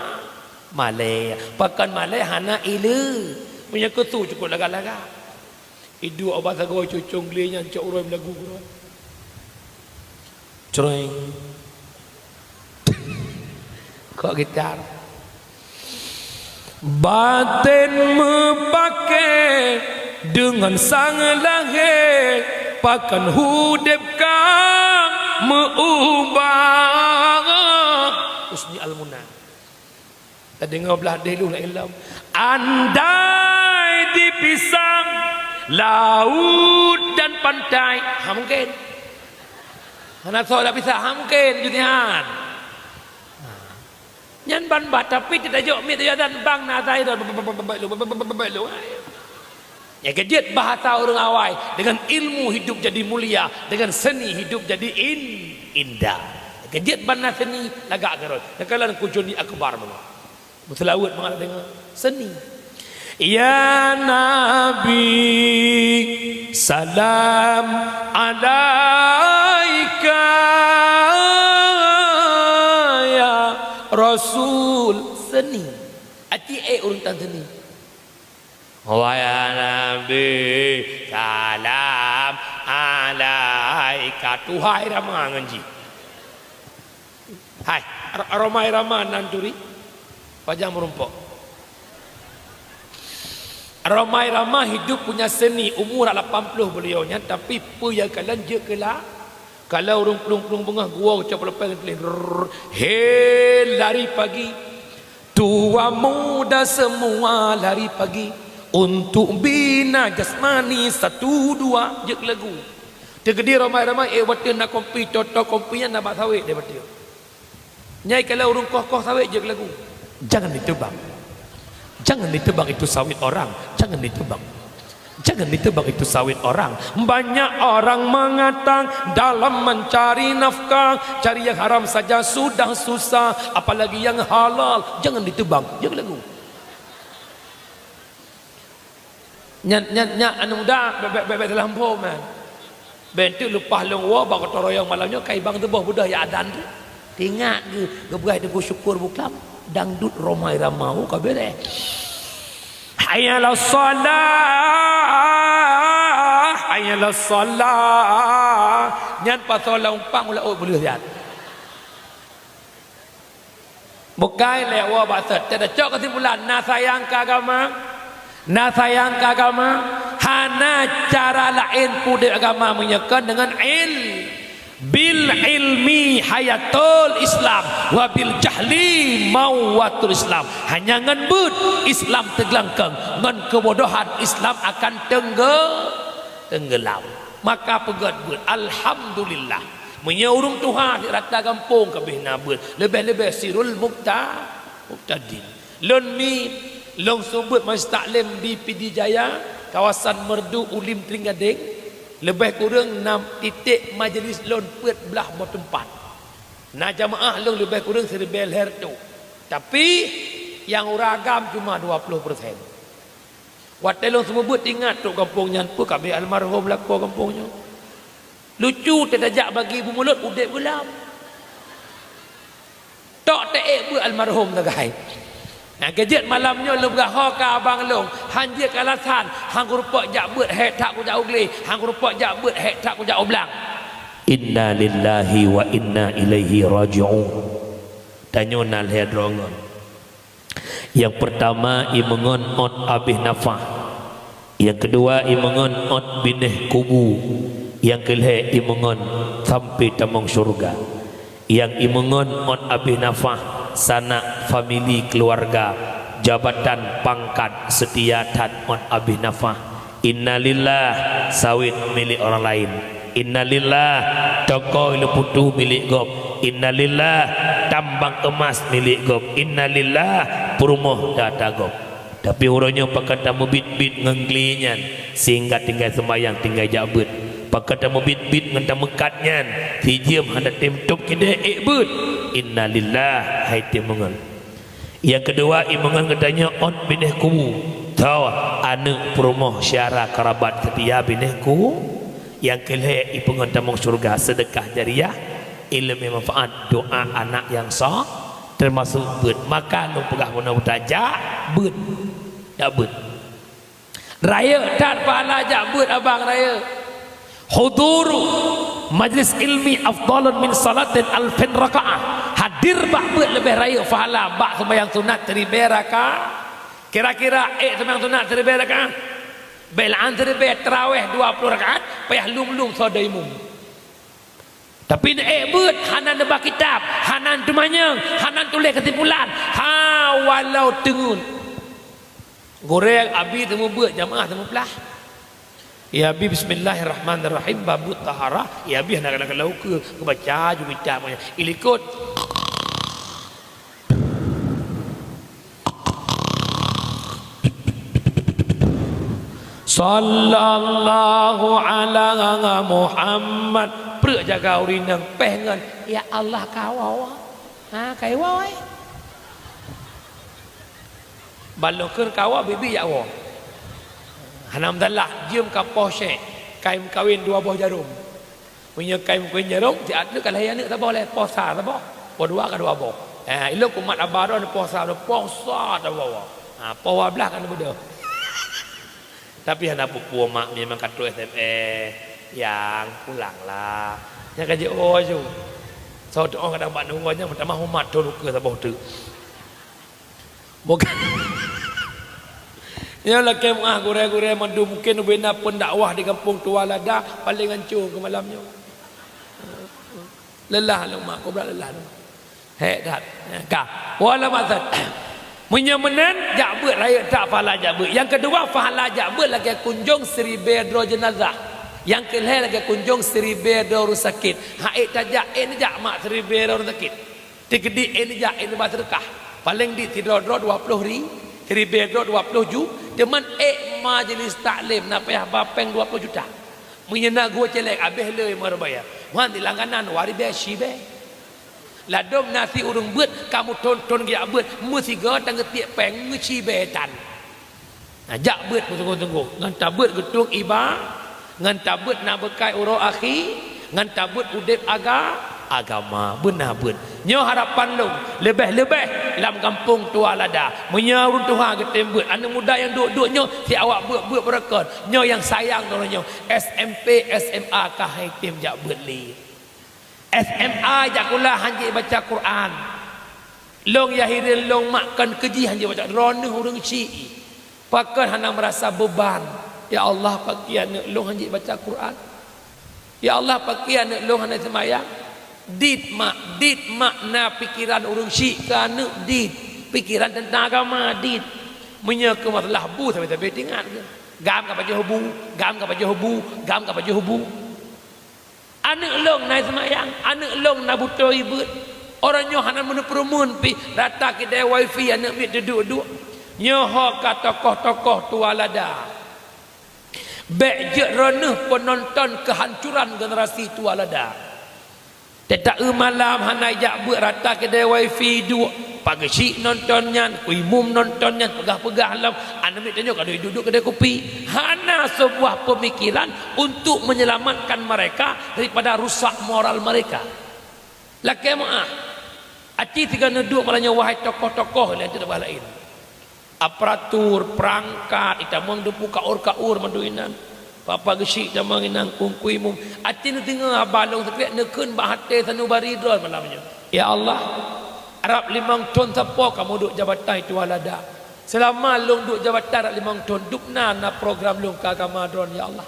Malèe, pakon malèe hana ileue. Meunyoe keu su cukôp lagak-lagak. Iduek ubat sagoe cucông glé nyan cok uroe meulagu keudroe. Creng. Kok gitar. Baten meupaké deungon sang lahé, pakon udép ka meu-ubah. Husni Al-Muna. Tadeungoe blah deh lôn laén lom. Andai dipisah laut dan pantai, ha mungken. Hana soe tapisah, ha mungken, Junihan. Nyan ban bat, tapi teutajok miet tajok dan bang na asai tu. Nyang keujeuet bahasa ureuëng awai, dengan ilmu hidup jadi mulia, dengan seni hidup jadi in-, indah. Nyang keujeuet ban na seni lagak keurot. Nyang kalon kujuni akbar meunoe. Beuseulaweuet mangat deungoe seni. Ya Nabi, salam alaika ya Rasul. Seni. Aci ék ureuëng tan seni. Wahai Nabi, salam alaika. Tuhai rama ngon jih. Hai, Ro-, Rhoma Irama nan turi, pajan meurumpok. Rhoma Irama hidup punya seni, umur lapan puluh beliau nyan, tapi peue nyang kalon jeuet keu la-, kalau ureuëng plueng-plueng beungoh geuwoe cok peuleumpang tuléh, rrrr, he lari pagi. Tua muda semua lari pagi untuk bina jasmani satu dua jeuet lagu. Teukeudi ramai-ramai ék watèe na kompi, toto kompi nyan na bak sawét deh watèe. Nyai kalau ureuëng koh-koh sawét jeuet lagu. Jangan ditebang. Jangan ditebang itu sawit orang. Jangan ditebang. Jangan ditebang itu sawit orang. Banyak orang mengatakan dalam mencari nafkah, cari yang haram saja sudah susah, apalagi yang halal. Jangan ditebang. Jangan lagu. Nyan, nyan, nyan, aneuk muda, bèk, bèk, bèk, bèk salah muphom, eh. Bèk enteuk leupah lôn woe bak gotong royong malam nyoe, kai bang teuboh beudôh ya adan tu. Teuingat geu-, geupeugah Teungku Syukur Buklam, dangdut Rhoma Irama, oh, ka beureh. Hayya 'alas shalah, hayya 'alas shalah. Nyan pasoe lam umpang ulah ôt beuleueh nyan. Bukai lé woe bak sot. Teudah cok keusimpulan, na sayang keu agama, na sayang keu agama, hana cara laén peudeuh agama meunyoe kon deungon il-, bil ilmi hayatul Islam, wa bil jahli mawatul Islam. Hanya ngon beuet Islam teuglangkong, ngon keubodohan Islam akan teungge-, teunggeulam. Maka peugöt beuet, alhamdulillah. Meunyoe ureuëng tuha di rata gampông ka beh na beuet, leubeh-leubeh sirul mubta-, mubtadin. Lôn mi, lôn seumeubeuet majelis taklim di Pidie Jaya, kawasan Meureudu, Ulim, Tring Gadeng, leubeh kureueng nam titek majelis lôn peuet blaih boh teumpat. Na jamaah lôn leubeh kureueng siribèe lhèe reutôh. Tapi, nyang ureuëng agam cuma dua puluh persen. Watée lôn seumeubeuet ingat trok gampông nyan, peue ka abéh almarhum lakoe gampông nyoe. Lucu, tajak bagi beumulot udeb geulam. Tok teuék beuet almarhum sagai. Nyang keujeuet malam nyoe lôn peugah ho keu abang lôn, han jeuet keu alasan, han kurumpok jak beuet hék that kujak u glé, han kurumpok jak beuet hék that kujak u blang. Inna lillahi wa inna ilaihi raji'un. Tanyoe na lhée droe ngon. Nyang peurtama, imeungon ôt abéh nafah. Nyang keudua, imeungon ôt binéh kubu. Nyang keulhée, imeungon sampoe tamong syeuruga. Nyang imeungon ôt abéh nafah, sanak, famili, keuluwarga, jabatan, pangkat, seutia that ôt abéh nafah. Innalillah, sawét milék ureuëng laén. Innalillah, toko i Leuputu milék gob. Innalillah, tambang eumas milék gob. Innalillah, peurumoh ata gob. Tapi uroe nyoe pakon tameubiet-biet ngon glé nyan, sehingga tinggai seumayang, tinggai jak beuet. Pakon tameubiet-biet ngon tameukat nyan, sijeuem hana tem tôb kidée ék beuet. Innalillah, hai tem meungon. Nyang keudua, imeungon geutanyoe ôt binéh kubu. Tho, aneuëk peurumoh syedara keurabat seutia binéh kubu. Nyang keulhée, ipeungon tamong syeuruga, seudeukah jariah, iéleumé manfaat, doa anak nyang so, teumasok beuet. Maka lôn peugah bunoe buta, jak beuet. Jak beuet. Rayeuk that pahala jak beuet abang rayeuk. Huduru majlis ilmi afdalun min salatin alfin rakaah. Hadir bak beuet leubeh rayeuk pahala bak seumayang sunat siribée rakaat. Kira-kira ék seumayang sunat siribée rakaat? Bék lôn siribée, tarawih dua ploh rakaat, payah lom-lom soe daimu. Tapi neuék beuet, hana neuba kitab, hana teumanyong, hana tuléh keusimpulan, ha walau teungeut. Gurée abi teumeubeut, jamaah teumeupeulaih. Ya abi, bismillahirrahmanirrahim, babut taharah, ya abi hana keuneuk keu, keubaca ju kitab nyan. Ilikot. Sallallahu ala Muhammad. Preuk jaga ureuëng inong péh ngon, "Ya Allah, kawoe." Ha, kawoe. Balokeur kawoe bibi jak woe. Hana masalah, jeuem ka poh syek, kaém kawén dua boh jarom. Meunyoe kaém kawén jarom, siat leueh ka lahé aneuëk saboh lé, poh sa saboh, poh dua ka dua boh. Eh, ilôn kumat aba droe poh sa, poh sa saboh. Ha, poh dua blaih ka neubeudôh. Tapi hana peue-peue mak, memang ka trok S M S, "Yang, pulanglah." Nyang ka jiôh ju. Soe teuôh kadang bak nunggu nyan, meutamah umat thon ukeue saboh teuk. Bukan. Nyoe lakée meuáh gurée-gurée mandum, mungken ubena pendakwah di gampông Tua Lada paleng ancô keu malam nyoe. Lelah lôn mak, kobra lelah lôn. Hék that. Ka. Wala maksud. Meunyoe meunan, jak beuet rayeuk that pahala jak beuet. Nyang keudua, pahala jak beuet lagée kunjong siribée droe jeunazah. Nyang keulhée lagée kunjong siribée droe ureuëng sakét. Ha ék tajak, ék neujak mak siribée droe ureuëng sakét. Tikeudi ék neujak, ék neuba seudeukah. Paleng dit sidroe-droe dua ploh ri, siribée droe dua ploh ju, teuma ék majelis taklim na payah ba péng dua ploh juta. Meunyoe na geuh célék abéh le meureubaya. Wan di langganan dua ribée siribée. Ladôm na si ureuëng beuet ka meuthon-thon geujak beuet, meusigoe tan geutiek péng meucibée tan. Na jak beuet beusunggoh-sunggoh, ngon tabeuet geutueng iba, ngon tabeuet na beukai uroe akhé, ngon tabeuet udeb aga-, agama. Beuna beuet. Nyoe harapan lôn, leubeh-leubeh lam gampông Tua Lada. Meunyoe ureuëng tuha geutem beuet, aneuëk muda nyang duek-duek nyoe, si awak beuet-beuet beureukat. Nyoe nyang sayang droeneuh nyoe, S M P, S M A ka han tem jak beuet lé. S M A jak kula han jeuet baca Quran. Lôn ya hireuen lôn mak kon keujih han jeuet baca, droeneuh ureuëng syiek. Pakon hana meurasa beuban? Ya Allah, pakri aneuëk lôn han jeuet baca Quran. Ya Allah, pakri aneuëk lôn hana seumayang. Dit mak, dit mak na pikeran ureuëng syiek keu aneuëk dit. Pikeran teuntang agama dit. Meunyoe keu masalah bu sabe-sabe teuingat keu. Gam ka pajoh bu, gam ka pajoh bu, gam ka pajoh bu. Aneuëk lôn na seumayang, aneuëk lôn na beutôi beuet. Uroe nyoe hana meuneuk peureumeun pih, rata kidai wifi aneuëk miet teuduek-duek. Nyoe ho ka tokoh-tokoh Tua Lada. Bék jeuet droeneuh peunonton keuhancuran generasi Tua Lada. Teuta-eu malam hana jak beuet, rata kidai wifi duek, Pak Geuchik nonton nyan, Teungku Imum nonton nyan, peugah-peugah lom, aneuk miet tanyoe ka duek duek-duek keudè kupi. Hana sebuah pemikiran untuk menyelamatkan mereka daripada rusak moral mereka. Lakèe meu'ah. Aci sigoe neuduek malam nyoe, wahai tokoh-tokoh, laén teuh bah laén. Aparatur, perangkat, itamong deungon kaur-kaur mandum inan. Pak-pak Geuchik tamong inan, Teungku Imum. Aci neudeungoe haba lôn sikrek, neukheun bak até sanubari droe malam nyoe. Ya Allah, rab limong thon sapo kamoe duek jabatan tuha lada. Seulama lôn duek jabatan rab limong thon, dubna na program lôn keu agama droe, ya Allah.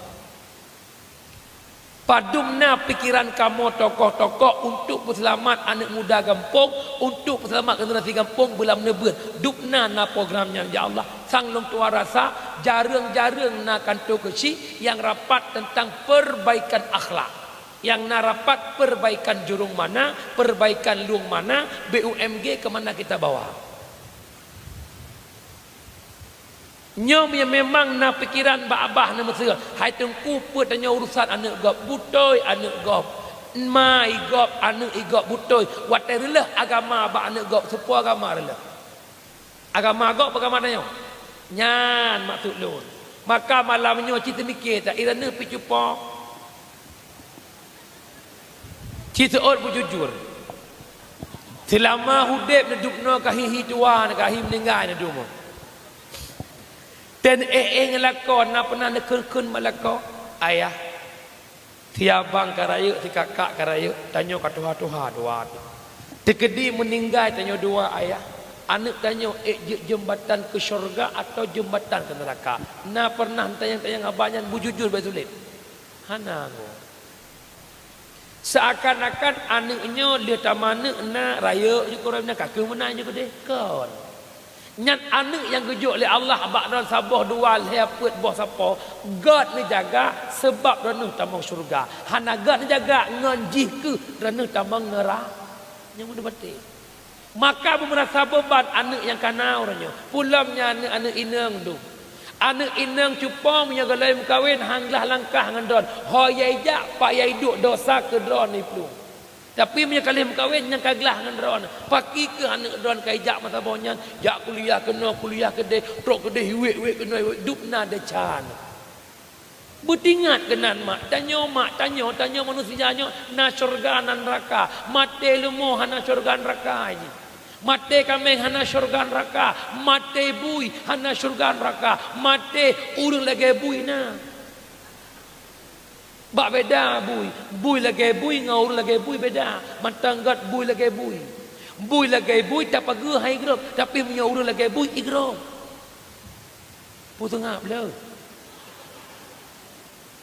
Padum na pikeran kamoe tokoh-tokoh untuk peuseulamat aneuk muda gampông, untuk peuseulamat generasi gampông beulam neubeuet. Dubna na program nyan, ya Allah. Sang lôn tuan rasa, jareueng-jareueng na kantô keuchik nyang rapat teuntang perbaikan akhlak. Nyang na rapat perbaikan jurông mana, perbaikan lueng mana, B U M G keu mana kita bawa. Nyoe meunyoe memang na pikeran bak babah neuh meuseue, hai Teungku, peuet tanyoe urusan aneuk gob, beutôi aneuk gob, ma i gob, aneuk i gob, beutôi. Watèe reuloh agama bak aneuk gob, soe po agama reuloh? Agama gob, agama tanyoe? Nyan maksud lôn. Maka malam nyoe cit teumike that, i droeneuh pih cupo. Ci seuôt beujujur. Seulama udeb neudub noe ka hi-hi tuha, ka hi meuninggai neudub noe. Ten éh-éh ngon lakoe, na peunah neukheun-kheun bak lakoe, "Ayah, si abang ka rayeuk, si kakak ka rayeuk, tanyoe ka tuha-tuha dua." Teukeudi meuninggai tanyoe dua, Ayah. Aneuk tanyoe ék jeuet jeumbatan keu syeuruga atawa jeumbatan keu neuraka? Na peunah neutanyong-tanyong haba nyan beujujur, beusulet? Hana ngo. Seuakan-akan aneuk nyoe lheueh tamat aneuk na rayeuk jih, kurang na ka keuh meunan jih keudeh. Kon. Nyan aneuk nyang geujok lé Allah bak droe saboh dua lhèe peuet boh sapo, gèt neujaga sabab droeneuh tamong syeuruga. Hana gèt neujaga ngon jih keuh droeneuh tamong neura-, nyang meunan baté. Maka beumeurasa beuban aneuk nyang ka na uroe nyoe. Peulom nyan aneuk-aneuk inong dum. Aneuk inong cupo meunyoe gohlom meukawen han glah langkah ngon droen. Ho yai jak, pat yai duek, dosa keu droen iplueng. Tapi meunyoe ka lheueh meukawen, nyan ka glah ngon droen. Pakri keuh aneuk droen ka ijak masa boh nyan, jak kuliah keunoe, kuliah keudeh, trok keudeh, iwet-wet keunoe, iwet, dub na desya. Beutingat keunan mak tanyoe, mak tanyoe, tanyoe manusia nyoe na syeuruga na neuraka. Maté leumo hana syeuruga neuraka jih. Maté kaméng hana syeuruga neuraka. Maté bui hana syeuruga neuraka. Maté ureueng lagèe bui na. Bak beda bui. Bui lagèe bui ngon ureueng lagèe bui beda. Mantong gèt bui lagèe bui. Bui lagèe bui tapageue hai grob, tapi meunyoe ureueng lagèe bui igrob. Peue teungab le?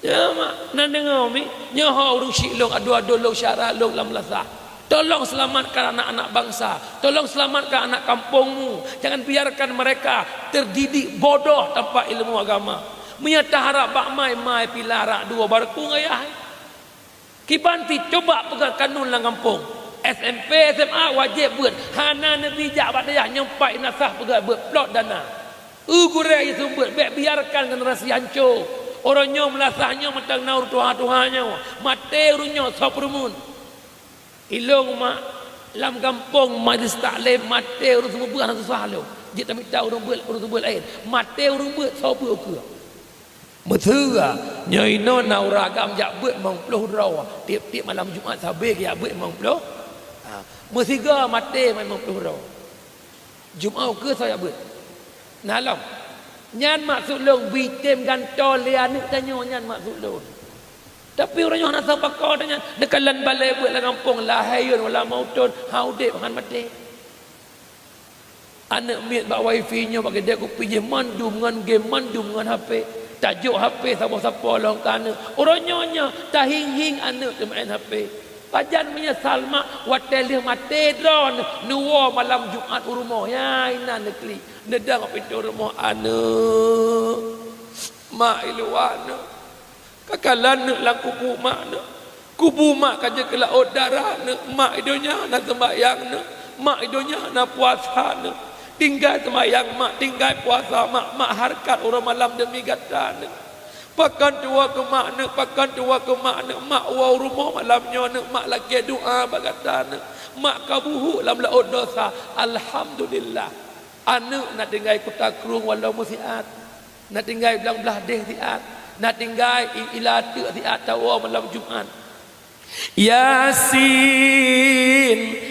Ya, mak, na deungoe mi? Nyoe ho ureueng syiek lôn, adoe-adoe lôn, syedara lôn lam meunasah. Tolong selamatkan anak-anak bangsa. Tolong selamatkan anak kampungmu. Jangan biarkan mereka terdidik bodoh tanpa ilmu agama. Meunyoe taharab bak mai, mai pih larak dua baroe ku ngon yah. Kiban pih cuba peugah kanun lam gampông. S M P, S M A wajéb beuet. Hana neubi jak bak dayah nyoe pat meunasah peugah beuet plot dana. Eu gurèe jiseumeubeuet, bèk biarkan generasi hanco. Uroe nyoe meunasah nyoe mantong na ureueng tuha-tuha nyoe. Maté ureueng nyoe soe peureumeun. Ilôn mak, lam gampông majlis taklim maté ureueng seumeubeuet hana susah lôn. Jeuet tamita ureueng beuet, ureueng seumeubeuet laén. Maté ureueng beuet soe beuet ukeue. Meuseue, nyoe inoe na ureueng agam jak beuet limong ploh droe, tiep-tiep malam Jumat sabe geujak beuet limong ploh. Ha, meusigoe maté limong ploh droe. Jumat ukeue soe jak beuet? Na lom. Nyan maksud lôn, beutem gantoe lé aneuk tanyoe, nyan maksud lôn. Tapi ureueng nyoe hana sapa ko tanyan, neukalon balèe beuet lam gampông, lahé yôn wala meu'en thôn, han udép han maté. Aneuk miet bak wifi nyoe bak keudè kupi jih mandum ngon game, mandum ngon H P. Tajok H P saboh sapo lom keu aneuk. Uroe nyoe nyoe tahieng-hieng aneuk teumeu'en H P. Pajan meunyeusal mak watèe lheueh maté droeneuh neuwoe malam Jumat u rumoh. Ya inan neuklik, neudong bak pintoe rumoh, "Aneuk, mak i luwa aneuk." Ka kalon neuk lam kubu mak neuk. Kubu mak ka jeuet keu laôt darah neuk. Mak i donya na seumbahyang neuk. Mak i donya na puasa neuk. Tinggai seumbahyang mak, tinggai puasa mak, mak hareukat uroe malam deumi gata neuk. Pakon tuwoe keu mak neuk, pakon tuwoe keu mak neuk, mak woe u rumoh malam nyoe neuk, mak lakée doá bak gata neuk. Mak ka buhuk lam laôt desya, alhamdulillah. Aneuk na tinggai kuta krueng walong meusiat, na tinggai blang blaih déh siat, na tinggai i-, ila teuk siat tawoe malam Jumat. Yasin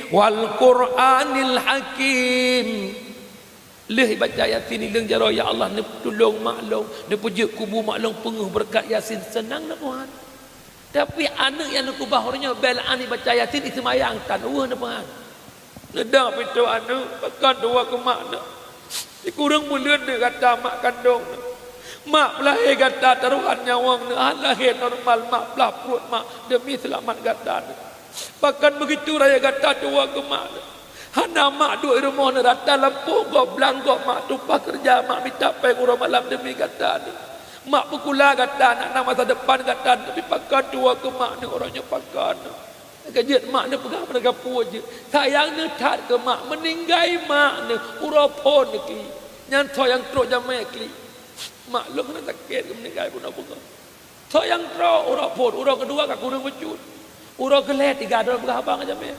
wal Qur'anil Hakim. Lheueh baca Yasin, ileueng jaroe, "Ya Allah, neutulông mak lôn, neupeujeuet kubu mak lôn peungeuh beureukat Yasin," seunang na Tuhan. Tapi aneuk nyang neukeubah uroe nyoe bèk lé aneuk baca Yasin, iseumayang tan, weueh na Tuhan. Neudong pintoe aneuk, pakon tuwoe keu mak neuk. Sikureueng buleuen neuk gata mak kandông neuk. Mak peulahé gata tarohan nyawöng neuk, han lahé normal mak, blah pruet mak demi seulamat gata neuk. Pakon beugitu raya gata tuwoe keu mak neuk. Hana mak duek i rumoh neuk, rata lampôh gob, blang gob mak tumpah keureuja, mak mita péng uroe malam demi gata neuk. Mak peukula gata neuk, na masa depan gata neuk, tapi pakon tuwoe keu mak neuk uroe nyoe, pakon neuk. Ka jeuet mak neupeugah bak gata peue jeuet. Sayang neuh that keu mak, meuninggai mak neuh uroe phon klik. Nyan soe nyang trok jamèe klik. Mak lôn hana sakét keu meuninggai bunoe beungoh. Soe nyang trok uroe phon, uroe keudua ka kureueng bacut. Uroe keulhèe tiga droe peugah haba ngon jamèe.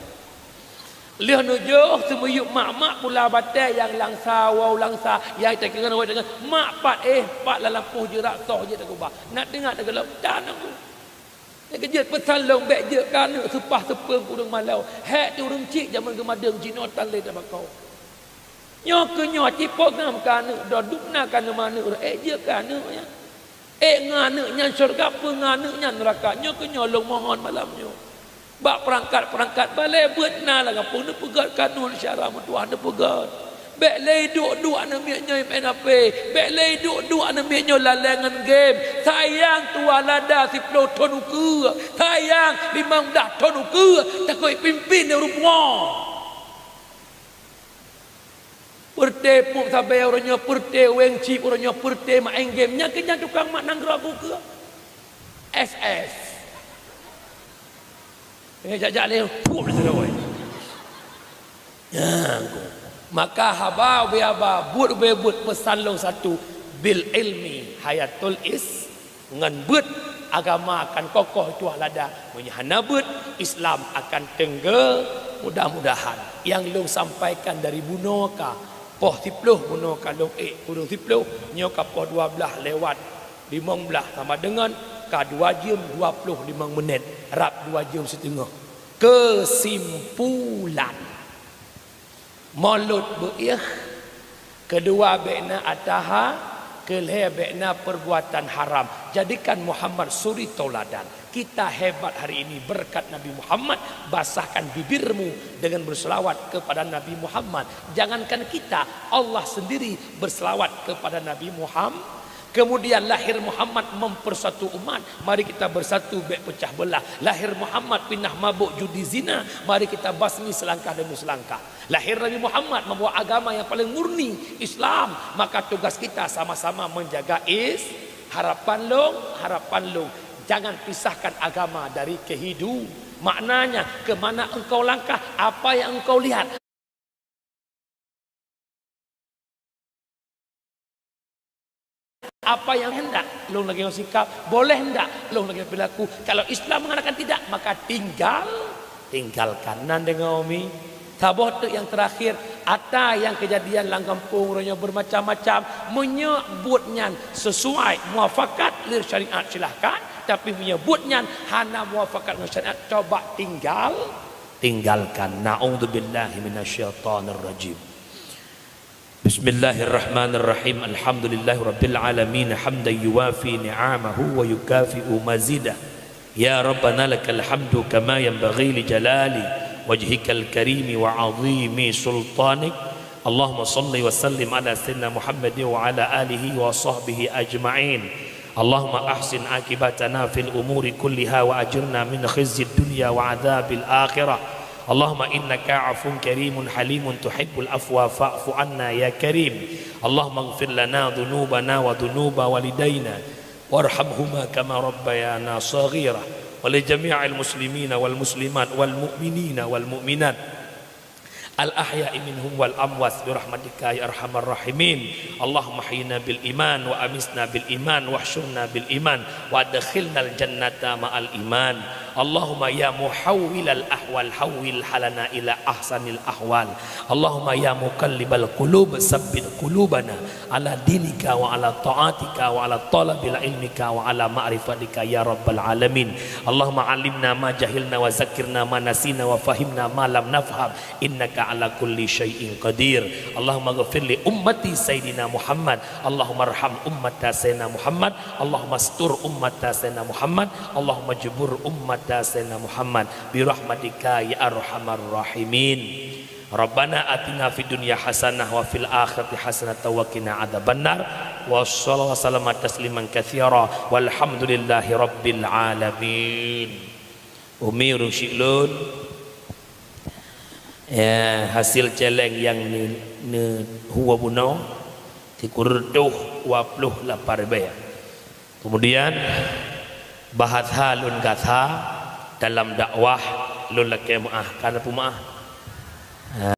Lheueh neujôh seumiyueb mak-mak pula batèe nyang langsa, woe langsa, nyang takeungon, woe takeungon. Mak pat, eh, pat lam lampôh jeurak soh jeuet takeubah. Nak teuingat takeulom, tan aku. Nyang keujeuet peusan lôn, bèk jeuet keu aneuk seupah seupeueng ureueng malèe. Hék teuh ureueng chik jamén geumadeueng jinoe tan lé tabako. Nyoe keuh nyoe cit peugah keu aneuk droe, dum na keu aneuk, ék jeuet keu aneuk nyan. Ék ngon aneuk nyan syeuruga, peue ngon aneuk nyan neuraka. Nyoe keuh nyoe lôn mohon malam nyoe. Bak peurangkat-peurangkat balèe beuet na lam gampông neupeugöt kanun syara meutuah neupeugöt. Bèk lé duek-duek aneuk miet nyoe meu'en HP. Bèk lé duek-duek aneuk miet nyoe lalèe ngon game. Sayang tuah lada siploh thon ukeue. Sayang limong blah thon ukeue. Takot pimpin lé ureueng puwoe. Peureuté peuet sabé uroe nyoe, peureuté weng chip uroe nyoe, peureuté maén game. Nyan keuh nyan tukang mak nanggroe ukeue. S S. Eh, jak-jak lé, puet lé sidroe. Nyan keuh. Maka haba ubé haba, buet ubé buet, peusan lôn satu, bil ilmi hayatul is-, ngon beuet agama akan kokoh tuah lada. Meunyoe hana beuet, Islam akan teunggeu. Mudah-mudahan nyang lôn sampaikan dari bunoe ka, poh siploh bunoe ka lôn ék, kureueng siploh, nyoe ka poh dua blah lewat limong blah sama deungon ka dua jeuem dua ploh limong meunét, rab dua jeuem siteungoh. Keusimpulan, mulod beuiéh, keudua bèk na ataha, keulhèe bèk na peurbuatan haram. Jadikan Muhammad suri tauladan. Kita hebat hari ini berkat Nabi Muhammad, basahkan bibirmu dengan berselawat kepada Nabi Muhammad. Jangankan kita, Allah sendiri berselawat kepada Nabi Muhammad. Kemudian lahir Muhammad mempersatu umat, mari kita bersatu, bèk pecah belah. Lahir Muhammad pinah mabök, judi, zina, mari kita basmi selangkah demi selangkah. Lahir Nabi Muhammad membawa agama yang paling murni, Islam, maka tugas kita sama-sama menjaga is-, harapan lôn, harapan lôn. Jangan pisahkan agama dari kehidu-, maknanya, ke mana engkau langkah, apa yang engkau lihat. Apa yang hendak lôn lagèe ngon sikap, boleh ndak lôn lagèe ngon perilaku. Kalau Islam mengatakan tidak, maka tinggal, tinggalkan. Nan deungö mi. Saboh teuk nyang terakhir, ata nyang keujadian lam gampông uroe nyoe bermacam-macam. Meunyoe buet nyan sesuai, muafakat lé syariat, silahkan. Tapi meunyoe buet nyan hana muafakat ngon syariat, coba tinggal. Tinggalkan. Na'udzubillahi minasyaitonirrajim. Bismillahirrahmanirrahim. Alhamdulillahirabbil alamin, hamdan yuwafi ni'amahu wa yukafi'u mazidah. Ya Rabbana lakal hamdu kama yanbaghi li jalali wajhikal karimi wa azimi sultanik. Allahumma salli wa sallim ala sayyidina Muhammadin wa ala alihi wa sahbihi ajma'in. Allahumma ahsin aqibatana fil umuri kulliha wa ajirna min khizyid dunya wa adzabil akhirah. Allahumma innaka afuwun karimun halimun tuhibbul afwa fa'fu anna ya karim. Allahumma ighfir lana dzunubana wa dzunuba walidaina warhamhuma kama rabbayana shaghira. Wa li jami'il muslimina wal muslimat wal mu'minina wal mu'minat. al-ahya'i minhum wal amwat bi rahmatika ya arhamar rahimin. Allahumma ahyina bil iman wa amitna bil iman wahsyurna bil iman wa adkhilnal jannata ma'al iman. Allahumma ya muhawwilal ahwal hawwil halana ila ahsanil ahwal. Allahumma ya muqallibal qulub tsabbit qulubana ala dinika wa ala ta'atika wa ala talabil ilmika wa ala ma'rifatika ya rabbal alamin. Allahumma alimna ma jahilna wa zakirna ma nasina wa fahimna ma lam nafham innaka ala kulli syai'in qadir. Allahumma ghafir li ummati Sayyidina Muhammad. Allahumma arham ummata Sayyidina Muhammad. Allahumma astur ummata Sayyidina Muhammad. Allahumma jubur ummata Sayyidina Muhammad. Birahmatika ya arhamar rahimin. Rabbana atina fid dunya hasanah wa fil akhirati hasanah wa qina adzabannar. Wa sallallahu wa sallama tasliman katsira. Walhamdulillahi rabbil alamin. Umi ureueng syik lôn, ya, hasil celeng nyang ne-, neuhue bunoe sikureueng reutôh dua ploh lapan ribèe. Kemudian, bahasa lôn gata dalam dakwah lôn lakèe meu'ah, ka na peumeu'ah.